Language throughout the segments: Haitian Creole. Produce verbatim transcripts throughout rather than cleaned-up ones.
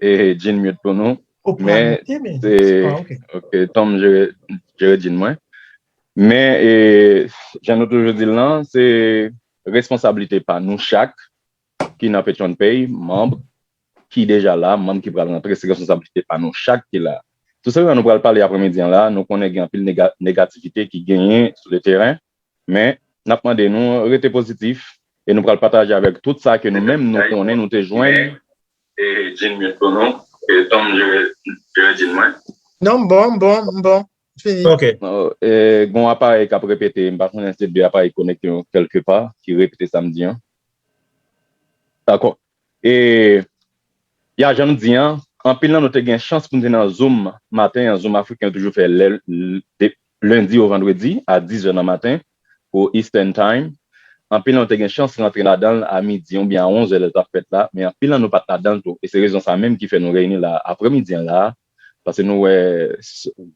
e Jean mute pou nou. Men se, ok, Tom jere, jere Jean mwen. Men e, jan nou toujou di l lan, se responsablite pa nou chak ki nan Patreon Pay, manm ki deja la, manm ki pral rantre, se responsablite pa nou chak ki la. Tou se sa nou pral pale apremidi an la, nou konnen gen anpil nega- negativite ki genyen sou le teren, men n ap mande nou rete pozitif e nou pral pataje avèk tout sa ke nou menm nou konnen nou te jwenn. E Jean mute pou nou, e Tom jere, jere Jean mwen. Non, m bon, m bon, m bon. Fini. Ok. Gen yon aparèy k ap repete, m pa konnen se de aparèy konekte yo kèlkepa ki repete sa m di an. Dakò. E, ya, jan m di an, anpil nan nou te gen chans pou n te nan Zoom maten an, Zoom afriken yo toujou fè lè, de, lendi o vandredi a diz è nan maten pou Eastern Time. Anpil nan nou te gen chans rantre ladan l a midi oubyen a onz è lè l t ap fèt la, men anpil nan nou pa t ladan l tou. E se rezon sa menm ki fè nou reyini la apremidi an la, paske nou wè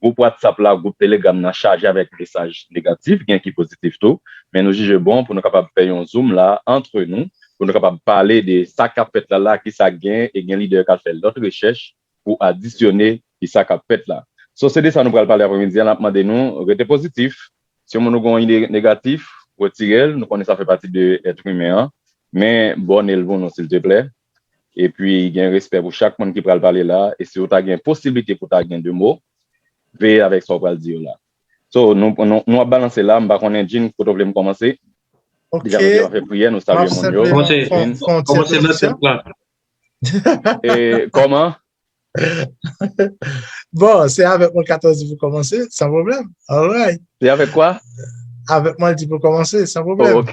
gwoup WhatsApp la, gwoup Telegram nan chaje avèk mesaj negatif, gen ki pozitif tou, men nou jije bon pou nou kapab fè yon Zoom la antre nou, pou nou kapab pale de sa k ap fèt la la, ki sa k gen, e gen lidè k al fè lòt rechèch pou adisyone ki sa k ap fèt la. So, se de sa nou pral pale apremidi an, n ap mande nou rete pozitif. Si yon moun ou gen yon ide negatif, retire l, nou konnen sa fè pati de èt imen an, men bòne l pou nou silteplè. Epi gen respè pou chak moun ki pral pale la, e si w ta gen posiblite pou w ta gen de mo, veye avèk sa w pral di yo la. So, nou, nou, nou ap balanse la, m pa konnen Jean kote w vle m kòmanse. Deja nou deja fè priyè, nou salye moun yo. Kòmanse, kòmanse nan tèt la. E kòman? Bon, se avèk mwen katòz pou kòmanse, san pwoblèm. Alright. Se avèk kwa? Avèk mwen, l di pou kòmanse, san pwoblèm.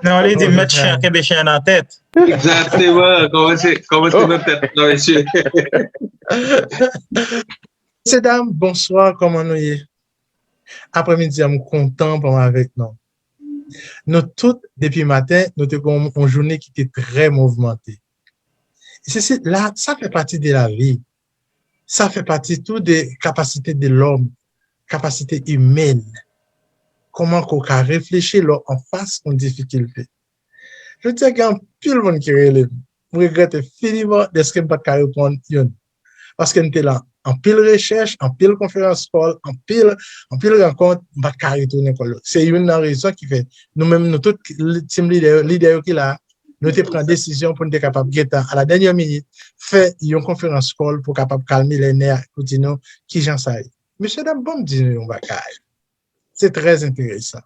Non, li di mèt chen an kenbe chen an nan tèt. Egzakteman, kòmanse, kòmanse nan tèt la, mesye. Mesye dam, bonswa, kòman nou ye? Apremidi a, m kontan pou m avèk nou. Nou tout, depi maten, nou te gen yon jounen ki te trè mouvmante. Se, se, la, sa fè pati de lavi. Sa fè pati tou de kapasite de lòm, kapasite imèn. Kòman ke w ka reflechi lè w anfas yon difikilte? Jodi a, gen anpil moun ki rele m. M regrèt enfiniman dèske m pa t ka reponn youn. Paske m te lan anpil rechèch, anpil konferans kòl, anpil, anpil rankont, m pa t ka retounen kòl yo. Se youn nan rezon ki fè nou menm, nou tout, team leader, lidè yo ki la a, nou te pran desizyon pou n te kapab gentan, a la dènyè minit, fè yon konferans kòl pou kapab kalme lè nè a, pou di nou kijan sa ye. Mesye dam, ban m di nou yon bagay. Se trè enteresan.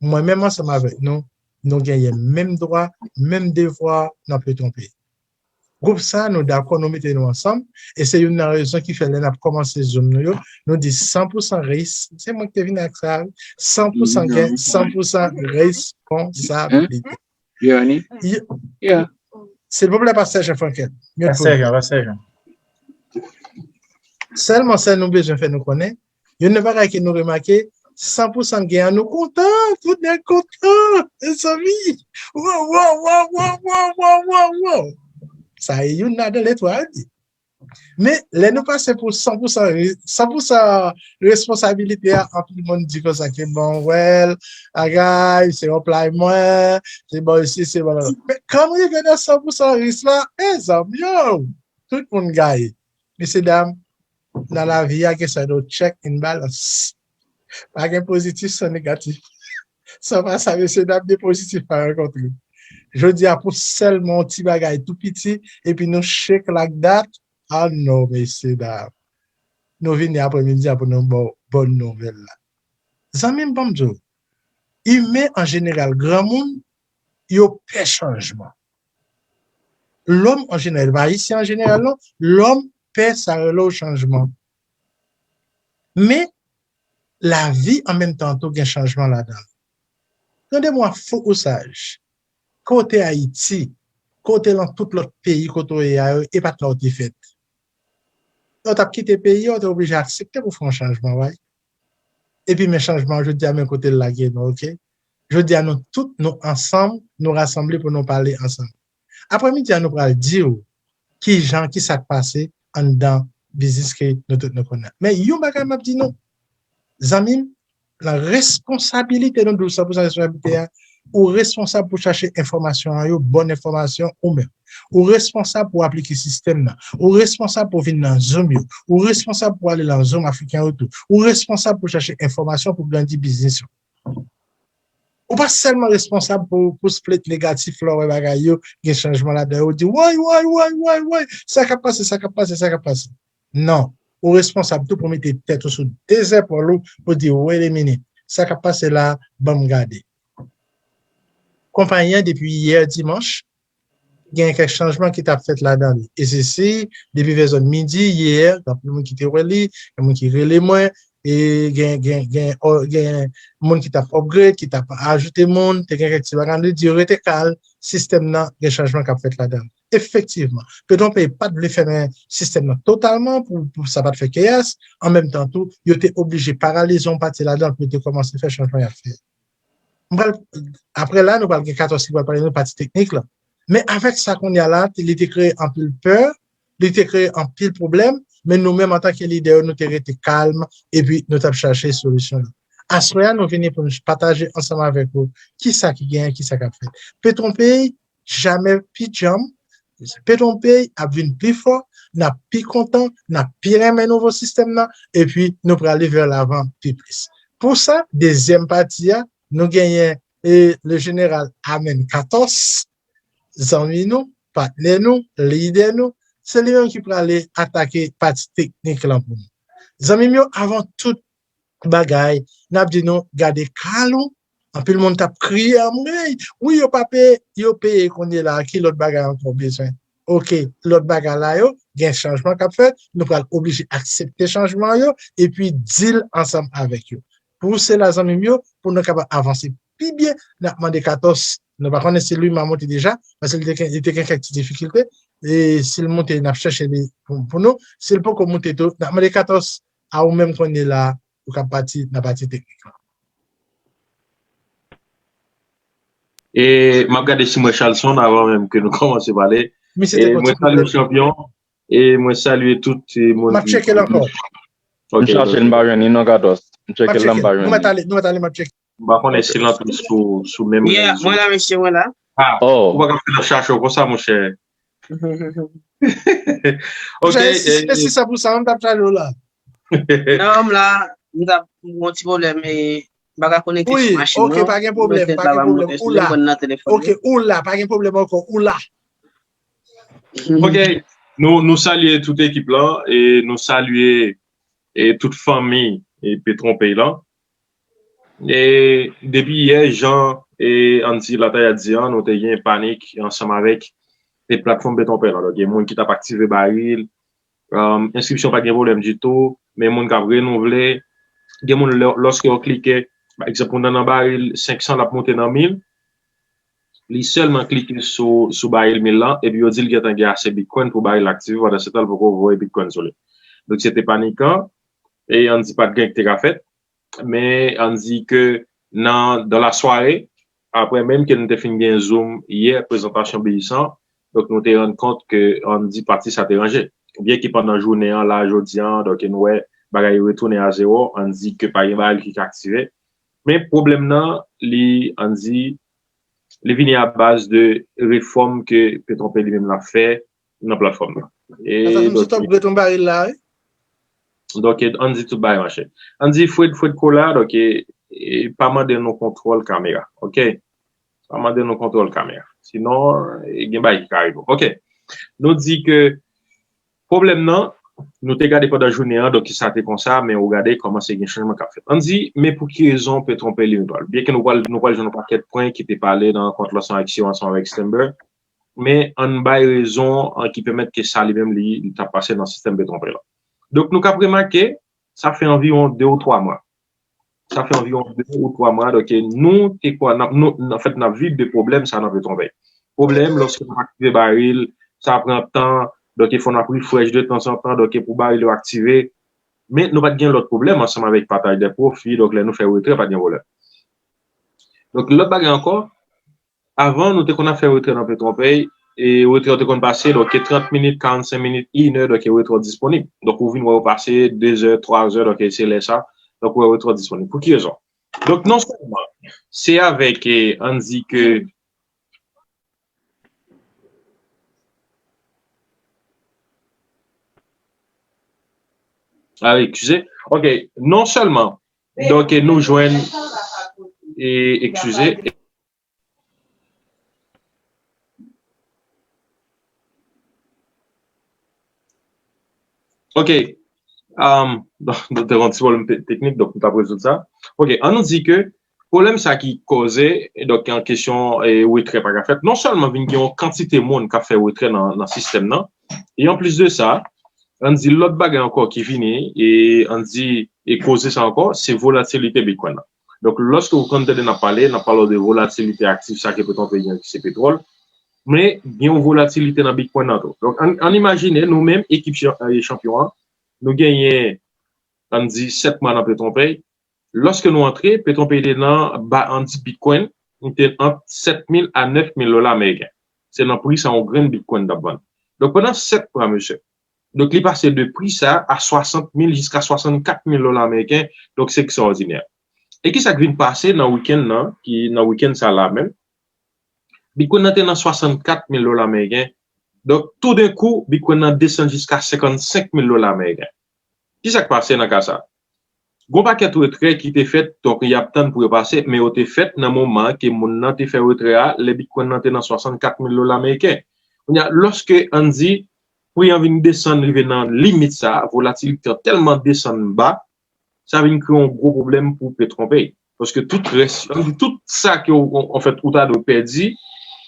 Mwen menm ansanm avèk nou, nou genyen menm dwa, menm devwa nan Petwon Pay. Gwoup sa, nou dakò, nou mete nou ansanm, e se youn nan rezon ki fè lè n ap kòmanse Zoom nou yo, nou di san pou san res, se mwen ki te vin ak sa, wi, san pou san gen, san pou san responsabilite. Yo, Annie? Yeah. Silvouplè, pastè Jean Frankel. Pastè Jean, pastè Jean. Sèlman, sèl nou bezwen fè nou konnen, youn nan bagay ke nou remake, san pou san gen an, nou kontan, tout nèg kontan, mezanmi. Wow, wow, wow. Sa e youn ladan letwa a di. Men, lè nou pase pou san pou san, san pou san responsabilite a, anpil moun di konsa ke bon, well, agay, se yon play mwen, se bon isi, se bon la. Men, kan nou rive nan san pou san risk la, mezanmi, yo, tout moun gaye. Mesye dam, nan lavi a, gen sa yo rele check and balance. Pa gen pozitif san negatif. San pa sa, mesye dam, de pozitif pa rankontre. Jodi a, pou sèlman yon ti bagay tou piti, epi nou shake like that, ah non, mesye dam. Nou vini apremidi a pou nou ba w bòn nouvèl la. Zanmi m, ban m di w, imen an jeneral, granmoun, yo pè chanjman. Lòm an jeneral, pa ayisyen an jeneral non, lòm pè sa rele w chanjman. Men, lavi an menm tan tou gen chanjman ladan l. Tande mwa fou ou saj. Kote Ayiti, kote lan tout lòt peyi kote w ye a yo, e pa t la w te fèt. Lè w t ap kite peyi a, w te oblije aksepte pou fè yon chanjman, wi. Epi men chanjman an jodi a, men kote l lage nou, oke? Jodi a, nou tout, nou ansanm, nou rasanble pou nou pale ansanm. Apremidi a, nou pral di w kijan, ki sa k pase anndan biznis ke nou tout nou konnen. Men yon bagay m ap di nou, zanmi m, nan responsabilite nou, di w san pou san responsabilite a, Ou responsab pou chache enfòmasyon an yo, bon enfòmasyon ou menm. Ou responsab pou aplike sistèm nan. Ou responsab pou vin nan Zoom yo. Ou responsab pou ale nan Zoom Afriken yo tou. Ou responsab pou chache enfòmasyon pou grandi biznis ou. Ou pa sèlman responsab pou, pou split negatif lè w wè bagay yo gen chanjman ladan yo. Ou di, woy, woy, woy, woy, woy, sa k ap pase, sa k ap pase, sa k ap pase. Non, ou responsab tou pou mete tèt ou sou de zèpòl ou, pou di, wait a minute, sa k ap pase la, ban m gade. Konpayi an depi yè dimanch, gen kèk chanjman ki t ap fèt ladan li. E se si, depi vè zòn midi yè, gen anpil moun ki te wè li, gen moun ki rele mwen, e gen, gen, gen, o- gen moun ki t ap upgrade, ki t ap ajoute moun, te gen kèk ti bagay, li di yo rete kalm, sistèm nan gen chanjman k ap fèt ladan li. Efektivman, Petwonpey pa t vle fèmen sistèm nan totalman pou, pou sa pa t fè keyas, an menm tan tou, yo te oblije paralize yon pati ladan pou yo te kòmanse fè chanjman y ap fè. M pral, apre la, nou pral gen Katòs ki pral pale nou pati teknik la. Men avèk sa kounye a la, li te kreye anpil pè, li te kreye anpil pwoblèm, men nou menm antanke lidè yo, nou te rete kalm, epi nou t ap chache solisyon yo. Aswè a, nou vini pou nou pataje ansanm avèk ou kisa ki genyen, kisa k ap fèt. Petwonpey, jamè pi djanm, Petwonpey ap vin pi fò, n ap pi kontan, n ap pi renmen nouvo sistèm nan, epi nou prale vè lavan pi plis. Pou sa, dezyèm pati a, nou genyen e, le jeneral Amèn Katòs, zanmi nou, patnè nou, lidè nou, se li menm ki prale atake pati teknik lan pou nou. Zanmi m yo, avan tout bagay, n ap di nou, gade Kalou, anpil moun t ap kriye anmwey, wi, yo pa peye, yo peye kounye la, ki lòt bagay ankò w bezwen? Oke, lòt bagay la yo, gen chanjman k ap fèt, nou pral oblije aksepte chanjman yo, epi deal ansanm avèk yo. Pou sila zanmi m yo, pou nou kapab avanse pi byen, n ap mande Katòs. Nou pa konnen si Lwima monte deja, paske li te gen, li te gen kèk ti difikilte. E si l monte, n ap chèche li pou, pou nou. Si l poko monte tou, n ap mande Katòs a ou menm kounye la, ou ka pati nan pati teknik lan. E m ap gade si m wè Chalson avan menm ke nou kòmanse pale. Misye te E mwen kontinye salye chanpyon. E mwen salye tout e moun M ap ki tcheke l ankò. M Ok, chache l, m pa jwenn li non, Katòs. M M ap tcheke l la, m tcheke l. pa Nou jwenn mèt li. ale, nou mèt ale, m ap tcheke. M pa konnen si l antre sou, sou menm Yeah, rezo. mwen la, mesye, mwen la. Ah, Oh. ou pa ka fè nan chache w konsa, monchè. Ok, Monchè, e si, e e si sa pou sa, m t ap chache w la. Non, m la, m t ap gon ti pwoblèm, e m pa ka konekte Wi, sou machin ok, non. pa gen Mwen pwoblèm, tèt pa la gen pa pwoblèm. monte sou Ou la. telefòn nan, telefòn Ok, nan. ou la, pa gen pwoblèm ankò, ou la. Ok, nou, nou salye tout ekip lan, e nou salye e tout fanmi e Petwonpey lan. E depi yè, jan e Andy Lataya di an, nou te gen panik ansanm avèk e platfòm Petwonpey lan. Donk, gen moun ki t ap aktive baril, um, enskripsyon pa t gen pwoblèm ditou, men moun k ap renouvle, gen moun lè, lòske yo klike, pa egzanp, moun nan nan baril senk san, l ap monte nan mil, li sèlman klike sou, sou baril mil lan, epi yo di l gentan gen ase Bitcoin pou baril aktive, pandan se tan l poko voye Bitcoin sou li. Donk, se te panikan, e Andy pa t gen ki te ka fèt, men Andy ke nan, dans la soirée, apre menm ke nou te fin gen Zoom yè, prezantasyon Beyis an, donk nou te rann kont ke Andy pati sa te ranje. Byen ke pandan jounen an, la, jodi an, donk nou wè bagay yo retounen a zewo, Andy ke pa gen baril ki ka aktive. Men pwoblèm nan, li, Andy, li vini a baz de refòm ke Petwonpey li menm l ap fè nan platfòm nan. E, Ata m donk, sot ap gret yon baril la, wi. Donk, e, Andy tout bagay mache. Andy, Fred, Fred Kola, donk, e, e, pa mande nou kontwòl kamera, ok? Pa mande nou kontwòl kamera. Sinon, e, gen bagay ki ka rive. Ok. Nou di ke pwoblèm nan, nou te gade pandan jounen an, donk sa te konsa, men ou gade kòman se gen chanjman k ap fèt. Ann di, men pou ki rezon Petwonpey li menm pral? Byen ke nou pral, nou pral jwenn yon pakèt pwen ki te pale nan rankont lan ansanm avèk Sio, ansanm avèk Stanber, men ann bay rezon an ki pèmèt ke sa li menm li, li t ap pase nan sistèm Petwonpey lan. Donk nou k ap remake, sa fè anviwon de ou twa mwa. Sa fè anviwon de ou twa mwa, donk nou te kwè, n ap, nou, anfèt, n ap viv de pwoblèm sa nan Petwonpey. Pwoblèm, lòske n ap aktive baril, sa pran tan, donk fò n ap refresh de tanzantan, donk pou baril yo aktive. Men nou pa t gen lòt pwoblèm ansanm avèk pataj de pwofi, donk lè nou fè retrè, pa t gen pwoblèm. Donk lòt bagay ankò, avan, nou te konn ap fè retrè nan Petwonpey, e retrè yo te konn pase, donk, trant minit, karannsenk minit, inè, donk, retrè yo disponib. Donk, ou vin wè yo pase, dezè, twazè, donk, se lè sa, donk, ou wè retrè yo disponib. Pou ki rezon? Donk, non sèlman, se avèk, eh, ann di ke, ah, eskize. Ok, non sèlman, donk, nou jwenn, eh, eskize. Ok. Um, nou te gen yon ti pwoblèm te- teknik, donk nou t ap rezoud sa. Ok, ann nou di ke pwoblèm sa ki koze, donk, an kesyon, eh, retrè pa ka fèt, non sèlman vin gen yon kantite moun k ap fè retrè nan, nan sistèm nan, e anplis de sa, ann di lòt bagay ankò ki vini, e ann di, e koze sa ankò, se volatilite Bitcoin nan. Donk, lòske ou konn tande n ap pale, n ap pale de volatilite aktif, sa ke petrol peyi an, ki se petwòl, men gen yon volatilite nan Bitcoin nan tou. Donk, ann, ann imajine nou menm, ekip chan- eh, chanpyon an, nou genyen, ann di, sèt mwa nan Petronpey. Lòske nou antre, Petronpey te nan ba, ann di, Bitcoin, li te ant sèt mil a nèf mil dola ameriken. Se nan pri sa yon grenn Bitcoin t ap vann. Donk, pandan sèt mwa, mesye, donk, li pase de pri sa a swasant mil jiska swasannkat mil dola ameriken. Donk, se ekstraòdinè. E ki sa k vin pase nan wikenn nan, ki nan wikenn sa la menm? Bitcoin nan te nan swasannkat mil dola ameriken. Donk, toudenkou, Bitcoin nan desann jiska senkannsenk mil dola ameriken. Ki sa k pase nan ka sa? Gon pakèt retrè ki te fèt, donk y ap tann pou yo pase, men yo te fèt nan moman ke moun nan te fè retrè a, lè Bitcoin nan te nan swasannkat mil dola ameriken. Kounye a, lòske, ann di, pri an vin desann rive nan limit sa, volatilite an tèlman desann ba, sa vin kreye yon gwo pwoblèm pou Petronpey. Paske tout rès, ann di, tout sa ke w, anfèt, ou ta dwe pèdi,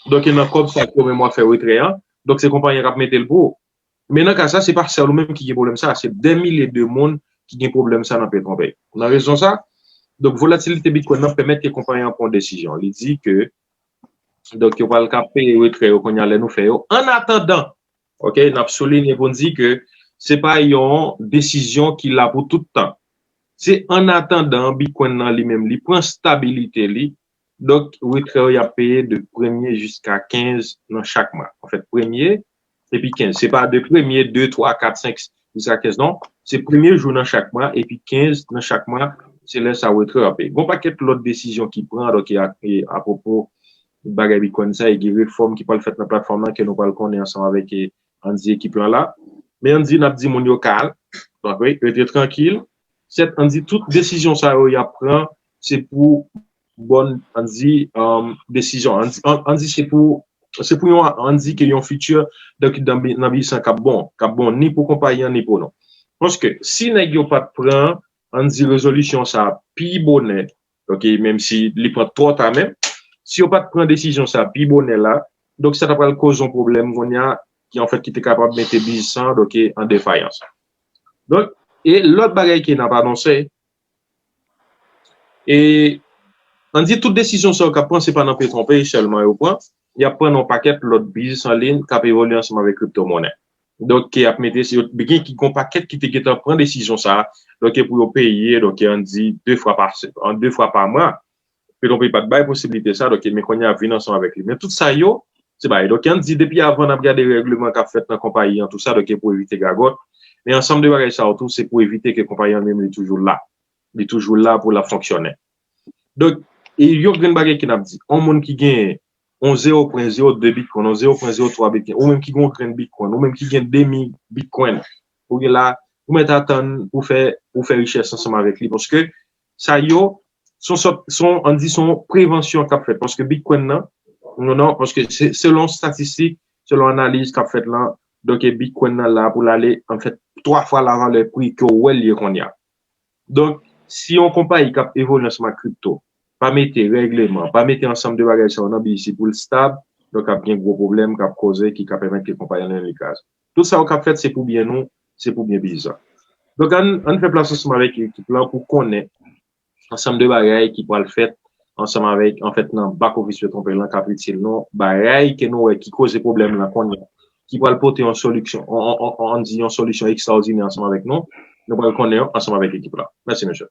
donk, e nan kòb sa ke w menm w ap fè retrè an, donk, se konpayi an k ap mete l pou ou. Men nan ka sa, se pa sèl ou menm ki gen pwoblèm sa, se dè milye de moun ki gen pwoblèm sa nan Petronpey. Nan rezon sa, donk, volatilite Bitcoin nan pèmèt ke konpayi an pran yon desizyon. Li di ke, donk, yo pral ka peye retrè yo kounye a lè nou fè yo. An atandan, ok, n ap soulinye pou n di ke se pa yon desizyon ki la pou tout tan. Se an atandan Bitcoin nan li menm, li pran stabilite li. Donk, retrè yo y ap peye de premye jiska kenz nan chak mwa. Anfèt, premye epi kenz. Se pa de premye, de, twa, kat, senk, jiska kenz, non. Se premye jou nan chak mwa, epi kenz nan chak mwa, se lè sa retrè yo ap peye. Gon pakèt lòt desizyon ki pran, donk, e a, e apwopo bagay Bitcoin sa, e gen refòm ki pral fèt nan platfòm nan, ke nou pral konnen ansanm avèk, e, ann di, ekip lan la. Men ann di, n ap di moun yo kalm, donk, wi, rete trankil. Sèt, ann di, tout desizyon sa yo y ap pran, se pou bòn, ann di, um, desizyon. Ann di, ann, ann di, se pou, se pou yon, ann di ke yon fiti, donk, nan bi- nan biznis lan k ap bon, k ap bon ni pou konpayi an, ni pou nou. Paske, si nèg yo pa t pran, ann di, rezolisyon sa a pi bonè, ok, menm si li pran twò ta menm, si yo pa t pran desizyon sa a pi bonè la, donk, sa ta pral koz yon pwoblèm kounye a, ki, anfèt, ki te kapab mete biznis lan, donk, an defayans. Donk, e lòt bagay ke n ap anonse, e, ann di, tout desizyon sa yo k ap pran, se pa nan Petronpey sèlman yo pran, y ap pran nan yon pakèt lòt biznis an liy k ap evolye ansanm avèk kriptomonè. Donk, y ap mete, se yo, gen ki, gon pakèt ki te gentan pran desizyon sa a, donk, pou yo peye, donk, ann di, de fwa pa, an de fwa pa mwa. Petronpey pa t bay posiblite sa, donk, men kounye a ap vin ansanm avèk li. Men tout sa yo, se bagay. Donk, ann di, depi avan, n ap gade règleman k ap fèt nan konpayi an, tou sa, donk, pou evite gagòt. Men ansanm de bagay sa yo tou, se pou evite ke konpayi an menm li toujou la. Li toujou la pou l ap fonksyone. Donk, e yon grenn bagay ke n ap di, yon moun ki gen yon zewo pwen zewo de Bitcoin, yon zewo pwen zewo twa Bitcoin, ou menm ki gen yon grenn Bitcoin, ou menm ki gen demi Bitcoin, ou gen la, ou mèt atann pou fè, pou fè richès ansanm avèk li. Paske sa yo, se yon sòt, se yon, ann di, se yon prevansyon k ap fèt. Paske Bitcoin nan, non, non, paske se, selon statistik, selon analiz k ap fèt lan, donk, e Bitcoin nan la pou l ale, anfèt, twa fwa lavalè pri ke w wè l ye kounye a. Donk, si yon konpayi k ap evolye ansanm ak kripto pa mete règleman, pa mete ansanm de bagay sa yo nan biznis li pou l stab, donk, ap gen gwo pwoblèm k ap koze, ki ka pèmèt ke konpayi an li menm li kraze. Tout sa yo k ap fèt, se pou byen nou, se pou byen biznis lan. Donk, ann, ann fè plas ansanm avèk ekip lan pou konnen ansanm de bagay ki pral fèt ansanm avèk, anfèt, nan back office Petronpey lan k ap itil nou, bagay ke nou wè ki koze pwoblèm lan kounye a, ki pral pote yon solisyon, on, on, on, ann di yon solisyon ekstraòdinè ansanm avèk nou, nou pral konnen yo ansanm avèk ekip lan. Mèsi, mesye.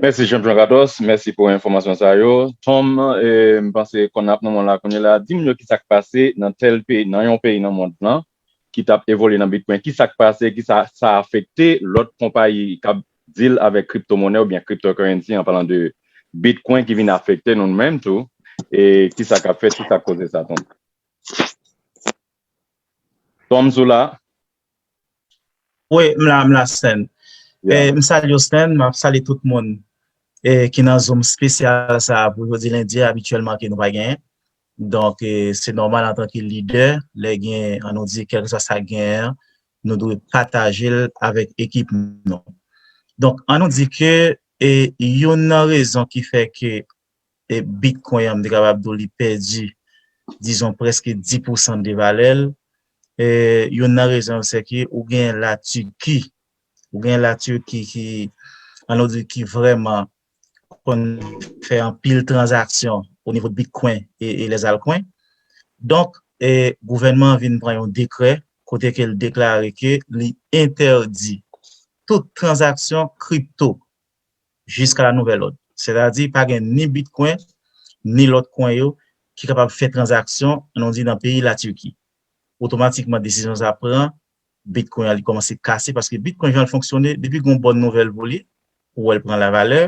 Mèsi, Chanpyon katòz. Mèsi pou enfòmasyon sa yo. Tom, eh, m panse kòn ap nan men w la kounye a la. Di moun yo ki sa k pase nan tèl peyi, nan yon peyi nan mond lan, ki t ap evolye nan Bitcoin. Ki sa k pase, ki sa, sa afekte lòt konpayi k ap deal avèk kriptomonè oubyen cryptocurrency, an palan de Bitcoin ki vin afekte nou menm tou, e kisa k ap fèt, kisa k koze sa, Tom? Tom, sou la? Wi, m la, m la, Stan. Yeah. Eh, m salye w, Stan, m ap salye tout moun eh, ki nan Zoom espesyal sa a pou jodi lendi, abityèlman ke nou pa genyen. Donk, eh, se nòmal antanke lidè, lè gen, an nou di, kèlkeswa sa genyen an, nou dwe pataje l avèk ekip nou. Donk, an nou di ke eh, youn nan rezon ki fè ke eh, Bitcoin an, m te kapab di w li pèdi, dizon, prèske dis pousan de valè l. Eh, youn nan rezon se ke ou gen Latiki, ou gen Latiki ki, an nou di, ki vrèman konn fè anpil tranzaksyon o nivo de Bitcoin e, e lèzaltcoin. Donk, eh, gouvènman an vin pran yon dekrè kote ke l deklare ke li entèdi tout tranzaksyon kripto jiska la nouvèl òd. Sètadi, pa gen ni Bitcoin, ni lòt coin yo ki kapab fè tranzaksyon, an nou di, nan peyi Latiki. Otomatikman, desizyon sa pran, Bitcoin an li kòmanse kase, paske Bitcoin jan l fonksyone, depi gen yon bòn nouvèl pou li, ou wè l pran lavalè,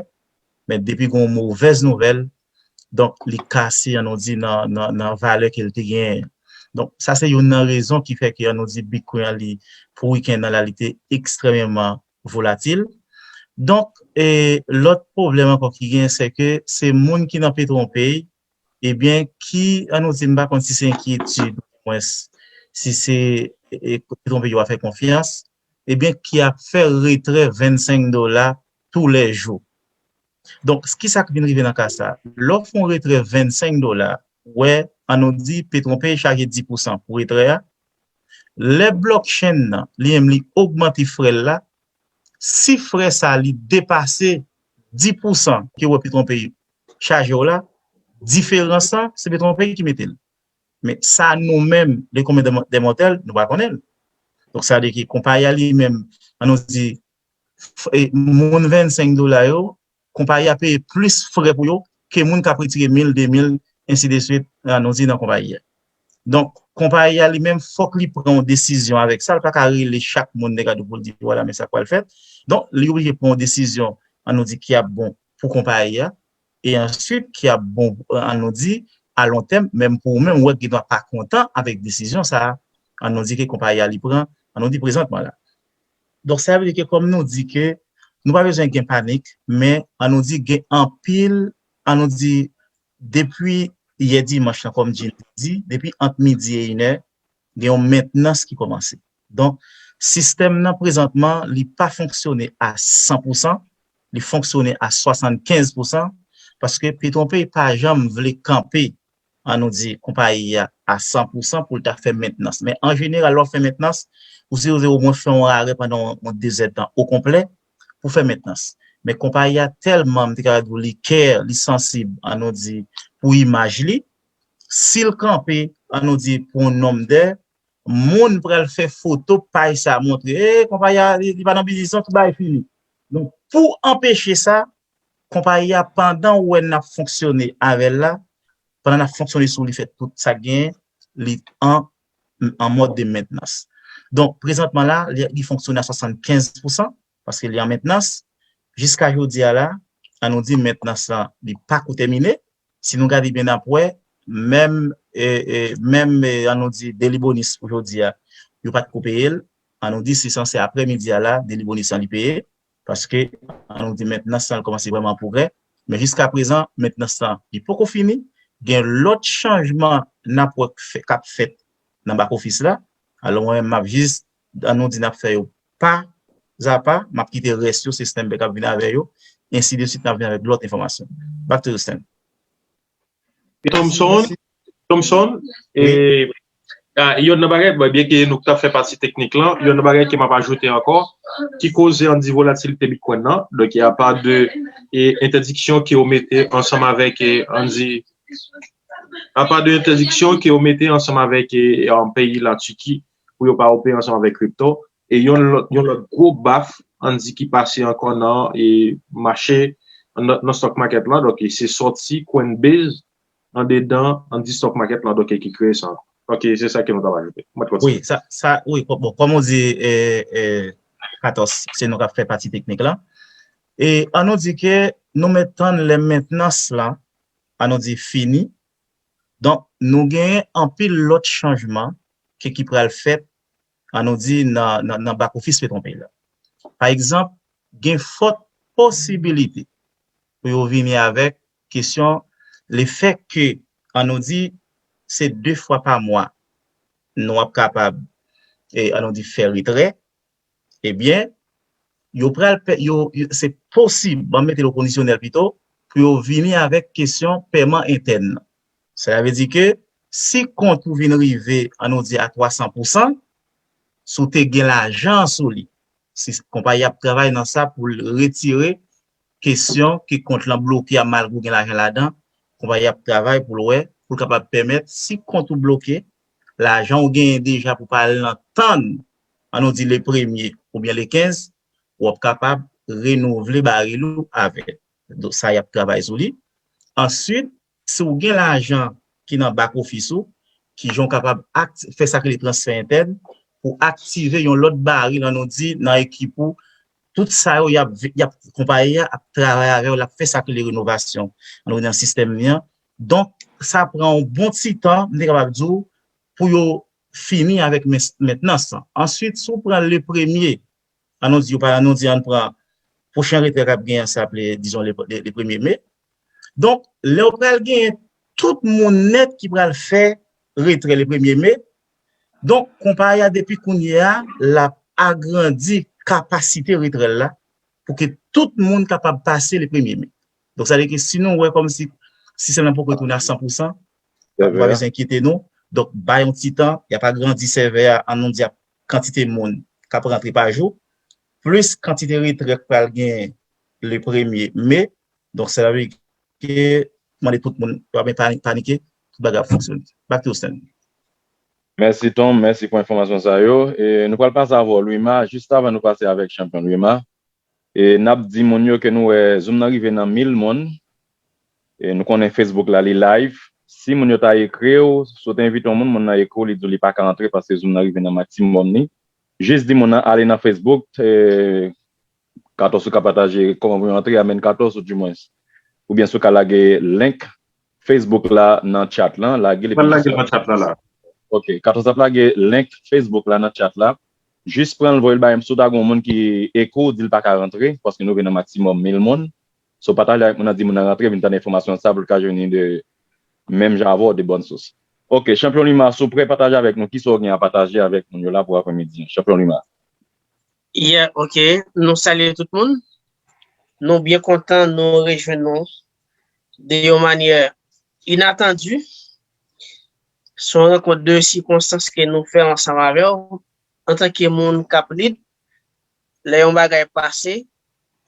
men depi gen yon movèz nouvèl, donk li kase, an nou di, nan, nan, nan valè ke l te genyen. Donk, sa se youn nan rezon ki fè ke, an nou di, Bitcoin an li, pou wikenn nan la, li te ekstrèmeman volatil. Donk, eh, lòt pwoblèm ankò ki gen, se ke se moun ki nan Petwonpey, ebyen, ki, an nou di, m pa konn si se enkyetid, mwen, si se eh, Petwonpey yo a fè konfyans, ebyen, ki ap fè retrè vennsenk dola toulèjou. Donk, kisa k vin rive nan ka sa a? Lè w fè yon retrè vennsenk dola, wè, an nou di, Petwonpey chaje dis pousan pou retrè a. Lè blockchain nan, li menm, li ogmante frè l la, si frè sa a, li depase dis pousan ke wè Petwonpey chaje w la, diferans lan, se Petwonpey ki mete l. Men sa nou menm, le commun des mortels, nou pa konnen l. Donk, sa vle di ke konpayi a li menm, an nou di, eh, moun vennsenk dola yo, konpayi a peye plis frè pou yo ke moun k ap retire mil, de mil, ensi de swit, an nou di nan konpayi a. Donk, konpayi a li menm, fòk li pran yon desizyon avèk sa, l pa ka rele chak moun nèg a di pou l di, vwala, men sa k pral fèt. Donk, li oblije pran yon desizyon, an nou di, ki ap bon pou konpayi a, e answit ki ap bon, an nou di, a lon tèm, menm pou ou menm, ou wè ki gen dwa pa kontan avèk desizyon sa a, an nou di ke konpayi a li pran, an nou di prezantman la. Donk, sa vle di ke kòm nou di ke nou pa bezwen gen panik, men an nou di gen anpil, an nou di depi yè dimanch lan, kòm Jim di, depi ant midi e inè, gen yon mentnans ki kòmanse. Donk, sistèm nan prezantman, li pa fonksyone a san pousan, li fonksyone a swasannkenz pousan, paske Petwonpey pa janm vle kanpe, an nou di, konpayi a a san pousan pou l ta fè mentnans. Men an jeneral, lè w ap fè mentnans, ou sipoze omwen fè yon arè pandan yon, yon dezèdtan okonplè pou fè mentnans. Men konpayi a tèlman, m te ka di w, li care, li sansib, an nou di, pou imaj li, si l kanpe, an nou di, pou yon nonm dè, moun pral fè foto paj sa montre, e, konpayi a, li, li pa nan biznis non, tout bagay fini. Donk, pou anpeche sa, konpayi a, pandan w wè n ap fonksyone avè l la, pandan n ap fonksyone sou li, fè tout sa k genyen, li an, an mòd de mentnans. Donk, prezantman la, li, li fonksyone a swasannkenz pousan, paske li an mentnans. Jiska jodi a la, an nou di mentnans lan, li pako tèmine. Si nou gade byen n ap wè, menm, eh, eh, menm, eh, an nou di, deli bonis pou jodi a, yo pa t ko peye l. An nou di, se sanse aprè midi a la, deli bonis lan li peye. Paske, an nou di, mentnans lan kòmanse vrèman an pwogrè. Men jiska prezan, mentnans lan, li poko fini. Gen lòt chanjman n ap wè k ap fèt nan bak ofis la. Alò, mwen menm, m ap jis, an nou di, n ap fè yo pa a pa, m ap kite rès yo, se Stenberg k ap vin avè yo, ensi de swit, n ap vin avèk lòt enfòmasyon. Back to you, Sten. Thompson, Thompson, e, a, yon nan bagay, bon, byen ke nou t ap fè pati teknik lan, yon nan bagay ke m ap ajoute ankò, ki koze an di volatilite Bitcoin nan, donk, apa de, e, entèdiksyon ke yo mete ansanm avèk, e, an di, apa de entèdiksyon ke yo mete ansanm avèk, e, an peyi Latiki, pou yo pa opere ansanm avèk kripto, e yon lòt, yon lòt gwo baf, an di ki pase ankò nan, e, mache, nan, nan stock market lan, donk, e, se sòti Coinbase andedan, an di stock market lan, donk, e, ki kreye sa ankò. Donk, e, se sa ke nou t ap ajoute. Mwen kontinye. Wi, sa, sa, wi, bon, kòm ou di, e, e, Katòs, se nou k ap fè pati teknik lan. E an nou di ke nou mèt tann lè mentnans lan, an nou di fini. Donk, nou genyen anpil lòt chanjman ke ki pral fèt, an nou di, nan, nan, nan back office Petronpil la. Pa egzanp, gen fòt posibilite pou yo vini avèk kesyon lefèt ke, an nou di, se de fwa pa mwa nou ap kapab, e, an nou di, fè retrè, ebyen, yo pral, yo, yo- se posib, ban m mete l o kondisyonèl pito, pou yo vini avèk kesyon pèman entèn nan. Sa vle di ke si kont ou vin rive, an nou di, a twa san pousan, si w te gen lajan sou li, si konpayi ap travay nan sa pou l retire kesyon ke kont lan bloke a, malgre w gen lajan ladan, konpayi ap travay pou l wè, pou l kapab pèmèt, si kont ou bloke, lajan w genyen deja pou pa al nan tann, an nou di, le premye oubyen le kenz, w ap kapab renouvle baril ou avè l. Donk, sa y ap travay sou li. Answit, si w gen lajan ki nan back office ou, ki jan w kapab fè sa k rele transfè entèn, pou aktive yon lòt baril, an nou di, nan ekip ou, tout sa yo, y ap, y ap, konpayi a ap travay avè w, l ap fè sa k rele renovasyon, an nou di, nan sistèm li an. Donk, sa pran yon bon ti tan, m te kapab di w, pou yo fini avèk mentnans lan. Answit, si w pran le premye, an nou di, yo pa, an nou di, an pran pwochen retrè k ap genyen, sa ap le, dizon, le, le, le premye me. Donk, lè w pral genyen tout moun nèt ki pral fè retrè le premye me, donk, konpayi a, depi kounye a, l ap agrandi kapasite retrè l la, pou ke tout moun kapab pase le premye me. Donk, sa vle di ke si nou wè kòmsi sistèm nan poko retounen a san pousan, nou pa bezwen enkyete nou. Donk, bay yon ti tan, y ap agrandi sèvè a, an nou di, a kantite moun k ap rantre pa jou, plis kantite retrè k pral genyen le premye me. Donk, sa vle di ke mande tout moun, pa panike, tout bagay ap fonksyone. Back to you, Stanley. Mèsi, Tom. Mèsi pou enfòmasyon sa yo. E nou pral pase avè w, Louima. Jis avan nou pase avèk chanpyon Louima, e n ap di moun yo ke nou wè Zoom nan rive nan mil moun. E nou konnen Facebook la, li live. Si moun yo ta ekri w, si w te envite yon moun, moun nan ekri w, li di w li pa ka antre paske Zoom nan rive nan maksimòm li. Jis di moun nan ale nan Facebook, e, Katòz ou ka pataje kòman pou yo antre a, men Katòz ou di mwens. Oubyen si w ka lage link Facebook la nan chat lan, lage li pou nou. Mwen lage l nan chat lan la. Ok, Katòz ap lage link Facebook la nan chat la. Jis pran l voye l bay m, si w ta gen yon moun ki ekri w, di l pa ka rantre, paske nou vin nan maksimòm mil moun. So pataje avèk moun nan, di moun nan rantre, vin tande enfòmasyon sa pou l ka jwenn de menm jan avè w de bòn sous. Ok, chanpyon Lima, si w prè pataje avèk nou, kisa w gen a pataje avèk moun yo la pou aprèmidi an? Chanpyon Lima. Yeah, ok. Nou salye tout moun. Nou byen kontan nou rejwenn nou de yon manyè inatandi. Se yon rankont de sikonstans ke nou fè ansanm avè w. Antanke moun k ap lid, lè yon bagay pase,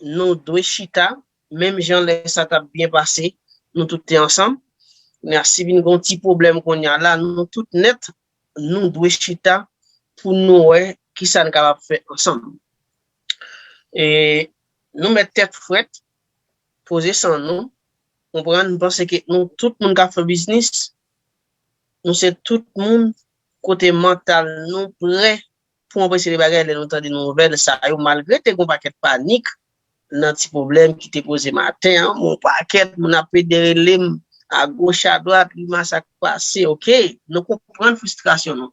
nou dwe chita, menm jan lè sa t ap byen pase, nou tout te ansanm. Men si vin gen yon ti pwoblèm kounye a la, nou tout nèt, nou dwe chita pou nou wè kisa n kapab fè ansanm. E nou mèt tèt frèt, poze san nou, konprann, m panse ke nou tout moun k ap fè biznis, nou se tout moun kote mantal nou prè pou anpresye de bagay lè nou tande nouvèl sa yo, malgre te gen yon pakèt panik nan ti pwoblèm ki te poze maten an, yon pakèt moun ap pede rele m agoch adwat, Lima sa k pase, ok, nou konprann fristrasyon nou.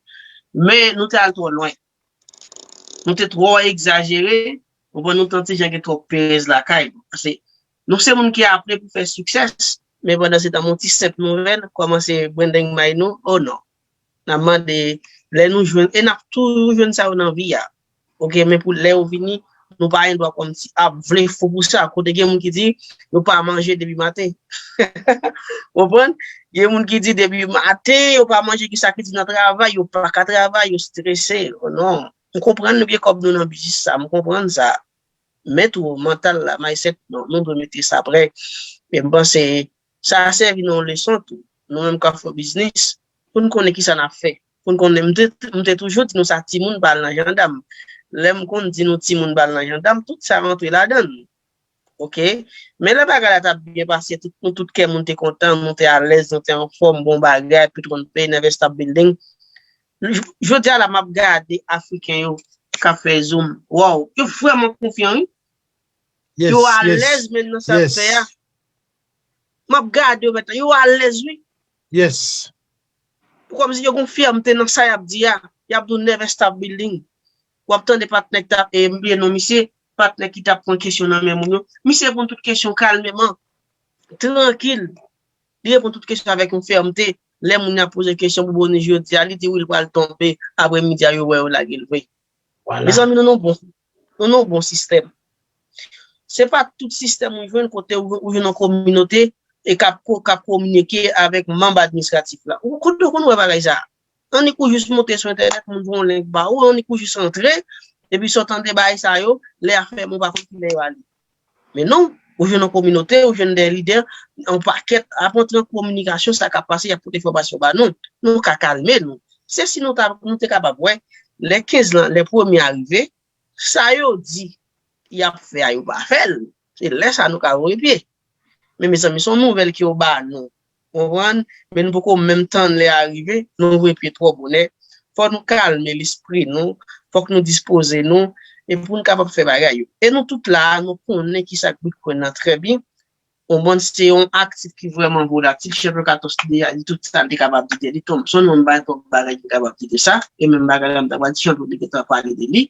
Men nou te al twò lwen. Nou te twò egzajere, ou konprann, nou t yon ti jan gen twòp perèz lakay nou. Paske nou se moun ki aple pou fè success, men pandan se tan yon ti senp nouvèl kòmanse brendenmay nou, oh non. N ap mande, lè nou jwenn, e n ap toujou jwenn sa yo nan vi a. Ok, men pou lè yo vini, nou pa gen dwa kòmsi ap vle fou pou sa. Kote gen moun ki di, yo pa manje depi maten. Konprann? Gen moun ki di depi maten, yo pa manje, kisa ki di nan travay, yo pa ka travay, yo strese. Oh non. M konprann nou gen kòb nou nan biznis sa, m konprann sa. Men tou, mantal la, mindset, non, nou dwe mete sa prè. E m panse, sa a sèvi nou yon leson tou. Nou menm k ap fè biznis, pou n konnen kisa n ap fè. Pou n konnen, m te, m te toujou di nou sa, timoun pa al nan jandam. Lè m konn di nou timoun pa al nan jandam, tout sa rantre ladan l. Ok? Men lè bagay la t ap byen pase, tout, nou tout kè moun te kontan, nou te alèz, nou te anfòm, bon bagay, Petronpay, Never Stop Building. Jodi a la, m ap gade Afriken yo k ap fè Zoom. Wow, yo vrèman konfyan, wi. Yo alèz menm nan sa y ap fè a. M ap gade yo mentnan, yo alèz wi. Kòmsi yo gon fèmte nan sa y ap di a. Y ap di w never stop building. W ap tande patnè ki t ap, e, m bliye non misye, patnè ki t ap pran kesyon nan men moun yo. Misye reponn tout kesyon kalmeman, trankil. Li reponn tout kesyon avèk yon fèmte. Lè moun yo ap poze kesyon pou Boni jodi a, li di wi, l pral tonbe. Aprè midi a, yo wè yo lage l vre. Mezanmi, nou nan bon, nou nan bon sistèm. Se pa tout sistèm ou jwenn kote ou, ou jwenn yon kominote e k ap ko-, k ap kominike avèk manm administratif la. Ou, kote ou konn wè bagay sa? Annik ou jis monte sou entènèt, moun voye yon link ba ou, annik ou jis antre, epi sa w tande bagay sa yo, lè a fèmen ou pa konn kilè yo ale. Men non, ou jwenn yon kominote, ou jwenn de lidè, yon pakèt, ap antre an kominikasyon, sa k ap pase, y ap pote enfòmasyon ba nou. Nou ka kalme nou. Se si nou ta, nou te kapab wè, lè kenz lan, lè premye a rive, sa yo di y ap fè a, yo pa fè l. Se lè sa nou ka voye pye. Men mezanmi, se yon nouvèl ke yo ba nou. Konprann? Men nou poko menm tann lè a rive, nou voye pye twò bonè. Fò nou kalme lespri nou, fòk nou dispoze nou, e pou nou kapab fè bagay yo. E nou tout la a, nou konnen kisa k Bitcoin nan trè byen. Konprann? Se yon aktif ki vrèman volatil. Champion katòz te deja di tout sa l te kapab di de li. Thompson, mwen pa twòp bagay ki kapab di de sa. E menm bagay la, m ta pral di Champion te gentan pale de li.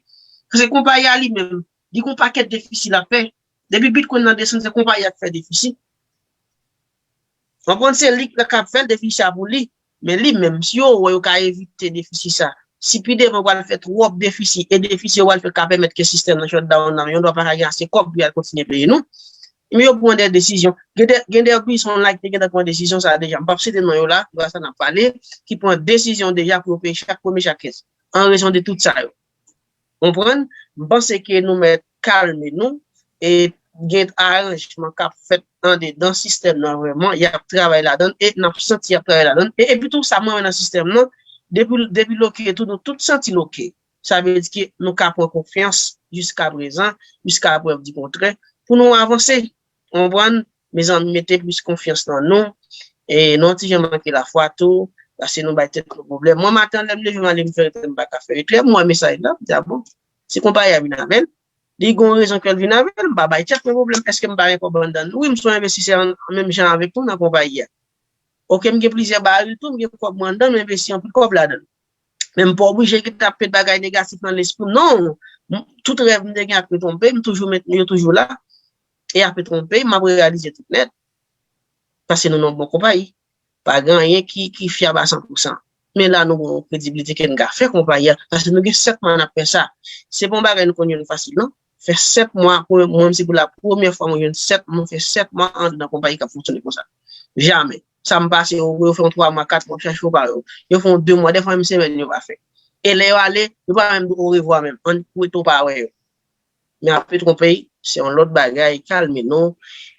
Paske konpayi a li menm, li gon pakèt defisi l ap fè. Depi Bitcoin nan desann, se konpayi a k fè defisi. Konprann? Se li k ap fè l, defisi a pou li. Men li menm, si yo wè yo ka evite defisi sa, si pi devan pral fè twòp defisi, e defisi yo pral fè ka pèmèt ke sistèm nan shutdown nan, yon dwa pa ka gen ase kòb pou y al kontinye peye nou, men yo pran de desizyon. Gen de, gen de biznis online ki te gentan pran desizyon sa a deja. M p ap site non yo la, grasa n ap pale, ki pran desizyon deja pou yo peye chak premye, chak kenz. An rezon de tout sa yo. Konprann? M panse ke nou mèt kalme nou e gen aranjman k ap fèt andedan sistèm nan vrèman. Y ap travay ladan l e n ap santi y ap travay ladan l. E epi tou, sa mwen wè nan sistèm nan, depi, depi l oke tou, nou tout santi l oke. Sa vle di ke nou ka pran konfyans jiska prezan, jiska prèv di kontrè, pou nou avanse. Konprann? Mezanmi, mete plis konfyans nan nou. E nou ti jan manke lafwa tou, paske nou bay tèt nou pwoblèm. Mwen, maten, lè m leve, m ale, m fè retrè, m pa ka fè retrè, m wè mesaj la, m di, a bon, se konpayi a vin avè l. Li gon rezon ke l vin avè l, m pa bay tèt mwen pwoblèm, èske m pa gen kòb anndan l? Wi, m se yon envestisè an, menm jan avèk nou nan konpayi a. Oke, m gen plizyè baril tou, m gen kòb mwen anndan, m envesti anpil kòb ladan l. Men m pa oblije ki t ap met bagay negatif nan lespri m, non. M, tout rèv m te gen ap retwonpe, m toujou met, yo toujou la. E ap retwonpe, m ap reyalize tout nèt. Paske nou nan bon konpayi. Pa gen anyen ki, ki fyab a san pou san. Men la, nou gen yon kredibilite ke n ka fè konpayi a. Paske nou gen sèt mwa n ap fè sa. Se pa yon bagay nou konn jwenn fasil, non. Fè sèt mwa, pou mwen, menm si pou la premyè fwa mwen jwenn sèt, mwen fè sèt mwa anndan konpayi k ap fonksyone konsa. Jamè. Sa m pase, yo, yo fè yon twa mwa, kat mwa, chache yo pa yo. Yo fè yon de mwa, dèfwa menm semèn yo pa fè. E lè yo ale, yo pa menm di w orevwa menm. Annik ou rete w pa wè yo. Men ap twonpe, se yon lòt bagay, kalme nou.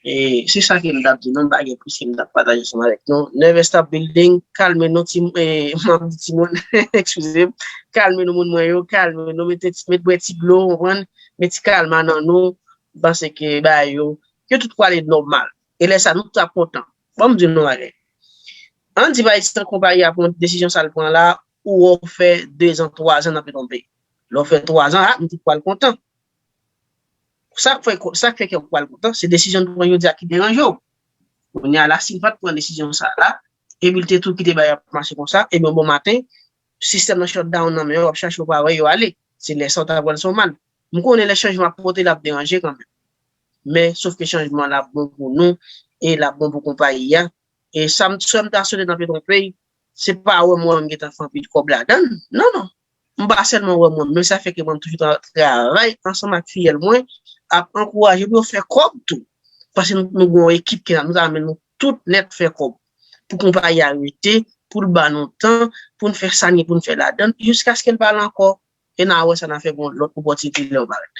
E se sa ke m t ap di nou, m pa gen plis ke m t ap pataje ansanm avèk nou. Never stop building, kalme nou, ti, e, m ap di timoun, eskize m, kalme nou, moun mwen yo, kalme nou, mete, met bwè ti dlo, konprann, met ti kalma nan nou, m panse ke bagay yo, yo tout prale nòmal. E lè sa, nou tout ap kontan. Bon, m di nou bagay. Ann di, pa egzanp, konpayi a pran desizyon sa l pran la, ou wè w fè dezan, twazan nan Petwonpey. Lè w fè twazan, a, m tout pral kontan. Sa k fè, sa k fè kè w pral kontan, se desizyon l pran jodi a ki deranje w. Kounye a la, si l pa t pran desizyon sa la, epi l te tou kite bagay ap mache konsa, ebyen, bon maten, sistèm nan shutdown nan men yo, w ap chache w pa wè yo ale. Se lè sa w ta pral sou mal. M konnen lè chanjman ap pote, l ap deranje kanmenm. Men, sof ke chanjman l ap bon pou nou, e l ap bon pou konpayi a. E sa m, sa m ta swete nan Petwonpey, se pa wè m wè m gentan fè anpil kòb ladan l. Non, non. M pa sèlman wè mwen, men sa fè ke mwen toujou tra-, travay ansanm ak fiyèl mwen, ap ankouraje pou yo fè kòb tou. Paske nou, nou gen yon ekip ki la, nou ta renmen nou tout nèt fè kòb. Pou konpayi a rete, pou l ba nou tan, pou n fè sa n gen pou n fè ladan l, jiskaske l pa la ankò. E n a wè sa n a fè pou yon lòt opòtinite lè yo parèt.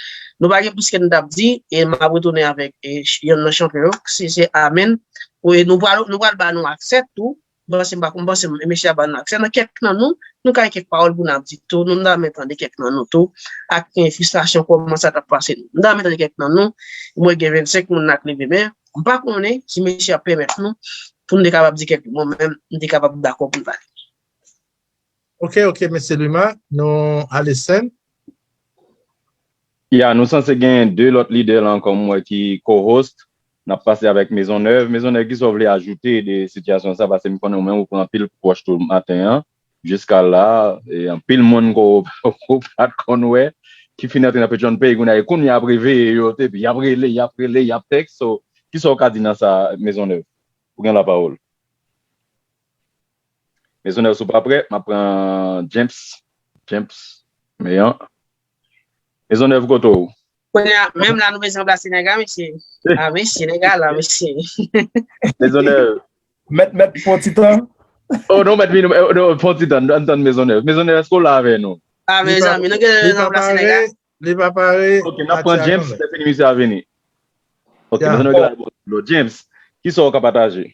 Nou pa gen plis ke n t ap di, e m ap retounen avèk, e, ch-, yonn nan chanpyon yo, se, se Amèn. Wi, nou pral, nou pral ba nou aksè tou. M panse m pa konn, m panse mesye a ba nou aksè. Nan kèk nan nou, nou ka gen kèk pawòl pou n ap di tou. Nou, m ta renmen tande kèk nan nou tou. Ak, e, fristrasyon, kòman sa t ap pase nou. M ta renmen tande kèk nan nou. Mwen gen vennsenk moun nan k leve men. M pa konnen si mesye ap pèmèt nou pou n te kapab di kèk mo, men m te kapab dakò pou n pale. Ok, ok, mesye Lima, nou ale sèn. Ya, nou sanse gen de lòt lidè la ankò, m wè, ki co-host. N ap pase avèk Mezonnèv. Mezonnèv, kisa w vle ajoute de sitiyasyon sa? Paske m konnen ou menm ou pran anpil pwòch tou maten an. Jiska la, e anpil moun ke w, ke w pa t konn wè, ki fin antre nan Patreon Pay, kounye a, e kounye a y ap reveye yo, epi y ap rele, y ap rele, y ap tèks. So, kisa w ka di nan sa, Mezonnèv? Ou gen lapawòl. Mezonnèv, si w pa prè, m ap pran James. James, Meyan. Mezonnèv, kote w? Kounye a, menm la, nou bezwen ranplase nèg la, mesye. Ah, mesye, nèg la la, mesye. Mezonnèv. Mèt, mèt, pran ti tan. Oh, non, mèt, vin, oh, non, pran ti tan, ann tann Mezonnèv. Mezonnèv, èske w la avè nou? Ah, mezanmi, nou gen ranplase nèg la. Li pa pare. Ok, n ap pran James, lè fini misye a vini. Ok, Mezonnèv gen la. James, kisa w ka pataje?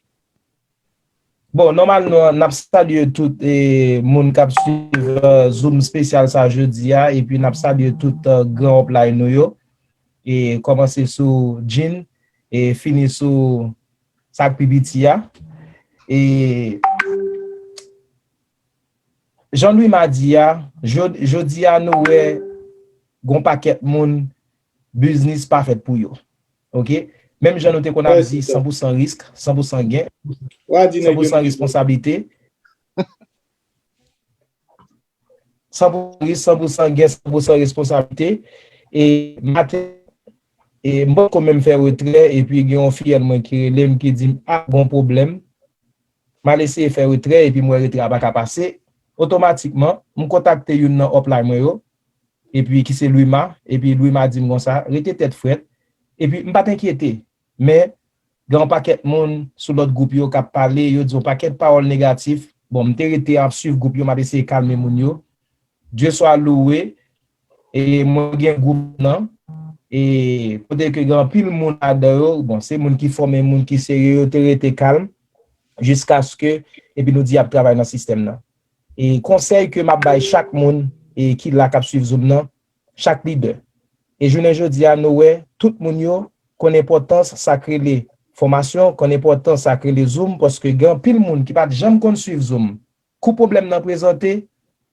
Bon, nòmalman, n ap salye tout e, moun k ap swiv e, Zoom espesyal sa jodi a, epi n ap salye tout e, gran upline nou yo. E kòmanse sou Jean, e fini sou sa k pi piti a. E jan Louima di a, jodi a nou wè gon pakèt moun, biznis pa fèt pou yo. Ok? Menm jan nou te konn ap di san pou san risk, san pou san gen, san pou san responsablite. San pou san risk, san pou san gen, san pou san responsablite. E maten, e m poko menm fè retrè, epi gen yon fiyèl mwen ki rele m, ki di m, a, gon pwoblèm. M al eseye fè retrè, epi m wè retrè a pa ka pase. Otomatikman, m kontakte youn nan upline mwen yo, epi ki se Louima, epi Louima di m konsa, rete tèt frèt, epi m pa t enkyete. Men, gen yon pakèt moun sou lòt gwoup yo k ap pale, yo di yon pakèt pawòl negatif. Bon, m te rete ap swiv gwoup yo, m ap eseye kalme moun yo. Dye swa louwe, e mwen gen gwoup nan, e kote ke gen anpil moun ladan yo, bon, se moun ki fòme, moun ki serye, yo te rete kalm, jiskaske, epi nou di y ap travay nan sistèm nan. E konsèy ke m ap bay chak moun, e ki la k ap swiv Zoom nan, chak lidè. E jounen jodi a, nou wè, tout moun yo konn enpòtans sa k rele fòmasyon, konn enpòtans sa k rele Zoom, paske gen anpil moun ki pa t janm konn swiv Zoom. Kou pwoblèm nan prezante,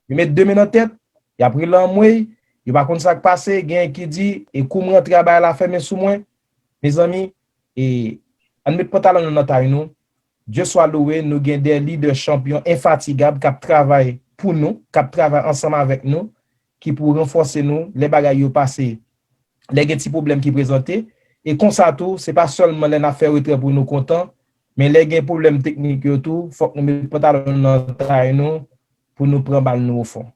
yo met de men nan tèt, y ap rele anmwey, yo pa konn sa k pase, genyen ki di, e kou m rantre a bagay la fèmen sou mwen. Mezanmi, e ann met pantalon nou nan tay nou. Dye swa louwe, nou gen de lidè chanpyon enfatigab k ap travay pou nou, k ap travay ansanm avèk nou, ki pou ranfòse nou lè bagay yo pase, lè gen ti pwoblèm ki prezante. E konsa tou, se pa sèlman lè n ap fè retrè pou nou kontan, men lè gen pwoblèm teknik yo tou, fòk nou met pantalon nou nan tay nou pou nou pran bal nou ofon.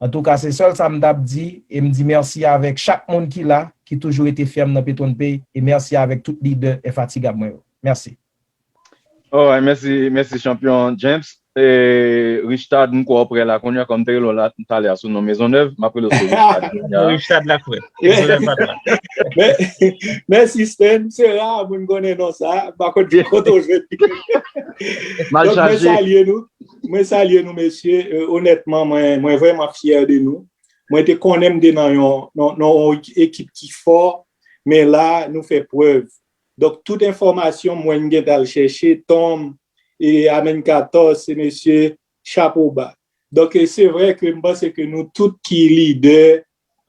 Antouka, se sèl sa m t ap di, e m di mèsi avèk chak moun ki la, ki toujou rete fèm nan Petwonn Pay, e mèsi avèk tout lidè enfatigab mwen yo. Mèsi. Alright, mèsi, mèsi, chanpyon James. E, Richard, m kwè w prè la kounye a, kòm m te rele w la, talè a sou non Mezonnèv, m ap rele w sou Richard kounye a. Richard la, frè. Mezonnèv pa t la. Mè-, mèsi, Sten. Se ra pou n konnen non sa. M pa konn kote w jwenn li. Mal chaje. Donk, mwen salye nou. Mwen salye nou, mesye. E, onètman, mwen, mwen vrèman fyè de nou. Mwen te konnen m te nan yon, nan, nan yon ekip ki fò, men la, nou fè prèv. Donk, tout enfòmasyon mwen gentan al chèche, Tom, e Amèn katòz, se mesye, chapo ba. Donk, e se vre ke m panse ke nou tout ki lidè,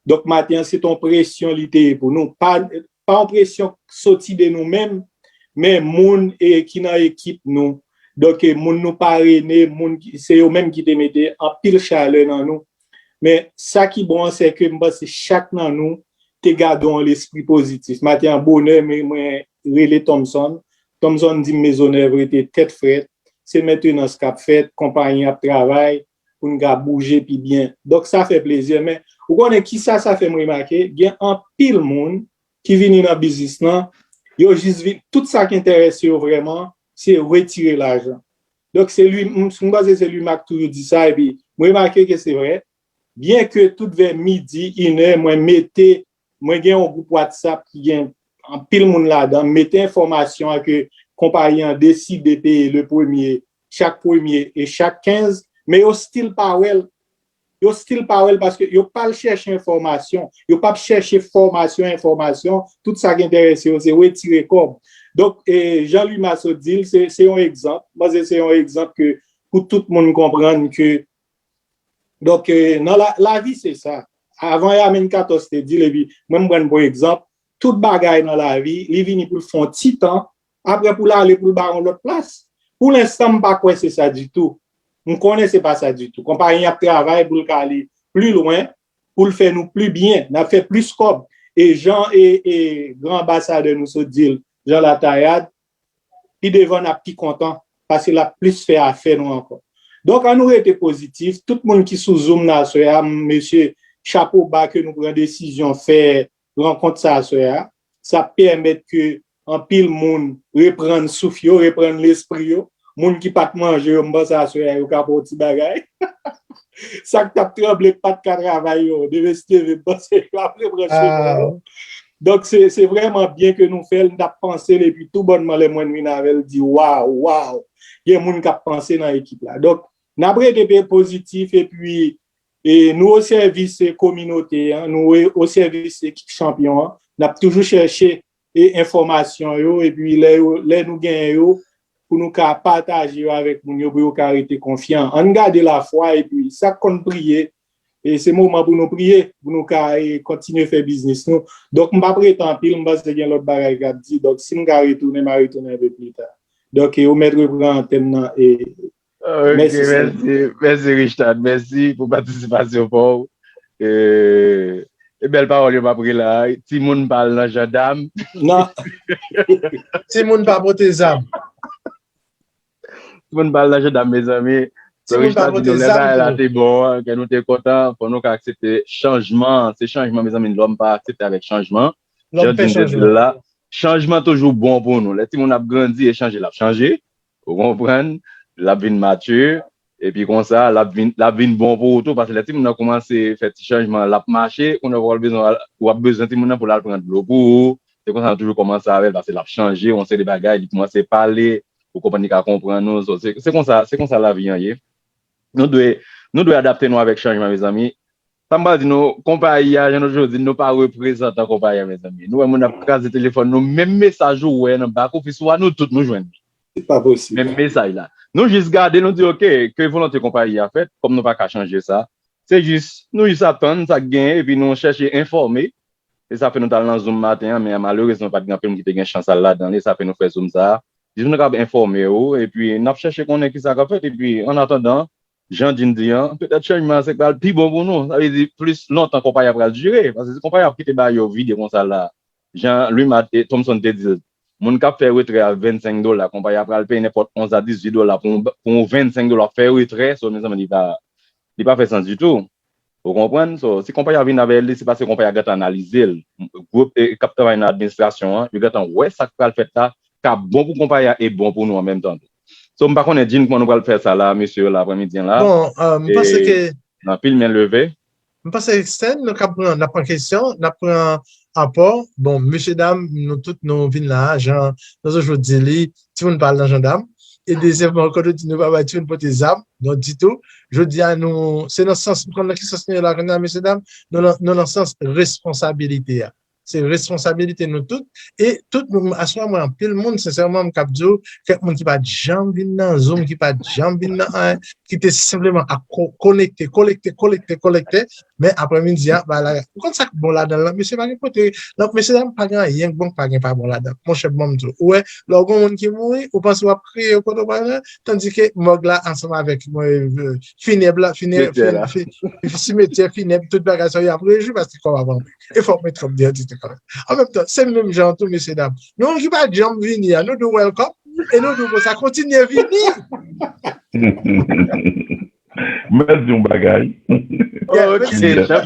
donk, maten an, se t on presyon li te ye pou nou. Pa, pa yon presyon k soti de nou menm, men moun, e, ki nan ekip nou. Donk, e, moun nou parene, moun ki, se yo menm ki te mete anpil chalè nan nou. Men, sa ki bon an, se ke m panse chak nan nou te gade yon lespri pozitif. Maten an bonè, men mwen rele Thomson. Thomson di m Mezonnèv rete tèt frèt. Se mentenans k ap fèt, konpayi ap travay pou n ka bouje pi byen. Donk, sa fè plezi. Men, ou konnen kisa sa fè m remake? Gen anpil moun ki vini nan biznis lan, yo jis vin, tout sa k enterese yo vrèman, se retire lajan. Donk, se li, m, m panse se li m ak toujou di sa, epi m remake ke se vre, byen ke tout vè midi, inè, mwen mete, mwen gen yon gwoup WhatsApp ki gen anpil moun ladan, m mete enfòmasyon an ke konpayi an deside peye le premye, chak premye e chak kenz, men yo still pa wè l. Yo still pa wè l paske yo pa al chèche enfòmasyon. Yo p ap chèche fòmasyon, enfòmasyon. Tout sa k enterese yo, se retire kòb. Donk, e, jan Louima sot di l, se, se yon egzanp. M panse se yon egzanp ke pou tout moun konprann ke, donk, e, nan la, lavi se sa. avan Yamin katòz te di l, epi mwen m pran l pou egzanp, tout bagay nan lavi, li vini pou l fè yon ti tan, apre pou l ale pou l ba yon lòt plas. Pou lenstan, m pa kwè se sa ditou. M konnen se pa sa ditou. Konpayi an ap travay pou l ka ale pli lwen, pou l fè nou pli byen, n ap fè plis kòb. E jan e, e gran anbasadè nou sot di l, Jan Latayad, pi devan n ap pi kontan, paske l ap plis fè afè nou ankò. Donk, ann nou rete pozitif. Tout moun ki sou Zoom nan aswè a, mesye, chapo ba ke nou pran desizyon fè rankont sa aswè a. Sa pèmèt ke anpil moun reprann souf yo, reprann lespri yo. Moun ki pa t manje yo, m panse aswè a yo ka pran yon ti bagay. Sa k t ap tranble, k pa t ka travay yo, demen Steve, m panse yo ap reprann cheve yo. Donk, se, se vrèman byen ke nou fè l, m t ap panse l, epi tou bònman lè m wè n vin avè l, di, waw, waw, gen moun k ap panse nan ekip la. Donk, n ap rete pe pozitif, epi e nou o sèvis e kominote an, nou o, o sèvis ekip chanpyon an. N ap toujou chèche e enfòmasyon yo, epi lè, yo, lè nou genyen yo, pou nou ka pataje yo avèk moun yo, pou yo ka rete konfyan. Ann gade lafwa, epi sa k konn priye, e se moman pou nou priye, pou nou ka e, kontinye fè biznis nou. Donk, m p ap rete anpil, m panse gen lòt bagay k ap di. Donk, si m ka retounen, m a retounen enpe pli ta. Donk, e, ou mèt repran antèn nan. E, Ok, mèsi, Sèl. Mèsi, mèsi Richard, mèsi pou patisipasyon pa w. E, e bèl pawòl yo m ap rele a, timoun pa al nan jandam. Non. Timoun pa pote zam. Timoun pa al nan jandam, mezanmi. So, Timoun pa Richard di pote nou lè zam bagay la tou. Te bon, ke nou te kontan, fò nou ka aksepte chanjman. Se chanjman, mezanmi, lòm pa aksepte avèk chanjman. Lòm Jan pè Jim te di chanjman. La, chanjman toujou bon pou nou. Lè timoun ap grandi, e chanje l ap chanje. Ou konprann? L ap vin matye. Epi konsa, l ap vin, l ap vin bon pou ou tou. Paske lè timoun nan kòmanse fè ti chanjman, l ap mache, kounye a w ap bezwen, w ap bezwen timoun nan pou l al pran dlo pou ou. Se konsa nou toujou kòmanse avè l, paske l ap chanje, yon seri de bagay, li kòmanse pale, ou konprann li ka konprann ou. So, se, se konsa, se konsa lavi an ye. Nou dwe, nou dwe adapte nou avèk chanjman, mezanmi. Sa m pral di nou, konpayi a, jan nou toujou di, nou pa reprezantan konpayi a, mezanmi. Nou wè moun ap kraze telefòn nou, menm mesaj ou wè nan back office ou a, nou tout nou jwenn li. Se pa posib. Menm mesaj la. Nou jis gade, nou di, oke, ke volonte konpayi a fèt, kòm nou pa ka chanje sa. Se jis, nou jis atann sa k genyen, epi nou chèche enfòme. E sa fè nou t al nan Zoom maten an, men malerezman, pa t gen anpil moun ki te gen chans al ladan li, sa fè nou fè Zoom sa a. Jis pou nou kapab enfòme ou, epi n ap chèche konnen kisa k ap fèt, epi, an atandan, jan Jim di an, petèt chanjman an se pral pi bon pou nou. Sa vle di, plis lontan konpayi a pral dire, paske si konpayi a ap kite bagay yo vide konsa la, jan Louis Mat e Thomson te di l, moun k ap fè retrè a vennsenk dola, konpayi a pral peye nenpòt onz a dizuit dola pou yon, pou yon vennsenk dola fè retrè, so, mezanmi, li pa, li pa fè sans ditou. Ou konprann? So, si konpayi a vin avè li, se paske konpayi a gentan analize l. Gwoup, e, k ap travay nan administrasyon an, yo gentan wè sa k pral fèt la, ka bon pou konpayi a e bon pou nou an menm tan tou. So, m pa konnen, Jim, kòman nou pral fè sa la, mesye yo, la, aprèmidi an la. Bon, euh, m panse ke gen anpil men leve. M panse, Sèl, nou ka pran, n ap pran kesyon, n ap pran apò. Bon, mesye dam, nou tout nou vin la, jan nou toujou di li, timoun pa al nan jandam. E dezyèmman, kòm nou di, nou pa bay timoun pote zam, non, ditou. Jodi a, nou, se nan sans, m konn nan ki sans nou ye la, kounye a, mesye dam, nou nan, nou nan sans responsabilite a. Se responsabilite nou tout. E tout moun, aswè mwen, anpil moun, sensèman, m kab di w, kèk moun ki pa t janm vin nan Zoom, ki pa t janm vin nan anyen, ki te senpleman ap ko-, konekte, kolekte, kolekte, kolekte, men aprèmidi a, ba la, ou konn sa k bon ladan l lan, mesye pa gen kote, non, mesye dam, pa gen anyen k bon, pa gen pa bon ladan. Monchè, ban m di w, ou wè, lè w gen yon moun ki mouri, ou panse w ap kriye kote w pral la, tandike mòg la ansanm avèk, euh, finèb la, finèb, simetyè la, fin-, fin-, simetyè, finèb, tout bagay sa yo, y ap rejwi paske kò w ap anpil. E fòk mwen tròp di an ti kanmenm. An menm tan, se menm jan tou, mesye dam. Nou ki pa janm vini a, nou di w welcome, e nou di w konsa, kontinye vini. Mwen di yon bagay. Yeah, ok,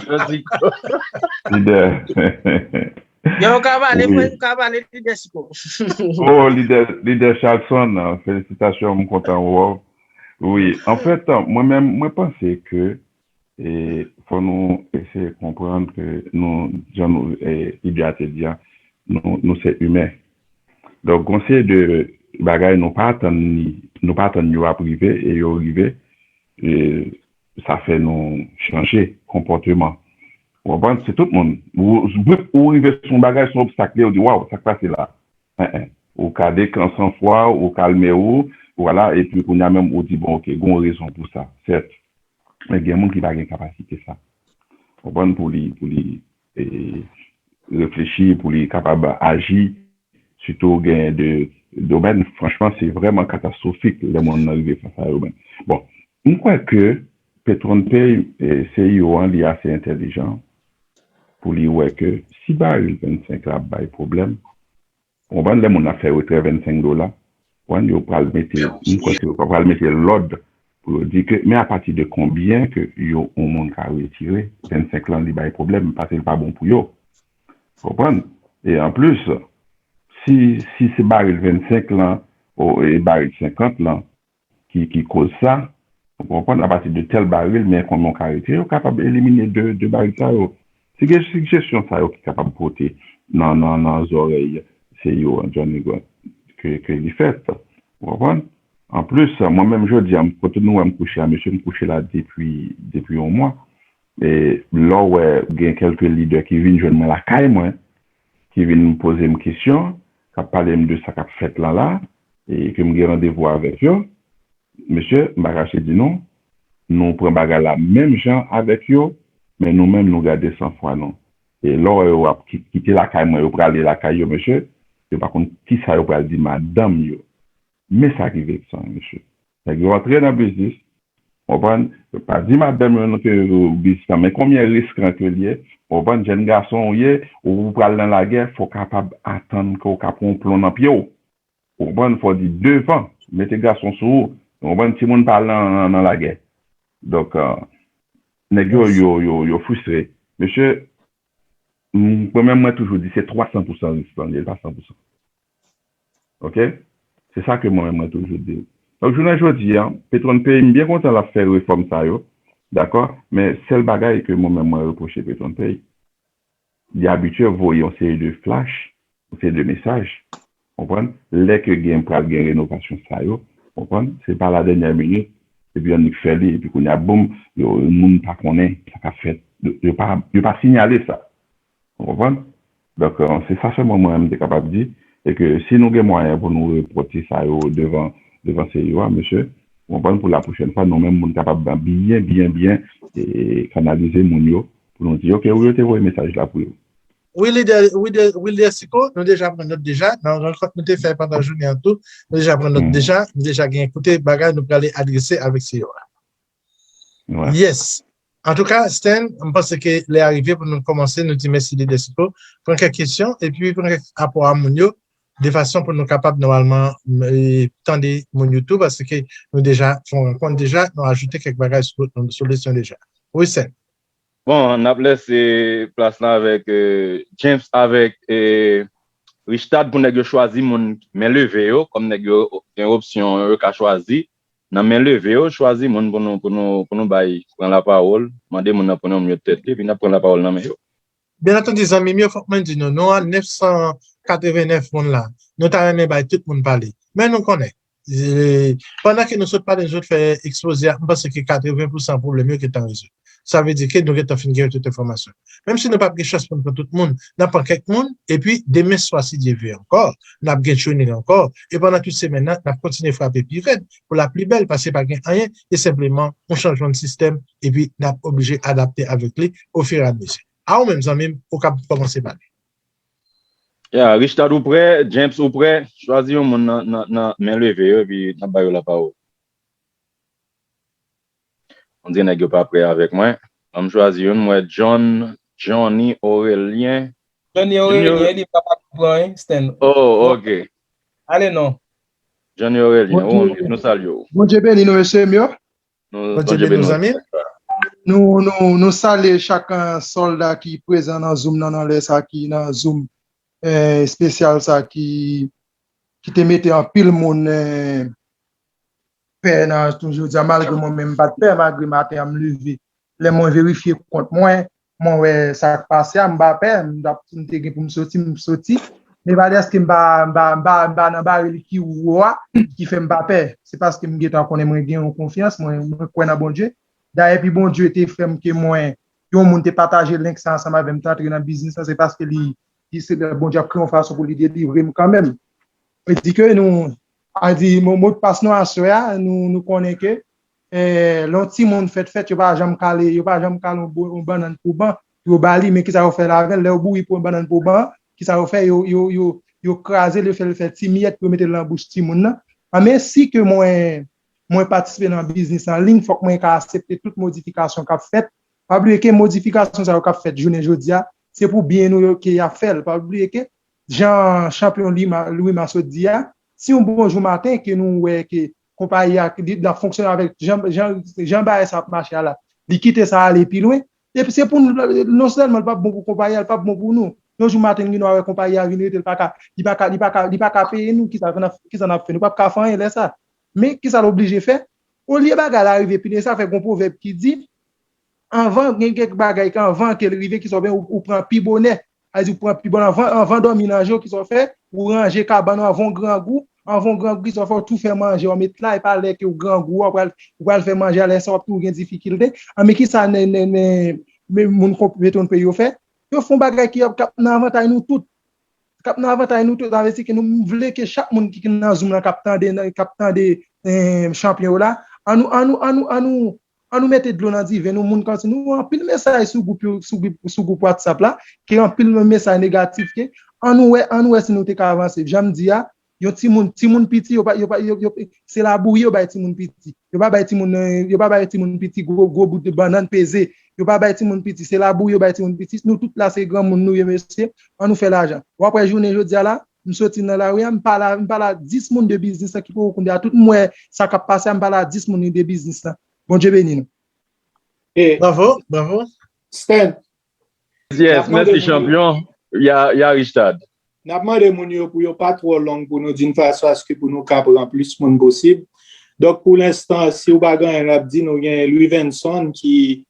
mwen di. Lidè. Lidè. Yo, ou ka pale, frè, ou ka pale, lidè Siko. Oh, lidè, lidè Charlson, felisitasyon, m kontan wè w. Wi, anfèt, mwen menm, mwen panse ke e fò nou eseye konprann ke nou, jan nou, e, Bib la te di a, nou, nou se imen. Donk, gon seri de bagay nou pa atann ni, nou pa atann yo ap rive, e yo rive, e sa fè nou chanje konpòteman. Ou konprann? Se tout moun. Ou, ou rive sou yon bagay, sou yon obstak, ou di, waw, sa k pase la? En, en. Ou ka dekanse fwa, ou kalme ou, vwala, epi kounye a menm ou di, bon, ok, gon rezon pou sa, sèt. Men gen moun ki pa gen kapasite sa. Konprann, pou li, pou li e, reflechi, pou li kapab aji, sitou gen de domèn, franchman, se vrèman katastwofik lè moun nan rive fas a yo menm. Bon, m kwè ke Petron Pay, e, C E O an, li ase entèlijan pou li wè ke si baril vennsenk la ap bay pwoblèm, ou konprann, lè moun ap fè retrè vennsenk dola, konprann, yo pral mete, m kwè ke yo pral mete lòd pou yo di ke, men apati de konbyen ke yo, yon moun ka retire vennsenk lan, li bay pwoblèm, paske l pa bon pou yo. Konprann? E anplis, si, si se baril vennsenk lan, o, e baril senkant lan, ki, ki koz sa, ou konprann, apati de tèl baril, men konbyen w ka retire, ou kapab elimine de, de baril sa yo. Se gen sijesyon sa yo ki kapab pote nan, nan, nan zòrèy C E O an, Johnny Grant, ke, ke li fèt. Ou konprann? Anplis, mwen menm jodi a, kote nou wè m kouche a, mesye, m kouche la depi, depi yon mwa. E lè w wè gen kèlke lidè ki vin jwenn mwen lakay mwen, ki vin poze m kesyon, k ap pale m de sa k ap fèt lan la, e ke m gen randevou avèk yo, mesye, m pa kache di nou, nou pran bagay la menm jan avèk yo, men nou menm nou gade sanfwa nou. E lè w wè yo ap ki- kite lakay mwen, yo prale lakay yo, mesye, yo pa konn kisa yo pral di madanm yo. Men sa ki veksan, mesye. Nèg yo antre nan biznis, konprann? Yo pa di madanm yo non ke yo biznis lan, men konbyen riskan ke l ye, konprann? Jèn gason w ye, ou pral nan lagè, fò w kapab atann ke w ka pran yon plon nan pye w. Ou konprann? Fò w di devan, mete gason sou ou. Ou konprann? Timoun pa al nan, nan, nan lagè. Donk, euh, nèg yo, yo, yo, yo fristre. Mesye, m- mwen menm, mwen toujou di se twa san pousan risk lan, li pa san pousan. Oke? Se sa ke mwen menm, mwen toujou di. Donk, jounen jodi a, Petron Pay, m byen kontan l ap fè refòm sa yo. Dakò? Men sèl bagay ke mwen menm, mwen repwoche Petron Pay, li abitye voye yon seri de flash, yon seri de mesaj. Konprann? Lè ke gen pral gen renovasyon sa yo, konprann? Se pa la dènyè minit, epi annik fè li, epi kounye a, boum, yo, moun pa konnen sa k ap fèt. Yo, yo pa, yo pa sinyale sa. Ou konprann? Donk, euh, se sa sèlman mwen, m te kapab di, e ke si nou gen mwayen pou nou repòte sa yo devan, devan C E O a, mesye, ou konprann, pou la pwochèn fwa, nou menm, moun kapab byen, byen, byen, e, kanalize moun yo, pou nou di, oke, wi, yo te voye mesaj la pou yo. Wi, lidè, wi, de- wi, lidè Siko, nou deja pran nòt deja, nan rankont nou te fè pandan jounen an tou, nou deja pran nòt deja, nou deja gen kote bagay nou prale adrese avèk C E O a. Yes. Antouka, Sten, m panse ke lè a rive pou nou kòmanse, nou di mèsi lidè Siko, pran kèk kesyon, epi pran kèk apò a moun yo, de fason pou nou kapab nòmalman e, tande moun yo tou, paske nou deja fè yon rankont deja, nou ajoute kèk bagay sou, sou lesyon deja. Wi, Sten. Bon, n ap lese plas la avèk euh, James avèk euh, Richard pou nèg yo chwazi moun men leve yo, kòm nèg yo gen opsyon yo ka chwazi nan men leve yo, chwazi moun pou nou, pou nou, pou nou bay pran lapawòl, mande moun nan pou nou myote tèt li, epi n ap pran lapawòl nan men yo. Byen antandi, zanmi m yo, fòk mwen di nou, nou an nèf san katrevennèf moun la, nou ta renmen bay tout moun pale. Men nou konnen, e, pandan ke nou sot pale, nou sot fè ekspoze a, m panse ke katreven pousan pwoblèm yo gentan rezoud. Sa vle di ke nou gentan fin gen tout enfòmasyon. Menm si nou p ap gen chans pou n pran tout moun, n ap pran kèk moun, epi demen swa, si Dye vle ankò, n ap gen training ankò, e pandan tout semèn nan, n ap kontinye frape pi rèd pou l ap pli bèl, paske pa gen anyen, e senpleman yon chanjman de sistèm, epi n ap oblije adapte avèk li ofiramezu. A ou menm, zanmi m, ou kab kòmanse pale. Ya, Richard, ou prè? James, ou prè? Chwazi yon moun nan, nan, nan men leve yo, epi n ap ba yo lapawòl. On dirait nèg yo pa prè avèk mwen. Ban m chwazi youn, m wè John, Johnny Aurelien. Johnny Aurelien, li pa pa pran, hein, Sten. Oh, ok. Ale non. Johnny Aurelien, oh, nou salye w. Bondye beni nou, mesye m yo. Nou, Bondye beni nou, zanmi. Nou, nou, nou salye chak, eh, sòlda ki prezan nan Zoom nan, nan lè sa ki nan Zoom, eh, espesyal sa ki, ki te mete anpil moun, eh, pè nan tou jodi a, malgre mwen menm m pa t pè, malgre maten an m leve. Lè mwen verifye kont mwen, mwen wè sa k pase a, m pa pè, m t ap, m te gen pou m soti, m soti. Men pa dèske m pa, m pa, m pa, m pa nan baril ki wo a, ki fè m pa pè. Se paske m gentan konnen mwen gen yon konfyans, mwen, mwen kwè nan Bondye. Dayè, epi Bondye te fè m ke mwen, yon moun te pataje link sa ansanm avè m, te antre nan biznis lan, se paske li, li se Bondye ap kreye yon fason pou li delivre m kanmenm. E di ke nou, a di, mo, modpas nou aswè a, nou, nou konnen ke eh, lè yon timoun fèt fèt, yo pa janm kale, yo pa janm kale yon bo- yon bannann pou ban, pou yo ba li, men kisa yo fè l avè l? Lè yo bouri pou yon bannann pou ban, kisa yo fè? Yo, yo, yo, yo kraze l, yo fè l fè ti miyèt pou yo mete l nan bouch timoun nan. A, men si ke mwen, mwen patisipe nan biznis an liy, fòk mwen ka aksepte tout modifikasyon k ap fèt. Pa bliye ke modifikasyon sa yo k ap fèt jounen jodi a, se pou byen nou yo ke y ap fè l. Pa bliye ke jan chanpyon Louis Ma- Louis Ma sot di a, si yon bon jou maten ke nou wè ke konpayi a li, l ap fonksyone avèk jan, jan, jan bagay sa ap mache a la, li kite sa ale pi lwen, epi se pou nou, non sèlman l p ap bon pou konpayi a, l p ap bon pou nou. Yon jou maten, gen dwa wè konpayi a vin rete, l pa ka, li pa ka, li pa ka, li pa ka peye nou, kisa n ap, kisa n ap fè? Nou p ap ka fè anyen lè sa. Men kisa l oblije fè? Olye bagay la rive pi lwen, sa fè gen yon pwovèb ki di, anvan, gen kèk bagay ki anvan ke l rive, ki sa w fè, ou, ou pran pi bonè. Sa vle di ou pran pi bonè anvan, anvan dòmi nan je w, ki sa w fè, ou ranje kabann ou anvan w grangou, anvan w grangou, ki sa w fè, ou tou fè manje, w met la, e pa lè ke w grangou a, ou pral, ou pral fè manje a, lè sa w ap tou gen difikilte. A, men kisa nen, nen, nen, men moun konpetyon peyi yo fè? Yo fè yon bagay ki ap, k ap nan avantay nou tout. K ap nan avantay nou tout, sa vle di ke nou vle ke chak moun ki nan Zoom lan, k ap tande, k ap tande, eh, chanpyon yo la, an nou, an nou, an nou, an nou, an nou mete dlo nan diven nou, moun kansi nou, anpil mesaj sou gwoup yo, sou gwoup, sou gwoup WhatsApp la, ke anpil mesaj negatif ke, an nou wè, an nou wè si nou te ka avanse. Jan m di a, yon timoun, timoun piti, yo pa, yo pa, yo, yo, se labouyi yo bay timoun piti. Yo pa bay timoun, eh, yo pa bay timoun piti gwo, gwo bout de bannann peze. Yo pa bay timoun piti, se labouyi yo bay timoun piti. Nou tout la se granmoun nou ye, mesye. An nou fè lajan. W ap wè jounen jodi a la, m soti nan lari a, m pale a, m pale a dis moun de biznis lan ki poko konnen a. Tout m wè sa k ap pase a, m pale a dis moun de biznis lan. Bondye beni nou. E Bravo, bravo. Stan, Yes, mèsi chanpyon. Ya, ya Richard. N ap mande moun yo pou yo pa twò long pou nou, d'une façon à ce que pou nou ka pran plis moun posib. Donk, pou lenstan, si w pa gen anyen, n ap di nou gen Louis Venson ki,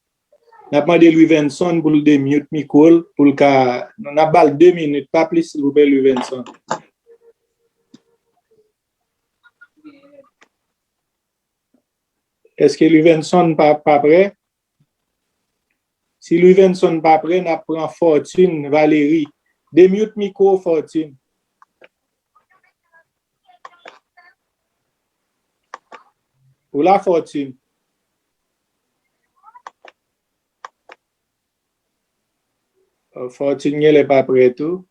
n ap mande Louis Venson pou l demute mikwo l, pou l ka, n ap ba l de minit, pa plis, silvouplè, Louis Venson. Èske Louis Venson pa, pa prè? Si Louis Venson pa prè, n ap pran Fortune Valery. Demute mikwo, Fortune. Ou la, Fortune? Fortune genlè pa prè tou.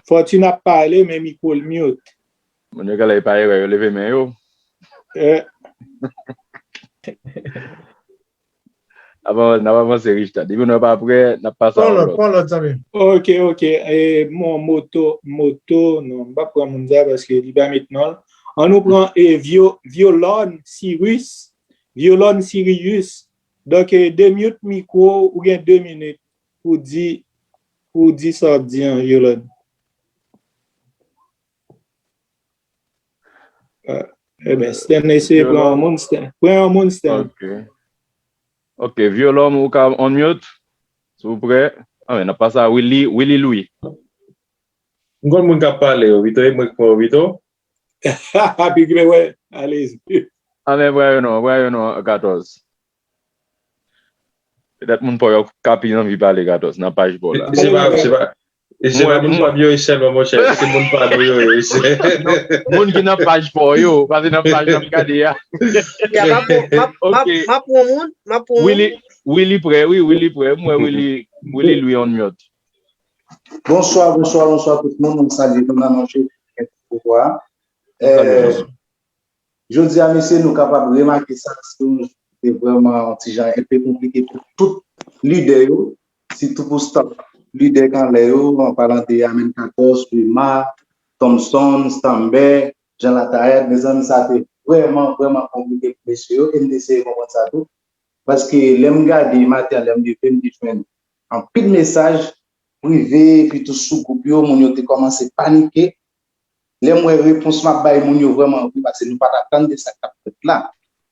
Fortune ap pale, men mikwo l mute. Moun yo genlè pa erè, yo leve men yo. Eh, Avan, n ap avanse, Richard. Depi nou pa prè, n ap pase a yon lòt. Pran lòt, zanmi. Ok, ok. E, bon, moto, moto, non, m p ap pran moun sa paske li pa met non l. An nou pran e, Vyo, Vyolòn Sirius. Vyolòn Sirius. Donk, e, demute mikwo, ou gen de minit pou di, pou di sa w ap di an, Vyolòn. Enben, Stanley se pran yon moun, Stan. Pran yon moun, Stan. Ok. Ok, Vyolòn, ou ka unmute, silvouplè. A, men, n ap pase a Willy, Willy Louis. M konn moun k ap pale yo, Vito, e mwen k pran yo, Vito. Big Ray, wè, alezi. A, men, pran yo non, pran yo non, katòz. Petèt moun pa w yo ka pi anvi pale, katòz, nan paj pa w la. Se pa, se pa, e se pa moun pa m yo, e sèlman, monchè, se moun pa nou yo, yo, se. Moun ki nan paj pa w yo, pa se nan paj m ap gade a. Ya, m ap, m ap, m ap, m ap pran moun, m ap pran moun. Willy, Willy prè, wi, Willy prè. M wè Willy, Willy Louis unmute. Bonswa, bonswa, bonswa tout moun. Mwen salye nou nan non Jezi ki gen tout pouvwa. Eh, jodi a, mesye, nou kapab remake sa, se yon jou ki te vrèman yon ti jan enpe konplike pou tout lidè yo, sitou pou staff lidè k anlè yo, an palan de Amen katòz, Rema, Thompson, Stanbè, Jean Latayette, mezanmi, sa te vrèman, vrèman konplike pou mesye yo, e m te eseye konprann sa tou. Paske lè m gade maten an, lè m leve, m te jwenn anpil mesaj prive, epi tou sou gwoup yo, moun yo te kòmanse panike. Lè m wè repons m ap bay moun yo vrèman anpil, paske nou pa t atann de sa k t ap fèt la.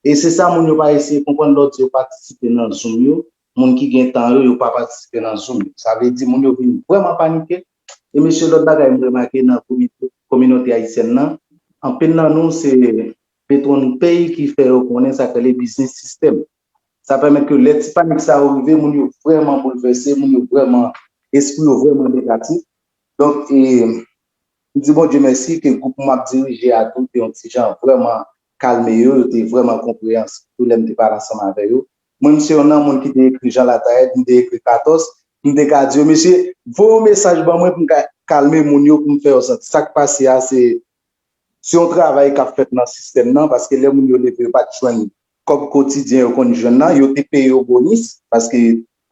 E se sa moun yo pa eseye konprann lè w di yo patisipe nan Zoom yo, moun ki gen tan yo, yo pa patisipe nan Zoom yo. Sa vle di moun yo vin vrèman panike. E mesye, lòt bagay m remake nan komite, kominote ayisyèn nan, anpil nan nou se patron pay ki fè yo konnen sa k rele business system. Sa pèmèt ke lè ti panik sa yo rive, moun yo vrèman boulvèse, moun yo vrèman, espri yo vrèman negatif. Donk, e, m di Bondye mèsi ke gwoup m ap dirije a tou te yon ti jan vrèman kalme yo, yo te vrèman konpreyansib tou lè m te pale ansanm avè yo. Mwen, m se youn nan moun ki te ekri Jean Lataillette, m te ekri Katòs, m te ka di yo, mesye, voye yon mesaj ban mwen pou m ka kalme moun yo, pou m fè yo santi sa k pase a, se, se yon travay k ap fèt nan sistèm nan, paske lè moun yo leve, yo pa t jwenn kòb kotidyen yo konn jwenn nan, yo te peye yo bonis, paske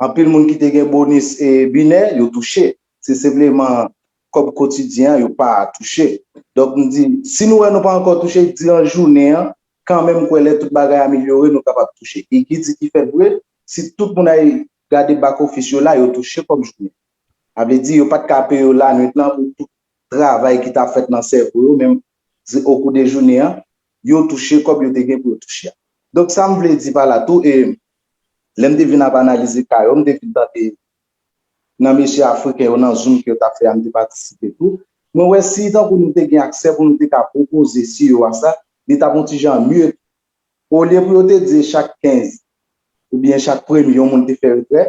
anpil moun ki te gen bonis e binè, yo touche. Se senpleman kòb kotidyen an, yo pa touche. Donk, m di, si nou wè nou pa ankò touche, di an jounen an, kanmenm, m kwè lè tout bagay amelyore, nou kapab touche. E ki di ki fèt vre, si tout moun al gade back office yo la, yo touche kòb jounen. Sa vle di, yo pa t ka peye yo lannuit lan pou tout travay ki t ap fèt nan sèvo yo, men se okou de jounen an, yo touche kòb yo te gen pou yo touche a. Donk, sa m vle di pa la tou, e lè m te vin ap analize ka yo, m te vin tande nan mesye afriken yo nan Zoom ke yo t ap fè a, m te patisipe tou. Mwen wè si tankou nou te gen aksè pou nou te ka pwopoze C E O a sa, li t ap yon ti jan mye. Olye pou yo te di chak kenz oubyen chak premye yon moun te fè retrè,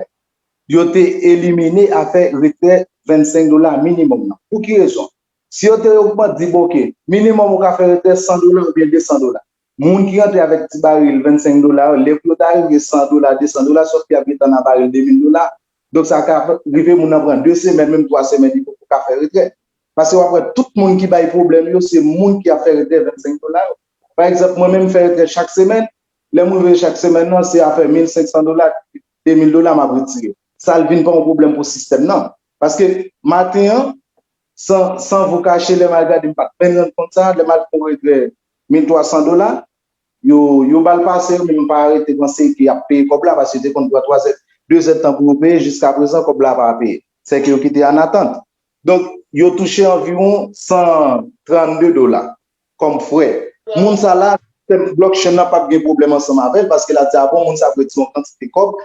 yo te elimine afè retrè vennsenk dola minimòm nan. Pou ki rezon? Si yo te ogmante, di, bon, oke, minimòm ou ka fè retrè san dola oubyen de san dola. Moun ki rantre avèk ti baril vennsenk dola yo, lè pou yo ta rive san dola, de san dola, sòf ki ap gentan nan baril de mil dola. Donk, sa ka rive moun nan pran de semèn, menm twa semèn, li poko ka fè retrè. Paske w ap wè tout moun ki bay pwoblèm yo, se moun ki ap fè retrè vennsenk dola yo. Pa egzanp, mwen menm, m fè retrè chak semèn. Lè m rive chak semèn nan, se afè mil senk san dola, de mil dola m ap retire. Sa l vin pa yon pwoblèm pou sistèm nan. Paske maten an, san, san vou kache, lè m al gade, m pa t menm rann kont sa, lè m al fè yon retrè mil twa san dola, yo, yo ba l pase, yo menm pa arete panse ke y ap peye kòb la, paske yo te konn pran twa zè, de zèdtan pou yo peye, jiskaprezan, kòb la pa peye. Sèke yo kite an atant. Donk, yo touche anviwon san trannde dola kòm frè. Moun sa la, sistèm blockchain nan p ap gen pwoblèm ansanm avè l, paske l ap di, a bon, moun sa ap retire yon kantite kòb,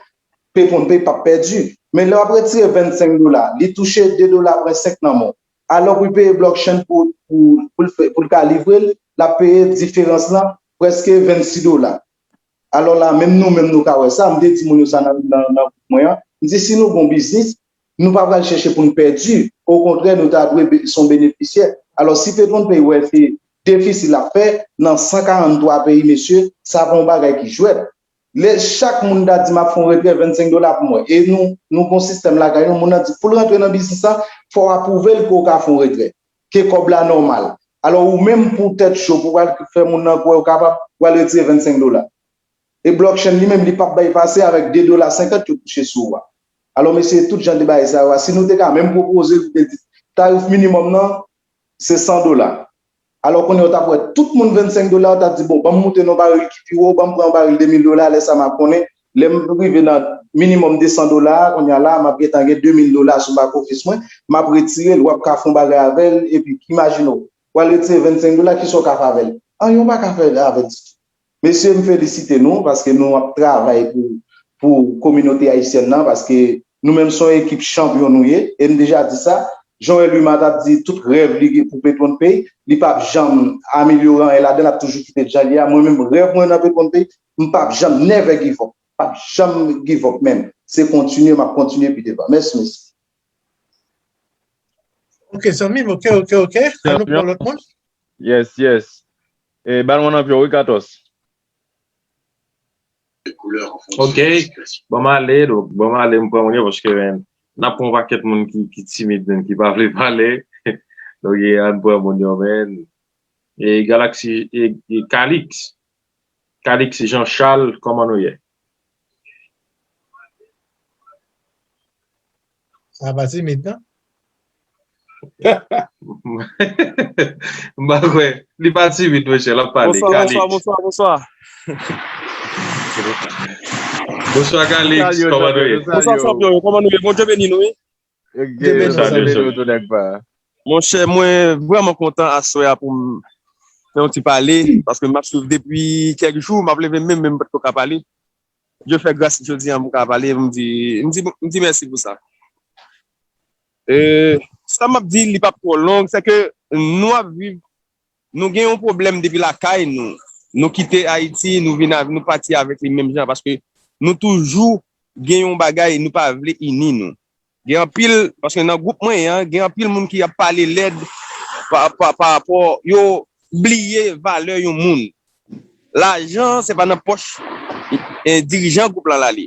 Pay Pay p ap pèdi. Men lè w ap retire vennsenk dola, li touche de dola pwen senk nan men w. Alò pou l peye blockchain pou, pou, pou l fè, pou l ka livre l, l ap peye diferans lan prèske vennsis dola. Alò la, menm nou menm nou ka wè sa, m te di moun yo sa nan, nan, nan gwoup mwen an, m di si nou gon biznis, nou pa pral chèche pou n pèdi, okontrè, nou ta dwe be-, se yon benefisyè. Alò, si Petwonn Pay wè se defisi l ap fè nan san karannntwa peyi, mesye, sa pa yon bagay ki jwèt. Lè chak moun ta di, "M ap fè yon retrè vennsenk dola pou mwen," e nou, nou gon sistèm lakay nou, moun nan di, pou l rantre nan biznis la, fò w apwouve l ke w ka fè yon retrè, ke kòb la nòmal. Alò, ou menm pou tèt cho, pou w al fè moun nan kwè w kapab, w al retire vennsenk dola. E blockchain li menm, li p ap bay pase avèk de dola senkant yo touche sou ou a. Alò, mesye, tout jan de bagay sa yo a, si nou te ka menm pwopoze, nou te di, tarif minimòm nan, se san dola. Alò, kounye a, w t ap wè tout moun vennsenk dola, w t ap di, "Bon, ban m moute nan yon baril ki pi wo, ban m pran yon baril de mil dola, lè sa m ap konnen, lè m rive nan minimòm de san dola a, kounye a la, m ap gentan gen de mil dola sou back office mwen, m ap retire l, w ap ka fè yon bagay avè l, epi imajine w, w al retire vennsenk dola, kisa w ka fè avè l? Anyen w pa ka fè avè l ditou." Mesye, m felisite nou paske nou ap travay pou, pou kominote ayisyèn nan, paske nou menm se yon ekip chanpyon nou ye, e m deja di sa, jan Louis Marthe ap di tout rèv li gen pou Petwonn Pay, li p ap janm amelyore anyen ladan l, l ap toujou kite l jan l ye a. Mwen menm, rèv mwen nan Petwonn Pay, m p ap janm never give up. M p ap janm give up menm. Se kontinye, m ap kontinye pi devan. Mèsi, mèsi. Ok, zanmi m, ok, ok, ok. An nou pran lòt moun. Yes, yes. E, ba nou nan pye w, wi, Katòs. Ok, ban m ale, donk, ban m ale, m pran moun yo, paske, men, n ap pran yon pakèt moun ki, ki timid, menm, ki pa vle pale. Donk, e, ann pran moun yo, men. E, Galaxy, e, e, Calix. Calix Jean Charles, kòman nou ye? Sa pa timid, non? M pa kwè. Li pa timid, monchè, l ap pale. Calix. Bonswa, bonswa, bonswa, bonswa. Bonswa, Calix, kòman nou ye? Bonswa, chanpyon yo, kòman nou ye? Bondye beni nou, wi. Bondye beni nou tou, nèg pa. Monchè, mwen vrèman kontan aswè a pou m fè yon ti pale, paske m ap swiv depi kèk jou, m ap leve menm, menm m pa t ko ka pale. Dye fè gras jodi a m ka pale, m di, m di, m di mèsi pou sa. E, sa m ap di, li p ap twò long, se ke nou ap viv, nou gen yon pwoblèm depi lakay nou. Nou kite Ayiti, nou vin, nou pati avèk li menm jan, paske nou toujou gen yon bagay, nou pa vle ini nou. Gen anpil, paske nan gwoup mwen an, gen anpil moun ki ap pale lèd pa, pa, pa rapò, yo bliye valè yon moun. Lajan, se pa nan pòch e, dirijan gwoup la l ale.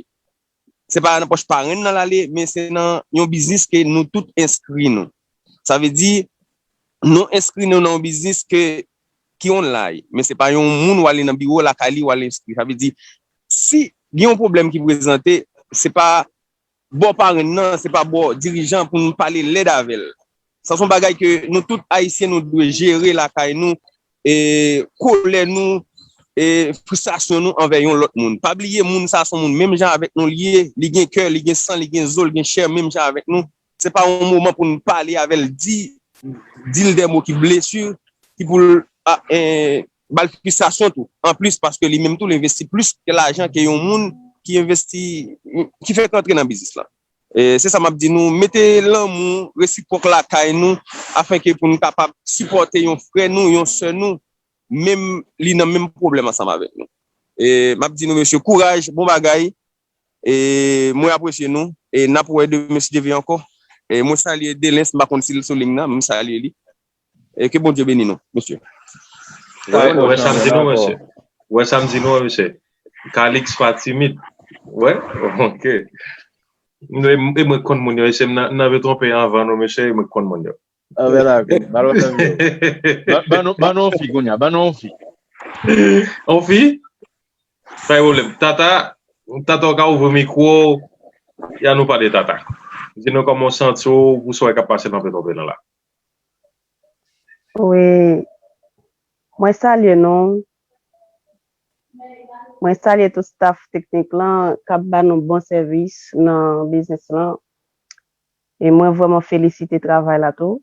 Se pa nan pòch parenn nan l ale, men se nan yon biznis ke nou tout enskri nou. Sa vle di, nou enskri nou nan yon biznis ke, ki online, men se pa yon moun w ale nan biwo lakay li w ale enskri. Sa vle di, si gen yon pwoblèm ki prezante, se pa bò parenn nan, se pa bò dirijan pou nou pale lèd avè l. Sa se yon bagay ke nou tout Ayisyen nou dwe jere lakay nou, e, kolè nou, e, fristrasyon nou anvè yon lòt moun. Pa bliye moun sa se yon moun menm jan avèk nou li ye, li gen kè, li gen san, li gen zo, li gen chè menm jan avèk nou. Se pa yon moman pou nou pale avè l, di, di l de mo ki blesi, ki pou l a, e, ba l fristrasyon tou. Anplis, paske li menm tou, l envesti plis ke lajan ke yon moun ki envesti, ki fèk rantre nan biznis la. E, se sa m ap di nou, mete lanmou resipwòk lakay nou, afenke pou nou kapab sipòte yon frè nou, yon sè nou, menm li nan menm pwoblèm ansanm avèk nou. E, m ap di nou, mesye, kouraj, bon bagay. E, mwen apresye nou. E, n ap wè demen si Dye vle ankò. E, mwen salye Delens, m pa konn si l sou liy nan, m salye li. E ke Bondye beni nou, mesye. Wè, wè sa m di nou, mesye. Wè sa m di nou, mesye. Calix pa timid. Wè, ok. E mwen konn moun yo, mesye, m nan vle twonpe anvan nou, mesye, e mwen konn moun yo. Anben dakò, ba nou fè yo. Ban nou fi kounye a, ban nou fi. On fi? Pa gen pwoblèm. Tata, Tata, w ka ouvri mikwo, y a nou pale Tata. Di nou kòman w santi w, pou sa w wè k ap pase nan Petwopel la. Wi, mwen salye nou. Mwen salye tout staff teknik lan k ap ba nou bon sèvis nan biznis lan. E mwen vrèman felisite travay la tou.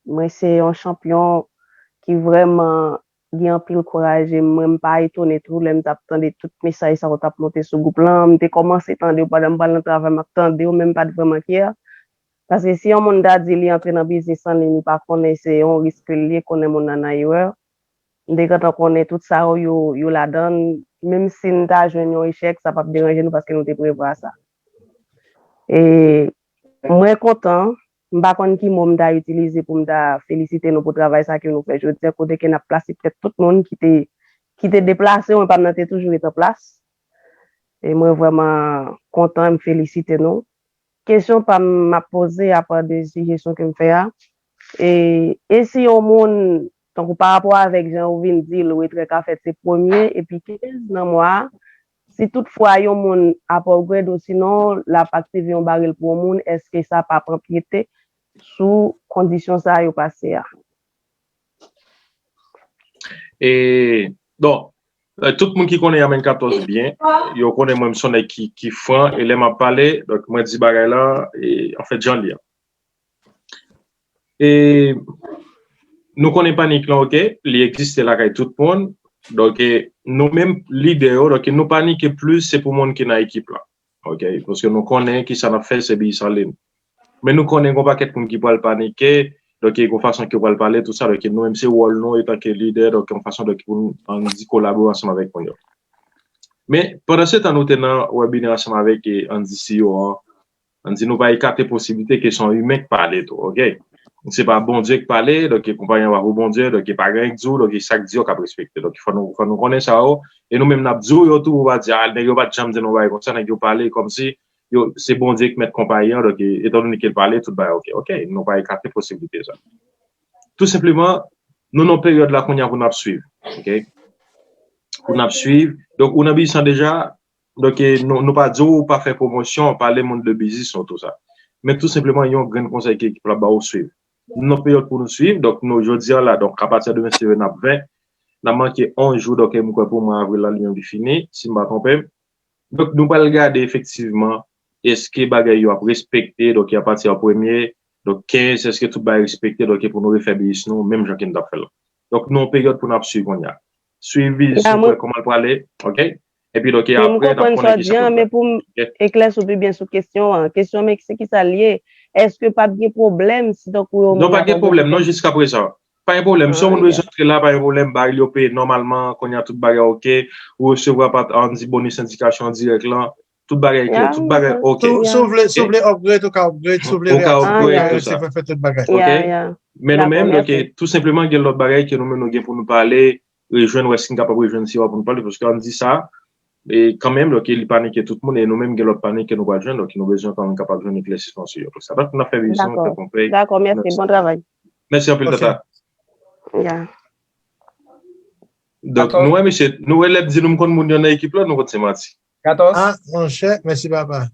Mwen se yon chanpyon ki vrèman gen anpil kouraj e mwen m pa etone tou lè m t ap tande tout mesaj sa yo t ap monte sou gwoup lan. M te kòmanse tande w pandan m pral nan travay, m ap tande w, men m pa t vrèman kyè. Paske si yon moun ta di li antre nan biznis an liy, li pa konnen se yon risk ke l ye, konnen moun nan nan erè. M te gentan konnen tout sa yo, yo, yo ladan l. Menm si n ta jwenn yon echèk, sa p ap deranje nou paske nou te prevwa sa. E mwen kontan, m pa konn ki mo m ta itilize pou m ta felisite nou pou travay sa ke nou fè jodi a, kote ke n ap plase tèt tout moun ki te, ki te deplase, men pa m nan te toujou ret an plas. E mwen vrèman kontan, m felisite nou. Kesyon pa m m ap poze apa de sijesyon ke m fè a. E, e si yon moun, tankou pa rapò avèk jan ou vin di l, retrè ka fèt se premye epi kenz nan mwa a, si toutfwa yon moun apa upgrade osinon l ap aktive yon barèl pou yon moun, èske sa p ap anpyete sou kondisyon sa yo pase a? E, bon, tout moun ki konnen Yamen katòz byen, yo konnen mwen m se yon nèg ki, ki fran, e lè m ap pale, donk mwen di bagay la, e, anfèt, jan l ye a. E nou konnen panik lan, ok, li egziste lakay tout moun, donk nou menm lidè yo, donk nou panike plis se pou moun ki nan ekip la. Ok, paske nou konnen ki sa n ap fè se biznis an liy. Men nou konnen gon pakèt moun ki pral panike, donk gon fason ki yo pral pale, tout sa, donk nou menm se wòl nou etanke lidè, donk yon fason donk pou nou ann di kolabore ansanm avèk moun yo. Men pandan se tan nou te nan webinè ansanm avèk ann di CEO an, ann di nou pa ekate posiblite ke se yon imen k pale tou, ok? Se pa Bondye k pale, donk konpayi an pa pou Bondye, donk pa gen anyen k di w, donk sa k di yo k ap respekte. Donk fò nou, fò nou konnen sa yo, e nou menm n ap di w yo tou, ou pa di, a, nèg yo pa t janm di nou bagay konsa, nèg yo pale kòmsi yo, se Bondye k mèt konpayi an, donk etandone ke l pale, tout bagay ok, ok, nou pa ekate posiblite sa. Tou senpleman, nou nan peryòd la kounye a pou n ap swiv, ok? Pou n ap swiv, donk ou nan biznis lan deja, donk nou, nou pa di w pa fè pwomosyon, pale moun de biznis nou, tou sa. Men tou senpleman, yon grenn konsèy ke ekip la ba w, swiv. Nou nan peryòd pou nou swiv, donk nou jodi a la, donk apati demen si Dye vle n ap ven, n ap manke onz jou, donk m kwè pou mwa avril la li menm li fini, si m pa twonpe m. Donk nou pral gade efektivman, èske bagay yo ap respekte, donk apati premye, donk kenz, èske tout bagay respekte, donk pou nou refè biznis nou, menm jan ke n t ap fè l. Donk nou nan peryòd pou n ap swiv kounye a. Swiv biznis nou, pou wè kòman l prale, ok? Epi donk apre n ap konnen ki sa pou fè. Men pou m eklèsi w pi byen sou kesyon an. Kesyon men se kisa l ye? Èske p ap gen pwoblèm si tankou yon moun... Non, pa gen pwoblèm non, jiskaprezan. Pa gen pwoblèm. Si yon moun bezwen antre la, pa gen pwoblèm, barèl yo peye nòmalman, kounye a tout bagay ok, ou resevwa pa, ann di, bonis endikasyon dirèk lan, tout bagay klè, tout bagay ok. Si w vle, si w vle upgrade, ou ka upgrade, si w vle reaktive, ou ka upgrade, tout sa. Fè tout bagay. Ok? Men nou menm, donk tou senpleman gen lòt bagay ke nou menm nou gen pou nou pale, rejwenn, wè si n kapab rejwenn Siwa pou n pale, paske ann di sa, e kanmenm, donk, li panike tout moun, e nou menm gen lòt panik ke nou pral jwenn, donk, nou bezwen kanmenm kapab jwenn eklèsisman sou yo. Pou sa, donk, n ap fè vizyon, Dakò. Fè Ponpèy. Dakò, mèsi. Bon travay. Mèsi anpil, Ok. Tata. Ya. Donk, nou wè, mesye, nou wè lè di nou m konn moun yo nan ekip la, nou konn se manti. Katòz. Ah, monchè, mèsi papa.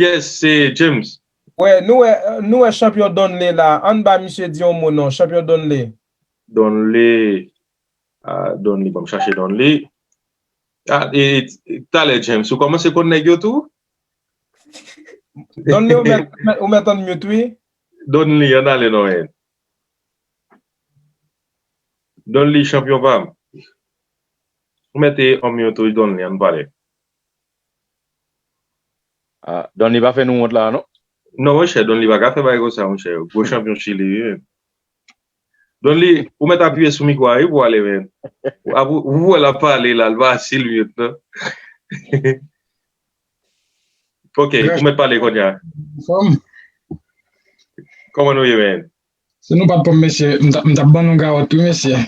Yes, se James. Wè, nou wè, nou wè chanpyon Donley la. Ann ba misye di yon mo non, chanpyon Donley. Donley. Ah, Donley, bon, m chache Donley. Ah, e, e, talè, James, ou kòmanse konn nèg yo tou? Donley, ou mèt, ou mèt on mute, wi. Donley, ann ale non, en. Donley, chanpyon pa m. Ou mèt on mute tou, Donley, ann pale. Ah, Donley pa fè nou wont la, non? Non, monchè, Donley pa ka fè bagay konsa, monchè. Gwo chanpyon Chili, wi. Donley, ou mèt apiye sou mikwo a, wi, pou ale, men. Ou, ou, ou wè l ap pale la, l pa sil mute, non. Ok, ou mèt pale kounye a. Fòm. Kòman nou ye, men? Si nou pa t pran m, mesye, m t ap, m t ap ban nou gawòt, wi, mesye.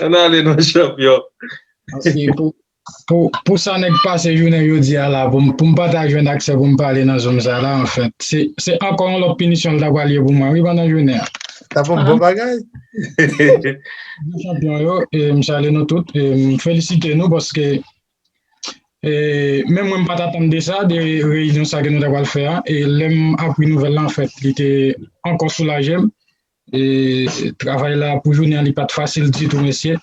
Ann ale non, chanpyon. Paske pou, pou, pou sa nèg pase jounen jodi a la, pou, m- pou m pa ta jwenn aksè pou m pale nan Zoom sa la, anfèt, se, se ankò yon lòt pinisyon l ta pral ye pou mwen, wi, pandan jounen an. T ap yon bon bagay. Chanpyon yo, e, m salye nou tout, e, m felisite nou paske, e, menm mwen m pa t atann de sa, de reyinyon sa ke nou ta pral fè a, e lè m apri nouvèl la, anfèt, li te ankò soulaje m. E travay la pou jounen an, li pa t fasil ditou, mesye.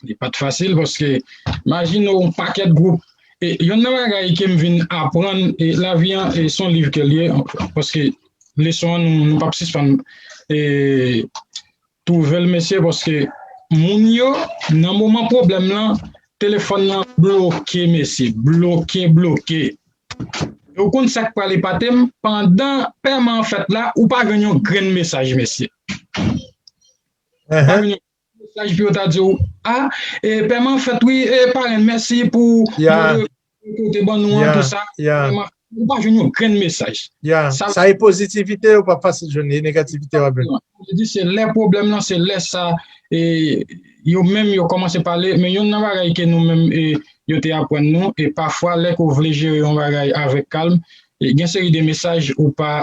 Li pa t fasil paske, imajine w, yon pakèt gwoup. E yonn nan bagay ke m vin aprann, e lavi an, e se yon liv ke l ye, paske leson an, nou, nou p ap sispann, e, twouve l, mesye, paske moun yo, nan moman pwoblèm lan, telefòn lan bloke, mesye, bloke, bloke. E w konn sa k pral epate m, pandan pèman an fèt la, ou pa jwenn yon grenn mesaj, mesye. Ou pa jwenn yon mesaj pou yo ta di w, a, e, pèman an fèt, wi, e, parenn, mèsi pou, pou, pou te ban nou an, tou sa. Pèman, ou pa jwenn yon grenn mesaj. Ya, sa, sa e pozitivite, ou p ap fasil jwenn li, e negativite w ap jwenn. Sa vle di se lè pwoblèm lan, se lè sa, e, yo menm yo kòmanse pale, men yonn nan bagay ke nou menm, e, yo te aprann nou, e pafwa lè ke w vle jere yon bagay avèk kalm, e gen seri de mesaj ou pa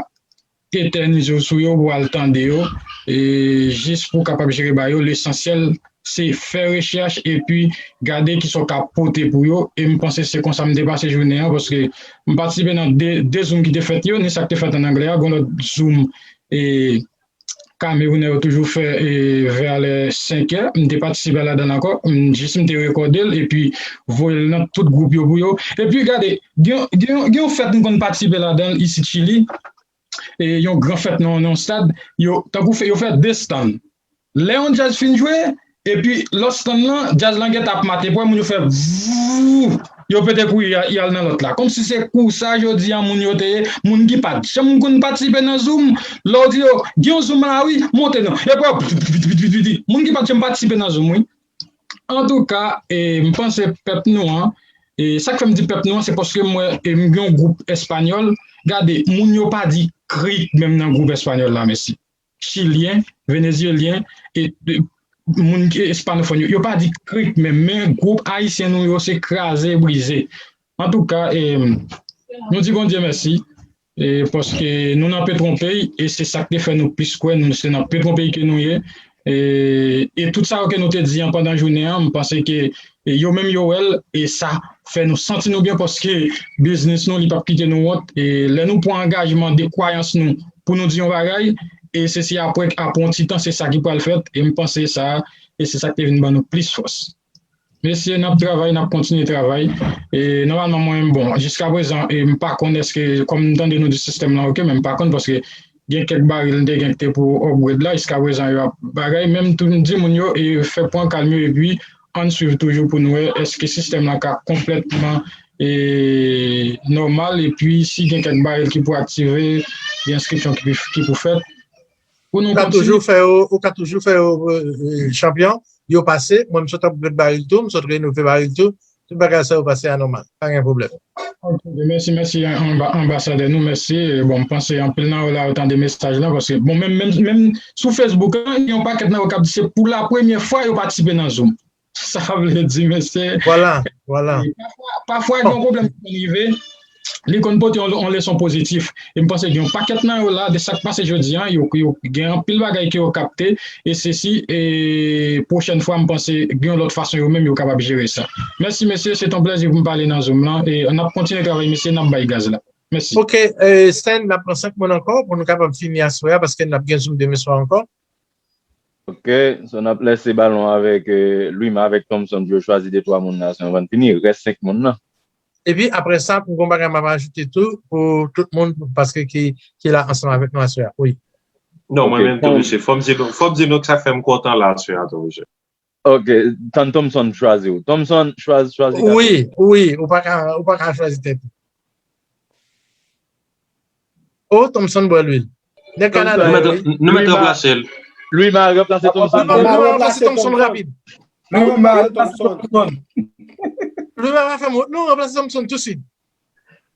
etènize w sou yo pou w al tande yo, e jis pou w kapab jere ba yo, lesansyèl se fè rechèch epi gade kisa w ka pote pou yo. E m panse se konsa m te pase jounen an, paske m patisipe nan de, de Zoom ki te fèt yo, ni sa k te fèt ann anglè a, gen lòt Zoom, e, Kamerounè yo toujou fè, e, vè lè senk è. M te patisipe ladan l ankò. M, jis m te rekòde l epi voye l nan tout gwoup yo pou yo. Epi gade, gen, gen, gen yon fèt m konn patisipe ladan l isit Chili. E, yon gran fèt nan, nan yon stad, yo, tankou fè, yo fè de stand. Lè yon djaz fin jwe, epi lòt stand lan, djaz lan gentan ap mate pwen, moun yo fè vouv, yo pete kouri y al nan lòt la. Kòmsi se kou sa jodi a moun yo te ye, moun ki pa t janm konn patisipe nan Zoom, lè w di yo, gen yon Zoom la wi, monte non. Epi w ap vit, vit, vit, vit, vit, vit. Moun ki pa t janm patisipe nan Zoom, wi. Antouka, e, m panse pèp nou an, e, sa k fè m di pèp nou an, se paske m wè, e, m gen yon gwoup espanyòl, gade, moun yo pa di krik menm nan gwoup espanyòl la, mesye. Chilyen, venezyelyen, e, e, moun ki espanofòn yo, yo pa di krik menm, men gwoup ayisyen nou yo, se kraze, brize. Antouka, e, nou di Bondye mèsi, e, paske nou nan Petwon Pay, e se sa k te fè nou plis kwè, nou se nan Petwon Pay ke nou ye. E, e tout sa yo ke nou te di an pandan jounen an, m panse ke, e, yo menm yo wè l, e sa fè nou santi nou byen paske biznis nou, li p ap kite nou wont. E lè nou pran angajman de kwayans nou pou nou di yon bagay, e se si apre, apre yon ti tan, se sa ki pral fèt. E m panse sa, e se sa k te vin ban nou plis fòs. Mesye, n ap travay, n ap kontinye travay. E nòmalman, mwen, bon, jiskaprezan, e m pa konn èske, kòm m tande nou di sistèm lan oke, men m pa konn paske gen kèk baril m te gen ki te pou upgrade la, jiskaprezan yo ap bagay, men m tou m di moun yo, e fè pran kalm yo, epi ann swiv toujou pou n wè èske sistèm lan ka konplètman, e, nòmal, epi si gen kèk baril ki pou aktive, gen enskripsyon ki, ki pou fèt. Pou nou kontinye. Ou ka toujou fè yo, ou ka toujou fè yo, e, e, chanpyon, yo pase, mwen m sot upgrade baril tou, m sot renove baril tou, tout bagay sa yo pase anòmal. Pa gen pwoblèm. Ok, mèsi, mèsi, anba- anbasadè nou, mèsi. Bon, m panse anpil nan yo la, yo tande mesaj la, paske, bon, menm, menm, menm sou Facebook, an, gen yon pakèt nan yo k ap di se pou la premyè fwa yo patisipe nan Zoom. Sa vle di, mesye, Vwala, vwala. pafwa, pafwa gen yon pwoblèm ki konn rive, li konn pote yon, yon leson pozitif. E m panse gen yon pakèt nan yo la, de sa k pase jodi an, yo, yo gen anpil bagay ke yo kapte, e se si, e pwochèn fwa, m panse gen yon lòt fason yo menm yo kapab jere sa. Mèsi, mesye, se t yon plèzi pou m pale nan Zoom lan, e n ap kontinye travay, mesye, n ap bay gaz la. Mèsi. Ok, euh, Sèn, n ap pran senk moun ankò pou nou kapab fini aswè a, paske n ap gen Zoom demen swa ankò. Ok, so n ap lese balon avèk euh, Lwima avèk Thompson pou yo chwazi de twa moun nan anvan n fini. Rès senk moun nan. Epi apre sa, pou gon bagay m ap ajoute tou, pou tout moun, paske ki, ki la ansanm avèk nou aswè a. Wi. Non, mwen Ok, menm tou, mesye. Fò m di nou, fò m di nou sa k fè m kontan la aswè a tou, mesye. Ok, tann Thompson chwazi w. Thompson, chwazi, chwazi. Wi, wi, ou pa ka, ou pa ka chwazi tèt ou. Oh, Thompson bwè lwil. Nèg Kanada, Nou mèt, wi. nou mèt ranplase l. Lwima ranplase Thompson. Nou ranplase Thompson rapid. Nou ranplase Thompson. Lwima pa fè m wont, nou ranplase Thompson tousuit.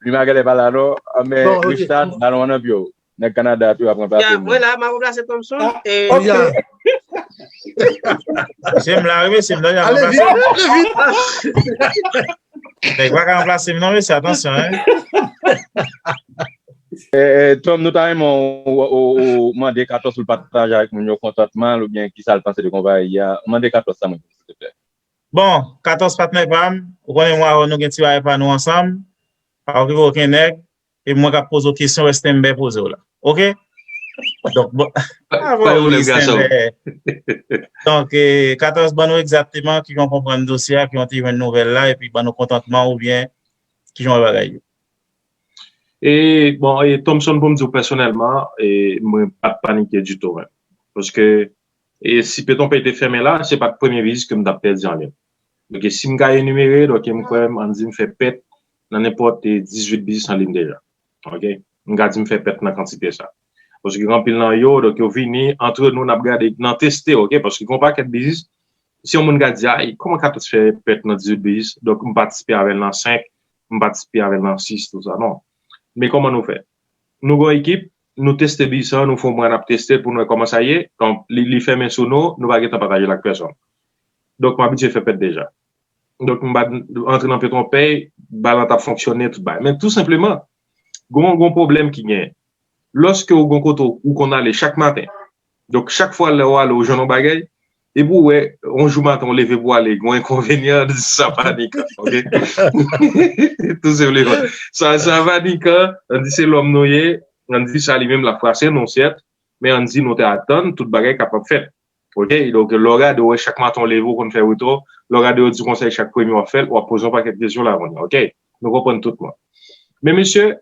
Lwima genlè pa la non. Ah, men Bon, ok. Richard, balon an nan pye w. Nèg Kanada tou ap ranplase Ya, nou. Mwen la, m ap ranplase Thompson. Ah, E, ok. Ya. Se m la, wi, se m la, Ale vit, ale vit. Nèg pa ka ranplase m non, mesye, atansyon, hein. Eh, eh, Tom, nou ta renmen ou, ou, ou mande katòs pou l pataje avèk moun yo kontantman l oubyen kisa l panse de konpayi a. Mande katòs sa mwen, silteplè. Bon, katòs patnè pa m, ou konnen mwen avè w nou gen ti bagay pa nou ansanm. Pa okipe okenn nèg. E mwen k ap poze w kesyon, wè Stenbè poze w la. Ok? Donk, bon, Pa yon lè gason. Donk, eh, katòs ban nou egzakteman ki yon konprann dosye a, ki yon te jwenn nouvèl la, epi ban nou kontantman oubyen ki jan bagay yo. E, bon, e Thompson, pou m di w pèsonèlman, e, mwen pa t panike ditou menm. Paske, e, si Petwonpèy te fèmen la, se pa t premye biznis ke m t ap pèdi an liy. Donk, e, si m ka enimere, donk, e, m kwè, m, ann di, m fè pèt nan nenpòt, e, dizuit biznis an liy deja. Ok? M ka di m fè pèt nan kantite sa. Paske gen anpil nan yo, donk, yo vini, antre nou, n ap gade, n ap teste, ok? Paske gen yon pakèt biznis, si yon moun ka di, ay, kòman Katòs fè pèt nan dizuit biznis, donk, m patisipe avè l nan senk, m patisipe avè l nan sis, tou sa, non. Men kòman nou fè? Nou gen yon ekip, nou teste biznis an, nou fè yon mwa n ap teste l pou nou wè kòman sa ye. Donk, li, li fèmen sou nou, nou pa gentan pataje l ak pèsonn. Donk, m abitye fè pèt deja. Donk, m pa antre nan Petwonpèy, balan t ap fonksyone, tout bagay. Men tou senpleman, gon, gon pwoblèm ki genyen. Lòske ou gon kote ou konn ale chak maten, donk, chak fwa lè w ale, ou jwenn yon bagay, epi w wè, yon jou maten, w leve pou w ale, gon enkonvenyan, ann di sa panikan, ok? Tou senpleman. Sa, sa panikan, ann di se lòm nou ye, ann di sa li menm l ap frase nou, sèt, men ann di nou te atann tout bagay kapab fèt. Ok? Donk, lè w gade, w wè chak maten w leve, w konn fè retò, lè w gade, yo di w konsa chak premye w ap fè l, w ap poze yon pakèt kesyon la kounye a, ok? Nou konprann tout mwen. Men mesye,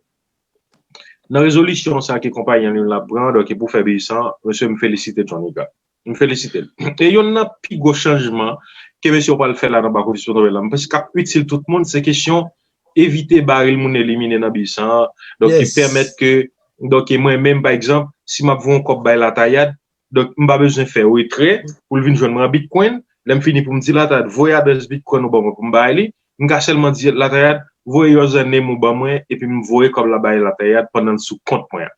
nan rezolisyon sa ke konpayi an li menm l ap pran, donk pou fè biznis an, mesye, m felisite Johnny Gap. M felisite l. E youn nan pi gwo chanjman ke mesye yo pral fè la nan bak ofis Petwonpèy la, m panse k ap itil tout moun, se kesyon evite baril moun elimine nan biznis an, donk ki Yes. pèmèt ke, donk mwen menm, pa egzanp, si m ap voye yon kòb bay Latayad, donk m pa bezwen fè retrè pou l vin jwenn mwen an Bitcoin. Lè m fini pou m di Latayad, voye adrès Bitcoin ou ban mwen pou m bay li, m ka sèlman di Latayad, voye username ou ban mwen, epi m voye kòb la bay Latayad pandan l sou kont mwen an.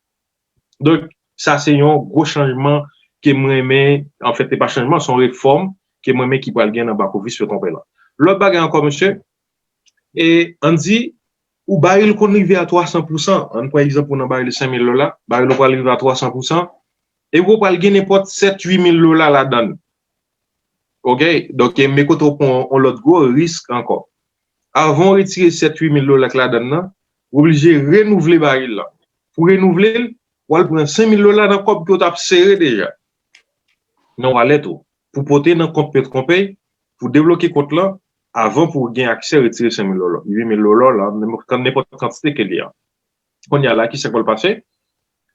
Donk, sa se yon gwo chanjman ke m renmen, anfèt, se pa chanjman, se yon refòm ke m renmen ki pral gen nan bak ofis Petwonpèy la. Lòt bagay ankò, mesye, e ann di, ou baril konn rive a twa san pou san. Ann pran egzanp ou nan baril senk mil dola, baril ou pral rive a twa san pou san, epi ou pral gen nenpòt sèt, uit mil dola ladan l. Ok? Donk, e men kote ou pran yon lòt gwo risk ankò. Avan w retire sèt, uit mil dola k ladan l nan, ou oblije renouvle baril la. Pou renouvle l, w al pran senk mil dola nan kòb ke w t ap sere deja nan wallet ou, pou pote nan kont Petwonpèy, pou debloke kont lan, avan pou w gen aksè retire senk mil dola, uit mil dola la, nenpòt, nenpòt kantite ke li a. Kounye a la, ki sa k pral pase?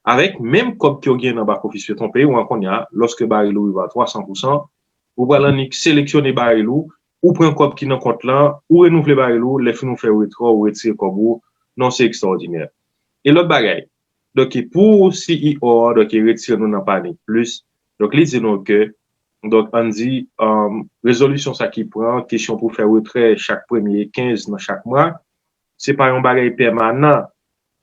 Avèk menm kòb ke w gen nan bak ofis Petwonpèy ou an kounye a, lòske baril ou rive a twa san pou san, ou pral annik seleksyone baril ou, ou pran kòb ki nan kont lan, ou renouvle baril ou, lè fini ou fè withdrawal, ou retire kòb ou, non, se ekstraòdinè. E lòt bagay, donk, pou C E O an, donk, retire nou nan panik plis, donk, li di nou ke Donk, ann di, um, rezolisyon sa ki pran, kesyon pou fè retrè chak premye kenz nan chak mwa, se pa yon bagay pèmanan.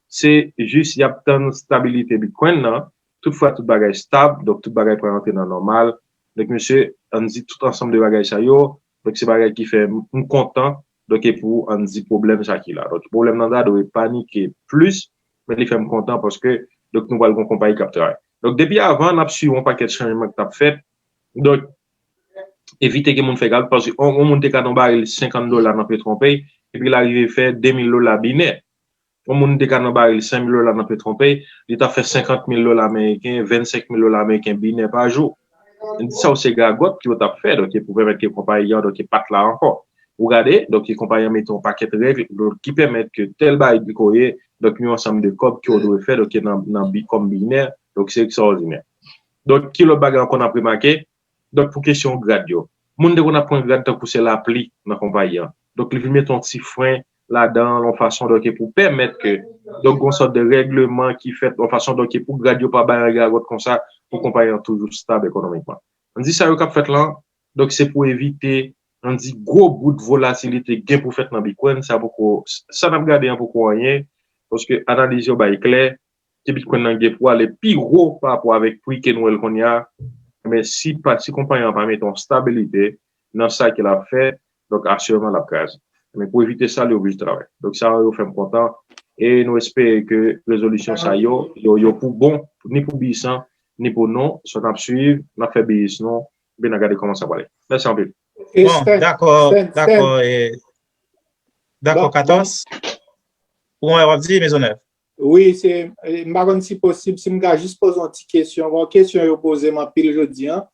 Se jis y ap tann stabilite Bitcoin nan. Toutfwa, tout bagay stab, donk tout bagay pral rantre nan nòmal. Donk, mesye, ann di tout ansanm de bagay sa yo. Donk, se bagay ki fè m, m kontan, donk, e pou, ann di, pwoblèm sa ki la. Donk, pwoblèm nan ta dwe panike plis, men li fè m kontan paske, donk, nou pral gon konpayi k ap travay. Donk, depi avan, n ap swiv yon pakèt chanjman k t ap fèt. Donk, evite ke moun fè kalkil, paske yon, yon moun te ka nan baril senkant dola nan Petronpay, epi l arive fè de mil dola binè. Yon moun te ka nan baril senk mil dola nan Petronpay, li t ap fè senkant mil dola ameriken, vennsenk mil dola ameriken binè pa jou. Sa yo se gagòt ke yo t ap fè, donk, pou pèmèt ke konpayi an, donk, pa t la ankò. Ou gade, donk, konpayi an mete yon pakèt règ, donk, ki pèmèt ke tèl bagay ki koye, donk, yon ansanm de kòb ke yo dwe fè, donk, nan, nan bi, kòm binè, donk, se ekstraòdinè. Donk, ki lòt bagay ankò n ap remake? Donk, pou kesyon grad yo, moun te konn ap pran grad tankou se lapli nan konpayi an. Donk, li vin mete yon ti fren ladan l, yon fason, donk, e pou pèmèt ke, donk, gon sòt de règleman ki fèt, yon fason, donk, e pou grad yo pa bay yon gagòt konsa, pou konpayi an toujou stab ekonomikman. Ann di sa yo k ap fèt lan, donk, se pou evite, ann di, gwo bout volatilite gen pou fèt nan Bitcoin, sa poko, sa n ap gade an poko anyen, paske analiz yo bay klè, ke Bitcoin nan gen pou ale pi wo pa rapò avèk pri ke nou wè l kounye a, men si pa, si konpayi an pa mete yon stabilite nan sa ke l ap fè, donk, asireman l ap kraze. Men pou evite sa, li oblije travay. Donk, sa yo fè m kontan. E nou espere ke rezolisyon sa yo, yo, yo pou bon, ni pou Bison, ni pou nou. So, n ap swiv, n ap fè Bison, epi n a gade kòman sa prale. Mèsi anpil. Bon, dakò, dakò, e, dakò, katòz. Ou w ap di, Mezonèv? Wi, se, e, m pa konn si posib, si m ka jis poze yon ti kesyon. Bon, kesyon yo poze m anpil jodi an.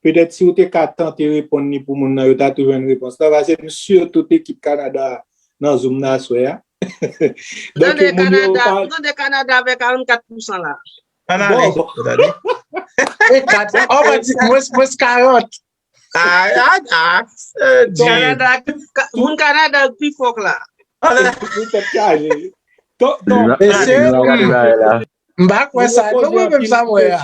Petèt si w te ka tante reponn li pou moun nan, yo ta tou jwenn repons la. Paske m si tout ekip Kanada nan Zoom nan aswè a. Donk, tande moun yo Kanada, pa tande Kanada avè karannkat pousan la. Ann ale, bon, bon. Tande. E kat, oh, mwen di, mwens, mwens karant. Ah, ah, ah, Kanada, moun Kanada pi fòk la. Mesye, m pa kwè sa non, mwen menm sa m wè a.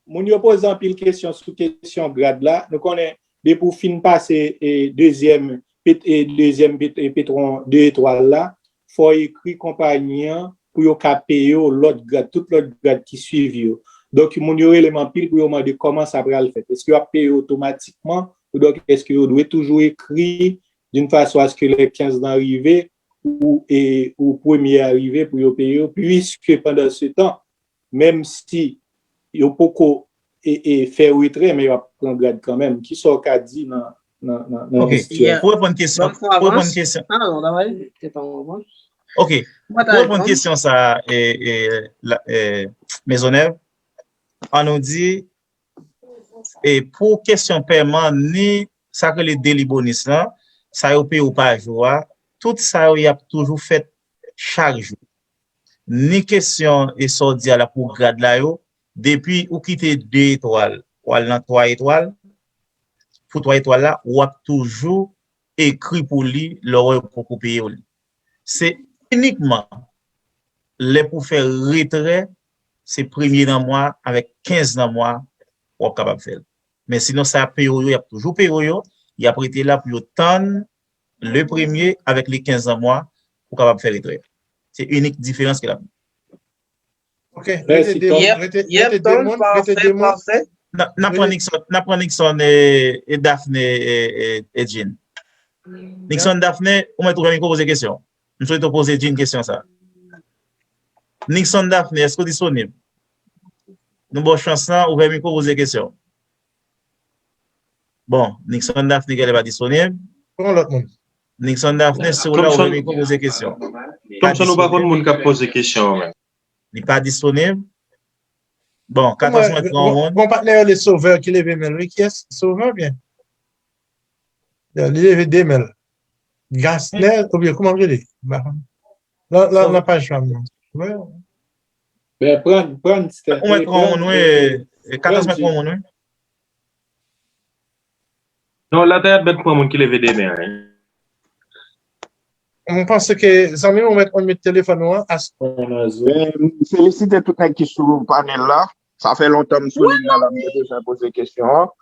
Moun yo poze anpil kesyon sou kesyon grad la. Nou konnen, depi w fin pase e, dezyèm, pet, e, dezyèm pet, e, petwon de etwal la, fò w ekri konpayi an pou yo ka peye w lòt grad, tout lòt grad ki swiv yo. Donk, moun yo rele m anpil pou yo mande kòman sa pral fèt. Èske y ap peye otomatikman? Ou donk, èske yo dwe toujou ekri d'une façon à ce que les quinze nan rive ou, e, ou premye a rive pou yo peye yo? Puiske pandan se tan, menm si yo poko e, e, fè retrè, men y ap pran grad kanmenm. Kisa w ka di nan, nan, nan, nan Ok, listwa? Pou reponn kesyon, pou reponn kesyon. Ah, non, non, non, non, non. Ok, pou reponn kesyon sa, e, e, la, e, Mezonèv, an nou di, e, pou kesyon pèman, ni sa k rele deli bonis lan, sa yo peye w pa jou a, tout sa yo, y ap toujou fèt chak jou. Ni kesyon e sa w di a la pou grad la yo, depi ou kite de etwal, w al nan twa etwal, pou twa etwal la, w ap toujou ekri pou li lè w wè yo poko peye w li. Se inikman lè pou fè retrè, se premye nan mwa avèk kenz nan mwa, w ap kapab fè l. Men sinon, sa y ap peye w yo, y ap toujou peye w yo, y ap rete la pou yo tann le premye avèk le kenz nan mwa pou kapab fè retrè. Se inik diferans ke l ap gen. Ok, rete de moun, rete, rete de moun, rete de moun. N ap, n ap pran Nixon, n ap pran Nixon e, e Daphne e, e, e Jean. Nixon, Daphne, ou mèt ouvè mikwo poze kesyon. M swete w poze Jean kesyon sa. Nixon, Daphne, èske w disponib? Nou ba w chans lan, ouvè mikwo poze kesyon. Bon, Nixon, Daphne genlè pa disponib. Pran lòt moun. Nixon, Daphne, si w la, ouvè mikwo poze kesyon. Thompson, ou pa konn moun k ap poze kesyon an menm. Li pa disponib. Bon, katòz mwen pran yon moun. Bon, patnè yo, le Sauveur ki leve men l, wi. Kiyès? Sauveur byen? Li leve de men l. Gasnè, oubyen kòman m rele? Nan, nan, nan paj pa m nan. Ben, pran, pran, Steph. Ou mèt pran yon moun, wi. Katòz mwen pran yon moun, wi. Non, la ta y ap mèt pran moun ki leve de men an. Mwen panse ke zanmi m ou mèt ou mèt telefòn ou an as. M felisite tout nèg ki sou panèl la. Sa fè lontan m sou liy la, la m te bezwen poze kesyon an.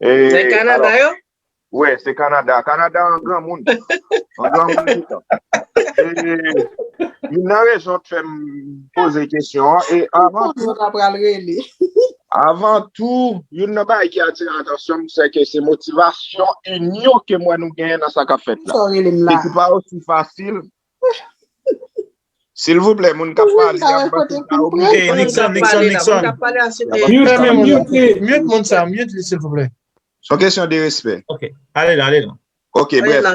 Se Kanada yo? Wi, se Kanada. Kanada an granmoun. An granmoun toutan. E, youn nan rezon k fè m poze kesyon an, e avan tou, avan tou, youn nan bagay ki atire atansyon m, se ke se motivasyon, inyon ke m wè nou genyen nan sa k ap fèt la. E ki pa osi fasil. Silvouplè, moun k ap pale, y ap manke sa oblije. Nixon, Nixon, Nixon. Mute, mute, mute moun sa, mute li, silvouplè. Se yon kesyon de respè. Ok, ale la, ale la. Ok, bref.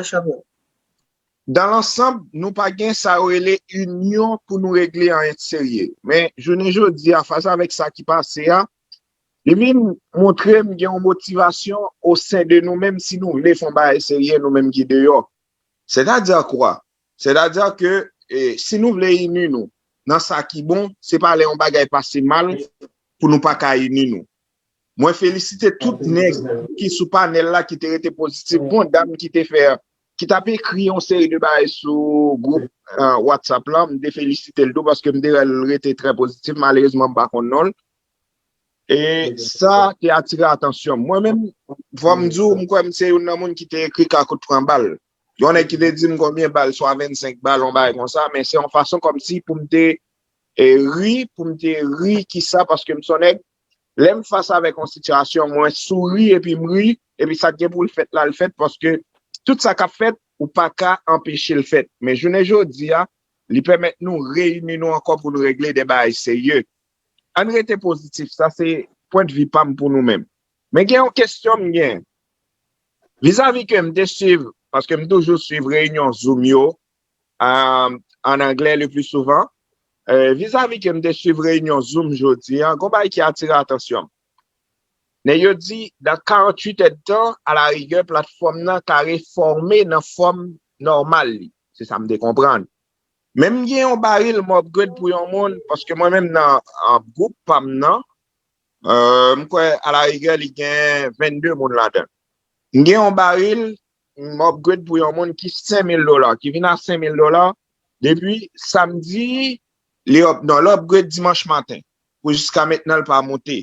Dan lansanb, nou pa gen sa yo rele inyon pou nou regle anyen serye. Men, jounen jodi a, fas avèk sa ki pase a, li vin montre m gen yon motivasyon o sen de nou menm si nou vle fè yon bagay serye, nou menm ki deyò. Sètadi kwa? Sètadi ke, e, si nou vle ini nou nan sa ki bon, se pa lè yon bagay pase mal pou nou pa ka ini nou. Mwen felisite tout nèg ki sou panèl la ki te rete pozitif. Gon dam ki te fè, ki t ap ekri yon seri de bagay sou gwoup, e, WhatsApp la, m te felisite l tou paske m te wè l rete trè pozitif. Malerezman, m pa konn non l. E sa te atire atansyon m. Mwen menm, fò m di w, m kwè m se youn nan moun ki te ekri ka kout pran bal. Yon nèg ki te di m konbyen bal, swa vennsenk bal, yon bagay konsa, men se yon fason kòmsi pou m te, e, ri, pou m te ri, kisa, paske m se yon nèg, lè m fas avèk yon sitiyasyon, mwen souri epi m ri, epi sa k gen pou l fèt la, l fèt, paske tout sa k ap fèt, ou pa ka anpeche l fèt. Men jounen jodi a, li pèmèt nou reyini nou ankò pou nou regle de bagay serye. Ann rete pozitif, sa se pwendvi pa m pou nou menm. Men gen yon kesyon m gen. Vizavi ke m te swiv, paske m toujou swiv reyinyon Zoom yo, um, an anglè le plus souvent. E, vizavi ke m te swiv reyinyon Zoom jodi a, gon bagay ki atire atansyon m. Nèg yo di, dans quarante-huit èdtan, alarigè, platfòm nan ka refòme nan fòm nòmal li. Se sa m te konprann. Men m gen yon baril m upgrade pou yon moun, paske mwen menm nan, an gwoup pa m nan, e, m kwè alarigè li gen vennde moun ladan l. M gen yon baril m upgrade pou yon moun ki senk mil dola, ki vin a senk mil dola depi samdi, li up, non, li upgrade dimanch maten, pou jiska mentnan l pa monte.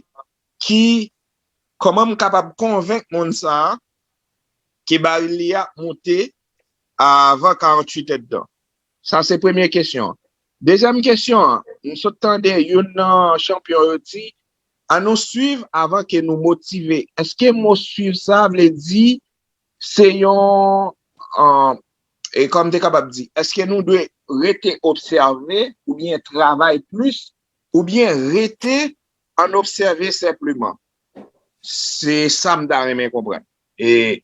Ki, kòman m kapab konvenk moun sa a ke baril li a monte avan karanntuit èdtan? Sa se premye kesyon an. Dezyèm kesyon an, m sot tande youn nan chanpyon yo di, ann nou swiv avan ke nou motive. Èske mo swiv sa vle di se yon, e, e kòm m te kapab di, èske nou dwe rete obsève oubyen travay plis oubyen rete ann obsève senpleman? Se sa m ta renmen konprann. E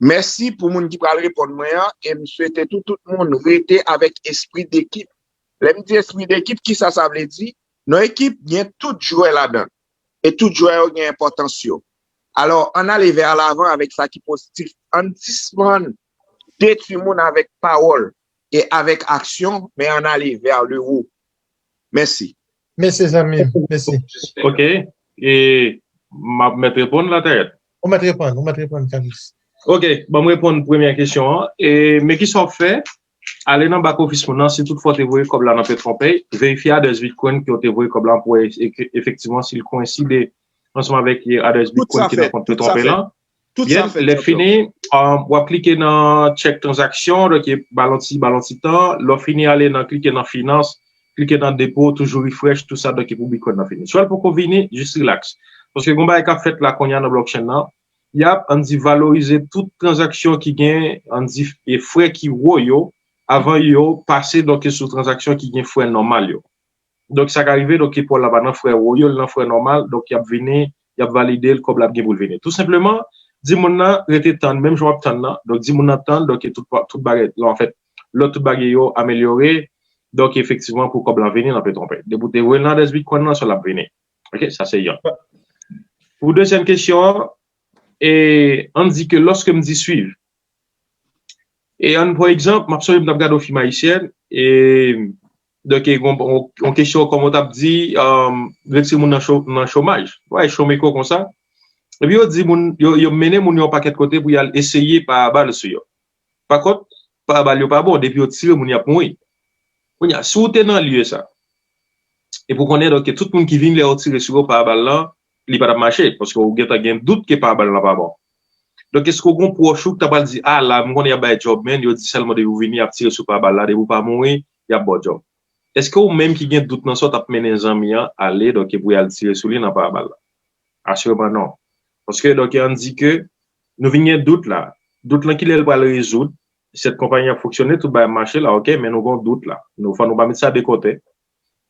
mèsi pou moun ki pral reponn mwen an, e m swete tou tout moun rete avèk espri dekip. Lè m di espri dekip, kisa sa vle di? Nan ekip, gen tout jwè ladan l. E tout jwè yo gen enpòtans yo. Alò, ann ale vè lavan avèk sa ki pozitif. Ann sispann detwi moun avèk pawòl e avèk aksyon, men ann ale vers le haut. Mèsi. Mèsi, zanmi m. Mèsi. Ok. E m ap mèt reponn la, Tayèt? Ou mèt reponn, ou mèt reponn, Kamis. Ok, ban m reponn premyè kesyon an. E, men kisa w ap fè? Ale nan back office moun nan, si tout fwa w te voye kòb la nan Petronpay, verifye adrès Bitcoin ke w te voye kòb la pou wè e-, efektivman si l koyenside ansanm avèk, e, adrès Bitcoin ki nan kont Petronpay lan. Tout sa fèt. Lè fini, um, w ap klike nan check transaction, donk, e ba l yon ti, ba l yon ti tan. Lè w fini, ale nan, klike nan finance, klike nan dépôt, toujou refresh, tout sa, donk, e pou Bitcoin nan fini. Si w wè l poko vini, jis relax. Paske gon bagay k ap fèt la kounye a nan blockchain nan, y ap, ann di, valorize tout tranzaksyon ki gen, ann di, e frè ki wo yo, avan yo pase, donk, sou tranzaksyon ki gen frè nòmal yo. Donk, sa ka rive, donk, e pa w la pa nan frè wo yo, l nan frè nòmal, donk, y ap vini, y ap valide l, kòb la ap gen pou l vini. Tou senpleman, di moun nan rete tann, menm jan w ap tann nan, donk, di moun nan tann, donk, e tout, tout bagay la, anfèt, lòt tout bagay yo amelyore, donk, efektivman, pou kòb la vini nan Petronpay. Depi w te voye l nan adrès Bitcoin nan, sa l ap vini. Ok, sa se yon. Pou dezyèm kesyon an, e, ann di ke lòske m di swiv, e ann pran egzanp, m ap sonje m t ap gade yon fim ayisyèn, e, donk, e, yon, yon, yon kesyon kòman w t ap di, um, retire moun nan cho-, nan chomaj. Wè, chome ko konsa. Epi yo di moun, yo, yo mennen moun yo yon pakèt kote pou y al eseye parabal sou yo. Pa kont, parabal yo pa bon, depi yo tire moun y ap mouri. Kounye a, si w te nan lye sa, epi w konnen, donk, tout moun ki vin lè yo tire sou yo parabal lan, li pa t ap mache, paske ou gentan gen dout ke pare bal lan pa bon. Donk, èske w gen yon pwòch ou ki ta pral di, a, la, m konnen y ap bay djòb, men yo di sèlman depi w vini, y ap tire sou pare bal la, depi w pa mouri, y ap ba w djòb. Èske ou menm ki gen dout nan sa, w t ap mennen zanmi an ale, donk, pou y al tire sou li nan pare bal la? Asireman non. Paske, donk, ann di ke nou vin gen dout la. Dout lan, kilè l pral rezoud? Sèt konpayi ap fonksyone, tout bagay ap mache la, oke, men nou gen dout la. Nou, fò nou pa met sa de kote.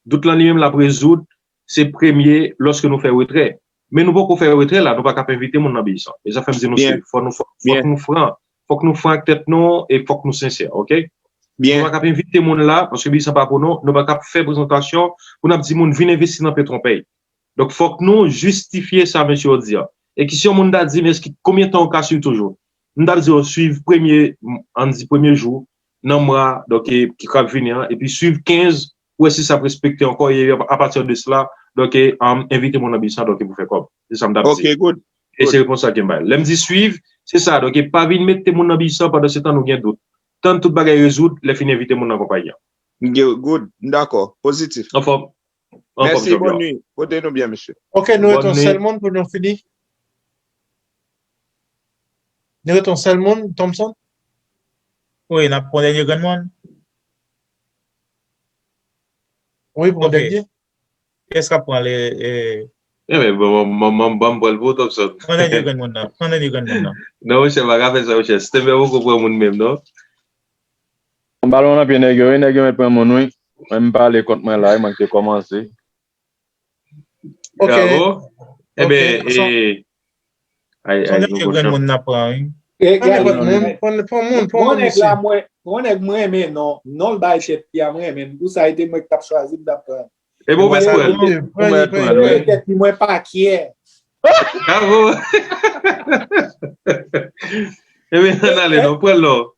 Dout lan li menm l ap rezoud, se premye lòske nou fè retrè. Men nou poko fè retrè la, nou pa ka ap envite moun nan Bisan. E sa fè m di nou swiv. Fò nou, fò, fòk nou fran. Fòk nou fran ak tèt nou e fòk nou sensè, oke? Nou pa ka ap envite moun la, paske Bisan pa pou nou, nou pa ka ap fè prezantasyon pou n ap di moun vin envesti nan Petwonpèy. Donk, fòk nou jistifye sa mesye yo di a. E ki si yon moun ta di m, èske konbyen tan ou ka swiv toujou? M t ap di yo swiv premye, ann di premye jou nan mwa, donk, e, ki k ap vini an, epi swiv kenz, pou wè si sa ap respekte ankò, e apati de sela, donk, e, um, envite moun nan Bisan, donk, e pou fè kòb. Se sa m t ap di. E se repons sa ke m bay. Lè m di swiv, se sa, donk, e pa vin mete moun nan Bisan pandan se tan nou gen dout. Tann tout bagay rezoud, lè fini envite moun nan konpayi an. Good, m dakò. Pozitif. Anfòm. Anfòm, mèsi, chanpyon. Bòn nwi. Pote nou byen, mesye. Ok, nou ret yon sèl moun pou nou fini. Nou ret yon sèl moun, Thompson? Wi, n ap pran dènye grenn moun. Wi, pran dènye. Kiyès k ap pran le, e... Ebyen, bon, bon, bon, bon, bon, pran l pou Thompson. Pran dènye grenn moun nan. Pran dènye grenn moun nan. Non, monchè, pa ka fè sa, monchè. Stemè poko pran moun menm, non. Yon balon nan pye nèg yo, wi, nèg yo mèt pran moun, wi. Mwen, m pale kont mwen la, wi, mwen ki te kòmanse. Ok. Bravo. Ebyen, e, ay, ay, nou grenn moun n ap pran, wi. Pran moun, pran moun, pran moun, mesye. Pran nèg mwen renmen non. Non l bay tèt li a mwen renmen. Pou sa, e te mwen ki t ap chwazi, m t ap pran. E bon, mwen pran, mwen pran, wi. Tèt li, mwen pa kyè. Bravo. Ebyen, ann ale, non, pran l non.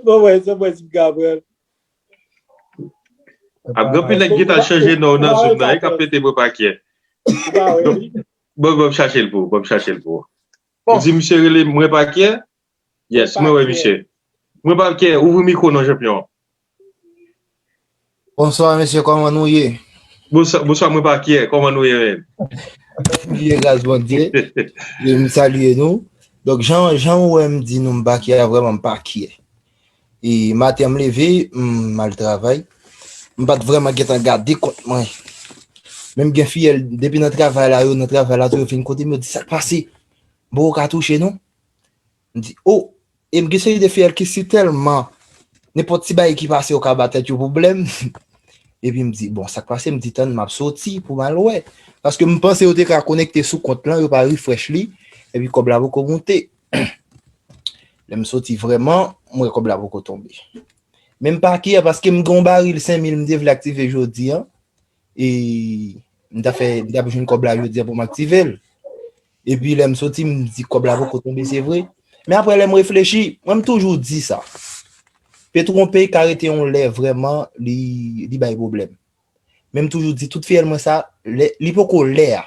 Bon, wè, se mwen si m ka pran. Ap gen anpil nèg ki ta chanje non nan Zoom nan, e k ap pete mwen pa kyè. Bon, bon, chache l pou, bon, chache l pou. Ou di misye rele mwen pa kyè? Yes, mwen wè misye. Mwen pa kyè, ouvri mikwo non, chanpyon. Bonswa, mesye, kòman nou ye? Bonswa, bonswa, mwen pa kyè, kòman nou ye, menm? M ye gras Bondye, e m salye nou. Donk, jan, jan ou wè m di nou m pa kyè, vrèman m pa kyè. E maten m leve, m al travay. M pa t vrèman gentan gade kont mwen. Men m gen fiyèl, depi nan travay la, yo nan travay la, tou yo vin kote m, yo di, "Sa k pase? Bon, ou ka touche, non?" M di, "O!" E m gen seri de fiyèl ki si tèlman, nenpòt ti bagay ki pase, yo ka ba tèt yo pwoblèm. Epi m di, "Bon, sa k pase?" M di, "Tann, m ap soti pou m al wè." Paske m panse yo te ka konekte sou kont lan, yo pa refresh li, epi kòb la poko moute. Lè m soti vrèman, m wè kòb la poko tonbe. Men m pa kyè paske m gen yon baril senk mil m te vle aktive jodi a. E m ta fè, m ta jwenn kòb la jodi a pou m aktive l. Epi lè m soti, m di kòb la poko tonbe, se vre. Men apre lè m reflechi, mwen m toujou di sa. Petwonpey ka rete yon lè vrèman, li, li bay pwoblèm. Men m toujou di tout fiyèl mwen sa, lè, li poko lè a.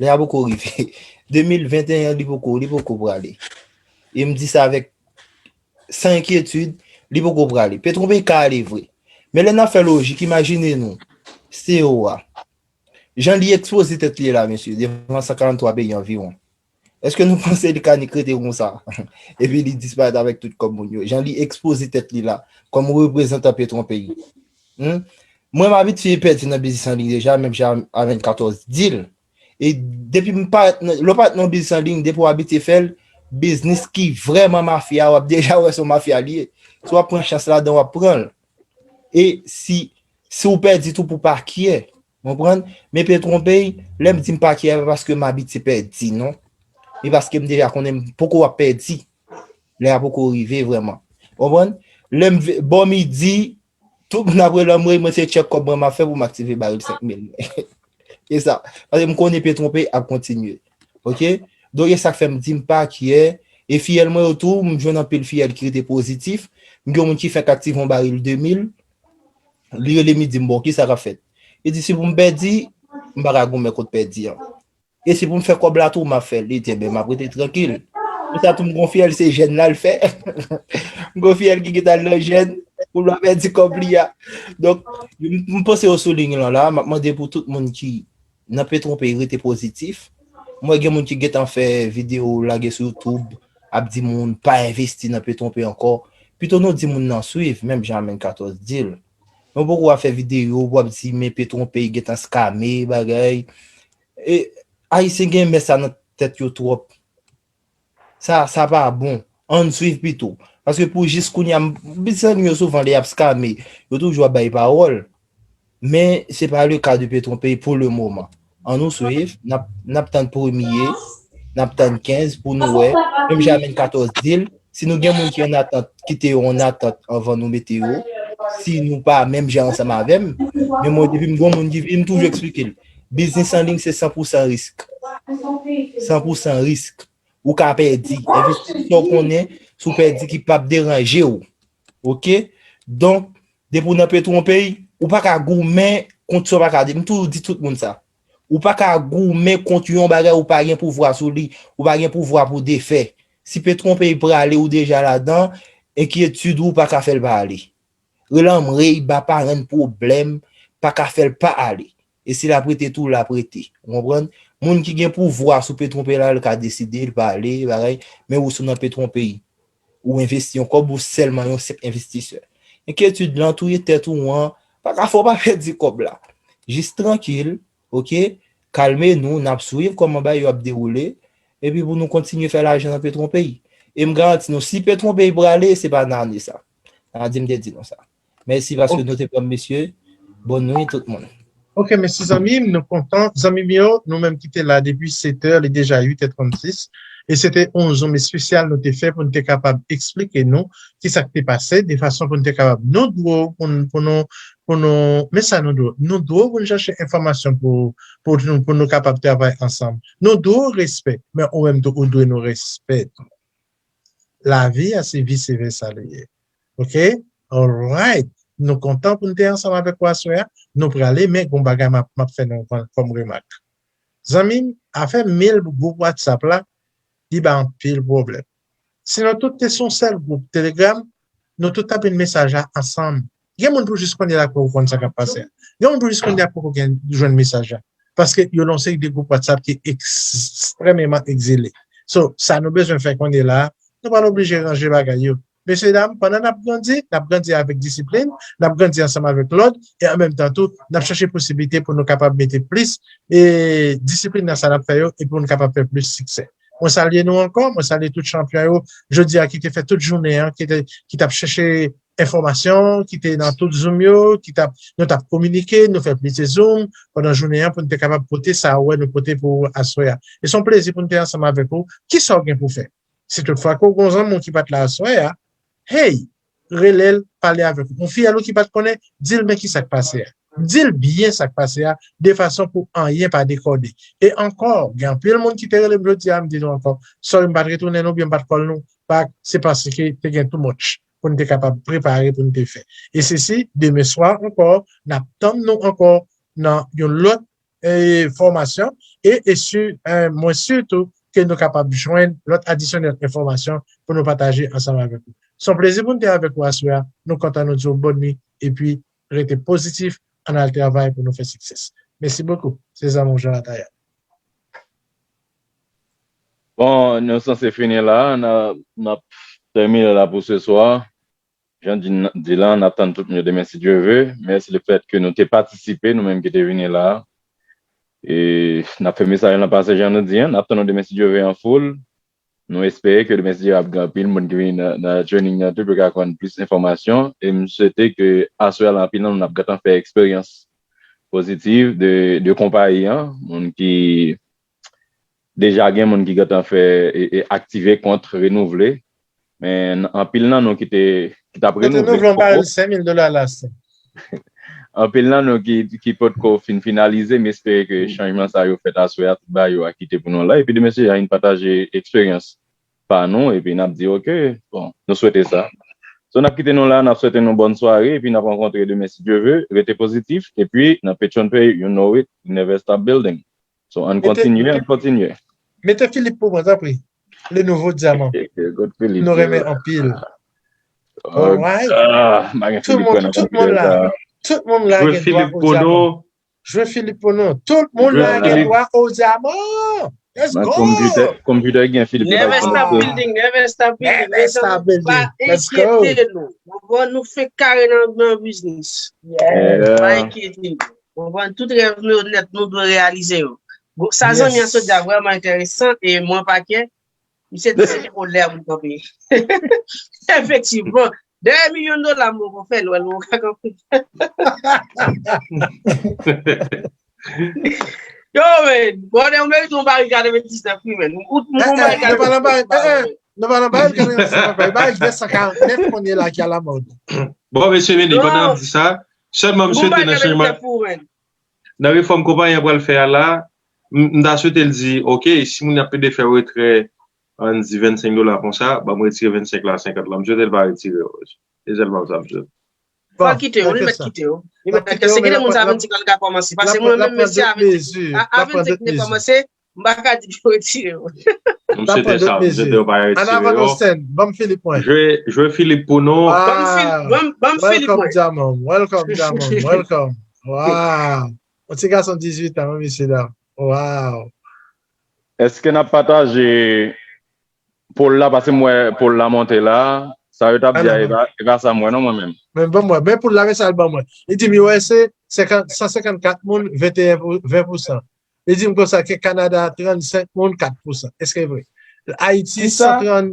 Lè a poko rive. De mil venteyen an, li poko, li poko prale. E m di sa avèk san enkyetid, li poko prale. Petwonpey ka ale vre. Men lè n ap fè lojik, imajine nou, C E O a. Jan li ekspoze tèt li la, mesye, devan san karant twa peyi anviwon. Èske nou panse li ka nik rete konsa? Epi li disparèt avèk tout kòb moun yo. Jan li ekspoze tèt li la, kòm reprezantan Petwonpey. Hmm? Mwen, m abitye pèdi nan biznis an liy deja, menm jan a vennkatòz di l. E depi m parèt nan, lè w parèt nan yon biznis an liy, depi w abitye fè l, biznis ki vrèman mafya, w ap deja wè se yon mafya li ye. Si w ap pran chans ladan, w ap pran l. E si, si w pèdi tou pou pa kyè, w konprann? Men Petwonpey, lè m di m pa kyè, pa paske m abitye pèdi, non. E paske m deja konnen m poko ap pèdi. Lè a poko rive vrèman. W konprann? Lè m ve-, bò midi, tout moun ap rele m, mwen se tchèk kòb mwen m ap fè pou m aktive baril senk mil mwen. E sa. Paske m konnen Petwonpey ap kontinye. Oke? Donk, e sa k fè m di m pa kyè. E fiyèl mwen yo tou, m jwenn anpil fiyèl ki rete pozitif. M gen yon moun ki fèk aktive yon baril de mil. Li rele m, li di m, "Bon, kisa k ap fèt?" Li di, "Si pou m pèdi, m pa ka goumen kont pèdi an." E si pou m fè kòb la tou, m ap fè l. Li di, "Enben, m ap rete trankil." Pou sa tou, m gon fiyèl, se jèn la l fè. M gon fiyèl ki gentan al nan jèn, pou l pa pèdi kòb li a. Donk, m, m panse yo sou liy lan la, m ap mande pou tout moun ki, nan Petronpey, rete pozitif. Mwen gen moun ki gentan fè videyo lage sou YouTube, ap di moun pa envesti nan Petronpey ankò. Pito nou di moun nan swiv, menm jan Amèn katòz di l. Mwen poko ap fè videyo pou ap di men Petronpey gentan skame, bagay. E, Ayisyen gen mès sa nan tèt yo twòp. Sa, sa pa bon. Ann swiv pito. Paske pou jis kounye a, m, biznis yo souvan lè y ap skame, yo toujou ap bay pawòl. Men se pa le ka de Petronpey pou le moman. Ann nou swiv, n ap, n ap tann premye, n ap tann kenz pou nou wè. Menm jan Amèn katòz di l, si nou gen moun ki an atant, kite yo an atant anvan nou mete yo. Si nou pa menm jan ansanm avè m, men mwen depi m gon moun ki vini, m toujou eksplike l. Biznis an liy se san pou san risk. San pou san risk. Ou ka pèdi. Envesti sa w konnen, si w pèdi ki p ap deranje w. Oke? Donk, depi w nan Petronpey, ou pa ka goumen kont sa w pa ka de-, m toujou di tout moun sa. Ou pa ka goumen kont yon bagay ou pa gen pouvwa sou li, ou pa gen pouvwa pou defè. Si Petronpey prale, ou deja ladan, enkyetid ou pa ka fè l pa ale. Rele anmwey, ba parenn pwoblèm, pa ka fè l pa ale. E si l ap rete tou, l ap rete. Ou konprann? Moun ki gen pouvwa sou Petronpey la, l ka deside, l pa ale, bagay, men ou sou nan Petronpey. Ou envesti yon kòb, ou sèlman yon senp envestisè. Enkyetid lan, touye tèt ou an, pa ka fè w pa pèdi kòb la. Jis trankil, oke? Kalme nou, n ap swiv kòman bagay yo ap dewoule, epi pou nou kontinye fè lajan nan Petronpey. E m garanti nou, si Petronpey prale, se pa nan ane sa. Nan ane m te di nou sa. Mèsi paske nou te pran m, mesye. Bòn nwi tout moun. Ok, mèsi zanmi m, nou kontan. Zanmi m yo, nou menm ki te la depi sèt è, li deja uit è trannsis. E se te yon zoom espesyal nou te fè pou n te kapab eksplike nou ki sa k te pase, de fason pou n te kapab, nou dwe pou n, pou nou, pou nou, men sa nou dwe, nou dwe pou n chache enfòmasyon pou, pou nou, pou nou kapab travay ansanm. Nou dwe w respè, men ou menm tou, ou dwe nou respè tou. Lavi a, se vice versa li ye. Ok? Alright. Nou kontan pou n te ansanm avèk ou aswè a. Nou prale, men gon bagay m ap, m ap fè nou kòm, kòm remak. Zanmi m, afè mil gwoup WhatsApp la, li ba anpil pwoblèm. Si nou tout te sou yon sèl gwoup Telegram, nou tout t ap jwenn mesaj la ansanm. Gen moun pou jis kounye a la poko konn sa k ap pase a. Gen moun pou jis kounye a la poko gen, jwenn mesaj la. Paske yo nan yon seri de gwoup WhatsApp ki ekstrèmeman egzele. So, sa nou bezwen fè kounye a la, nou pral oblije ranje bagay yo. Mesye dam, pandan n ap grandi, n ap grandi avèk disiplin, n ap grandi ansanm avèk lòd, e an menm tan tou, n ap chache posiblite pou nou kapab mete plis, e, disiplin nan sa n ap fè yo, e pou nou kapab fè plis siksè. Mwen salye nou ankò, mwen salye tout chanpyon yo, jodi a ki te fè tout jounen an, ki te, ki t ap chache enfòmasyon, ki te nan tout zoom yo, ki t ap, nou t ap kominike, nou fè plizyè zoom pandan jounen an pou nou te kapab pote sa ou wè nou pote pou ou aswè a. E se yon plezi pou nou te ansanm avèk ou. Kisa w gen pou fè? Si toutfwa ke w gen yon zanmi w ki pa t la aswè a, hey, rele l, pale avèk ou. Yon fiyèl ou ki pa t konnen, di l men kisa k pase a. Di l byen sa k pase a, de fason pou anyen pa dekòde. E ankò, gen anpil moun ki te rele m jodi a, m di nou ankò, sorry, m pa t retounen nou, oubyen m pa t call nou back, se paske te gen too much pou n te kapab prepare pou n te fè. E sesi, demen swa ankò, n ap tann nou ankò nan yon lòt, e, fòmasyon, e, e si, e, mwen si tou ke nou kapab jwenn lòt adisyonèl enfòmasyon pou nou pataje ansanm avèk ou. Se yon plezi pou n te avèk ou aswè a. Nou kontan nou di w bòn nwi, epi rete pozitif, ann al travay pou nou fè siksè. Mèsi bokou. Se zanmi w Jonathan Yat. Bon, nou sanse fini la, n a, n ap tèmine la pou se swa. Jan di, di la, n ap tann tout moun yo demen si Dye ve. Mèsi le fèt ke nou te patisipe, nou menm ki te vini la. E n ap fè mesaj lan pase jan nou di an, n ap tann nou demen si Dye ve an foul. Nou espere ke demen si Dye ap gen anpil moun ki vini nan, nan training nan tou pou yo ka konn plis enfòmasyon. E m swete ke aswè la anpil nan nou n ap gentan fè eksperyans pozitiv de, de konpayi an. Moun ki deja gen moun ki gentan fè e, e aktive kont renouvle. Men anpil nan nou ki te, ki t ap renouvle poko. Renouvle yon barèl senk mil dola la, se. Anpil nan nou ki, ki potko fin finalize, m espere ke chanjman sa yo fèt aswè a, tout bagay yo a kite pou nou la. Epi demen si Dye vin pataje eksperyans pa nou, epi n ap di, ok, bon, nou swete sa. So, n ap kite nou la, n ap swete nou bòn sware, epi n ap rankontre demen si Dye ve, rete pozitif, epi nan Patreon Pay, you know it, we never stop building. So, ann kontinye, ann kontinye. Mete Philippe pou mwen, tanpri. Le nouveau diamant. Nou renmen anpil. Alright. Tout moun, tout moun la, tout moun la gen dwa o diaman. Jwe Philippe pou nou. Tout moun la gen dwa o dyaman. Let's go! Nan konpitè, konpitè gen Philippe li pa konekte. Never stop building, never stop building. Never stop building. Let's go. Pa enkyete nou. Bon, nou fenk kare nan, nan biznis. Yeah. Pa enkyete nou. Bon, tout rèv nou yo nèt, nou dwe reyalize yo. Sa zanmi an sot di a vrèman enteresan e mwen pa kè. Misye di se kolè pou kanpe. Efektivman. Dèyè milyon dola m poko fè l, wè l poko ka kanpe. Yo, men, bon, ou merite yon baril katrevendiznèf, wi, men. Ou, ou, yon baril katrevendiznèf. Nou pa nan baril katrevendiznèf ankò. E baril de san karannèf kounye la ki alamòd. Bon, mesye, men, pandan n ap di sa, sèlman m swete nan chanjman, nan refòm konpayi an pral fè a la, m, m ta swete l di, oke, si moun ap plede fè retrè, ann di vennsenk dola konsa, ban m retire vennsenk la, senkant la. M swete l pa retire yo. Se sèlman sa m swete. Fò l kite yo, li mèt kite yo. Li mèt kite yo. Se gen de moun sa vin di kòl ka kòmanse. Paske mwen menm, mesye, avèk, avèk te kite kòmanse, m pa ka di pou yo retire yo. M swete sa, m swete yo pa retire yo. Ann avan nou, Sten, ban m Philippe mwen. Jwe, jwe Philippe pou nou. Ban m Phil-, ban m, ban m Philippe mwen. Welcome, Diamond. Welcome, Diamond. Welcome. Wow. Yon ti gason dizuit an, wi, mesye dam. Wow. Èske n ap pataje poll la, paske m wè poll la monte la, sa yo t ap di a, e pa, e pa sa m wè non, mwen menm. Men ban m wè, men poll la, men sa l ban mwen. Li di m U S A, senkant, san senkannkat moun, venteyen pou, ven pousan. Li di m konsa ke Kanada, trannsenk moun, kat pousan. Èske vre? Ayiti, san trant,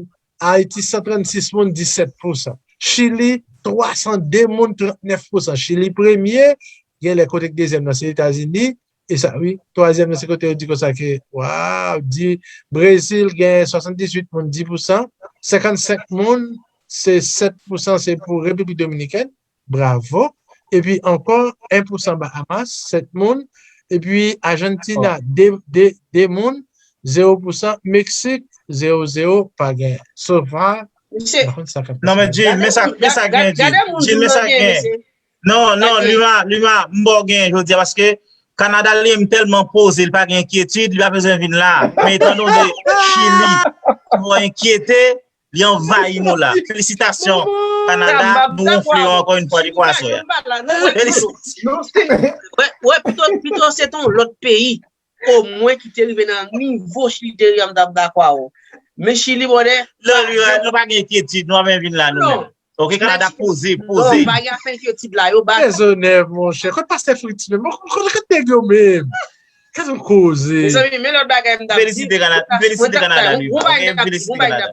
Ayiti, san trannsis moun, disèt pousan. Chili, twa san de moun, trannèf pousan. Chili premye, genlè kote k dezyèm nan se Etazini, e sa, wi, twazyèm nan se kote yo di konsa ke, waw, di Brezil gen swasanndizuit moun, dis pousan, senkannsenk moun, se sèt pousan, se pou Repiblik Dominikèn, bravo. Epi ankò, en pousan Bahamas, sèt moun, epi Ajantina, de, de, de moun, zewo pousan, Meksik, zewo zewo, pa gen. So far, m pa konn sa k ap pase. Non, men Jim, men sa, men sa gen, Jim. Jim, men sa gen. Non, non, Lima, Lima, m ba w gen jodi a, paske Kanada li menm tèlman poze, li pa gen enkyetid, li pa bezwen vin la. Men etandone Chili twò enkyete, li anvayi nou la. Felisitasyon, Kanada, nou wonfle yo ankò yon fwa depi aswè a. Felisitasyon. Wè, wè, pito, pito se te yon lòt peyi, omwen ki te rive nan nivo Chili te rive, m t ap dakò avè w. Men Chili, brother, non, li, nou pa gen enkyetid, nou pa bezwen vin la, nou menm. Ok, Kanada poze, poze. Non, pa gen afè enkyetid la, yo ba. Dezonè, monchè. Kot pastè Fritz menm? Kot, kot nèg yo menm? Kèt ou koze? Mezanmi, men lòt bagay m t ap di. Felisite Kanada, felisite Kanada, li. Mwen ta, mwen ta,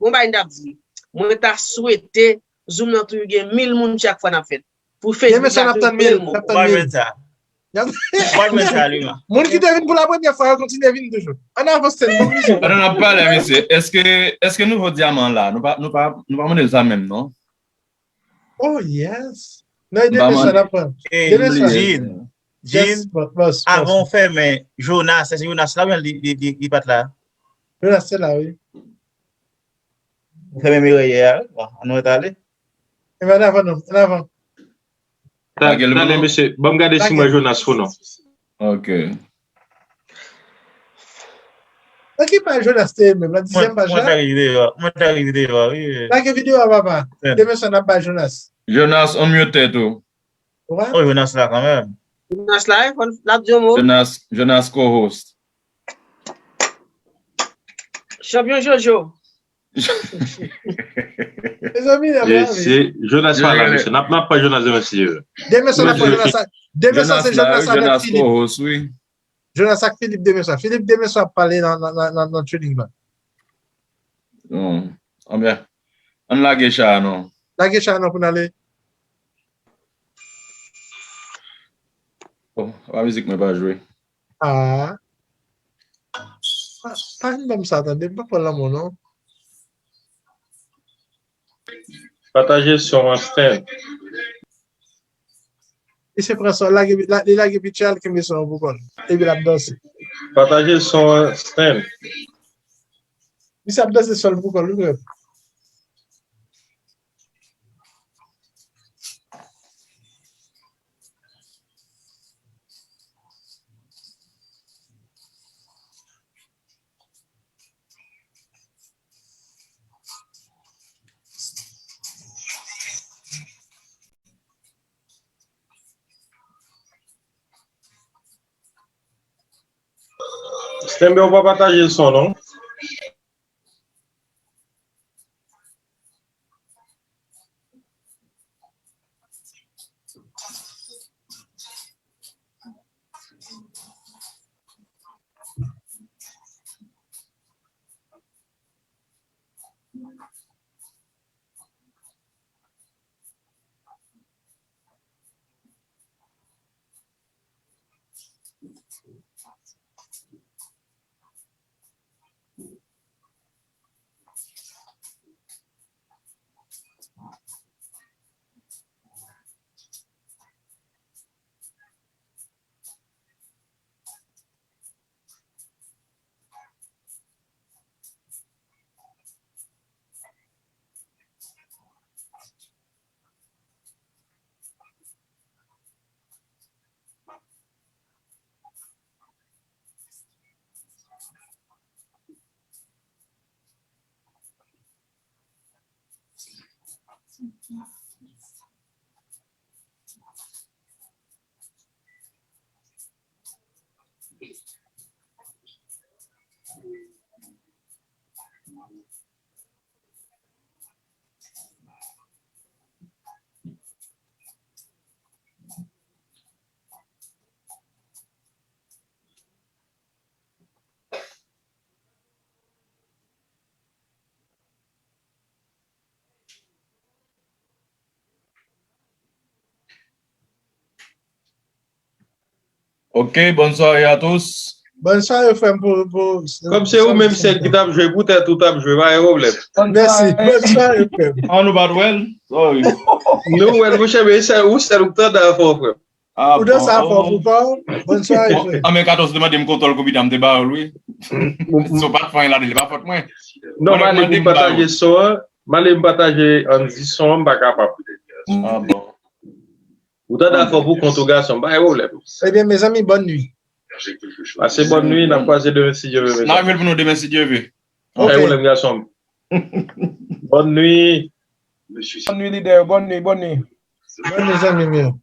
mwen ta di. Mwen ta swete Zoom nan toujou gen mil moun chak fwa n ap fèt. Pou Facebook la toujou gen mil moun. Demen swa n ap tann mil, n ap tann mil. Moun ki te vin pou la premyè fwa yo kontinye vin toujou. Ann avanse, nou vin. Pandan n ap pale, mesye, èske, èske nouvo dyaman an la? Nou pa, nou pa, nou pa mande l sa menm, non? Oh, yes. Non, e demen swa n ap pran. Demen swa. Jean, Jean, avan w fèmen, Jonas, èske Jonas la oubyen li, li, li, li pa t la? Jonas te la, wi. Ou fèmen mirèyè a, wi. Bon, ann nou rete ale. Ebyen, ann avan non, ann avan. Talè, mesye, ban m gade si m wè Jonas ou non. Ok. Nan ki paj Jonas te ye menm? Nan dizyèm paj la? Mwen, mwen ta rive deyò, mwen ta rive deyò, wi. Lage videyo a, papa. Demen swa n ap bay Jonas. Jonas, unmute tèt ou. Oh, Jonas la kanmenm. Jonas la, wi, fò l ap di yon mo. Jonas, Jonas co-host. Chanpyon Jojo. Mezanmi, n ap pale. Jonas pa la, mesye. N ap, n ap pran Jonas demen si Dye vle. Demen swa n ap pran Jonas. Demen swa se Jonas avèk Philippe. Jonas ak Philippe demen swa. Philippe demen swa ap pale nan, nan, nan, nan, nan training la. Anbyen. Ann lage cha a non. Lage cha a non pou n ale. Bon, pa mizik mwen pa jwe. Ah. Pa, pa vin ban m sa tande, m pa pran lanmò non. Pataje son an Sten. Li se pran son, lage, la, li lage pitya l, kenbe son an pou kò l. Epi l ap danse. Pataje son an Sten. Misye ap danse sèl pou kò l, wi, frè m. Kenbe, ou pa pataje son, non? Ok, bonne soirée à tous. Bonne soirée, frè m, pou, pou... Kòm se ou menm sèl ki t ap jwe, poutèt ou t ap jwe, pa gen pwoblèm. Mèsi. Bonne soirée, frè m. An nou pa t wè l? Sorry. Nou wè l, monchè, men se ou sèl ou k tande afè w, frè m. Ah, ou danse bon, afè w pou pa w? Bonne soirée, frè m. An men katòz te mande m kontwòl konpitè m te ba yo l, wi. Si w pa t fè anyen ladan l, li pa fòt mwen. Non, m ale pou m pataje son an. M ale m pataje Andy son an, m pa kapab. Ah, bon. Ou tande afè w pou kont ou, gason m, pa gen pwoblèm. Ebyen, mezanmi, bonne nuit. Pase bonne nuit, n ap kwaze demen si Dye vle, mezanmi. N a rive pou nou demen si Dye vle. Pa gen pwoblèm, gason m. Bonne nuit. Bonne nuit, lidè yo. Bonne nuit, bonne nuit. Bonne nuit, zanmi m yo.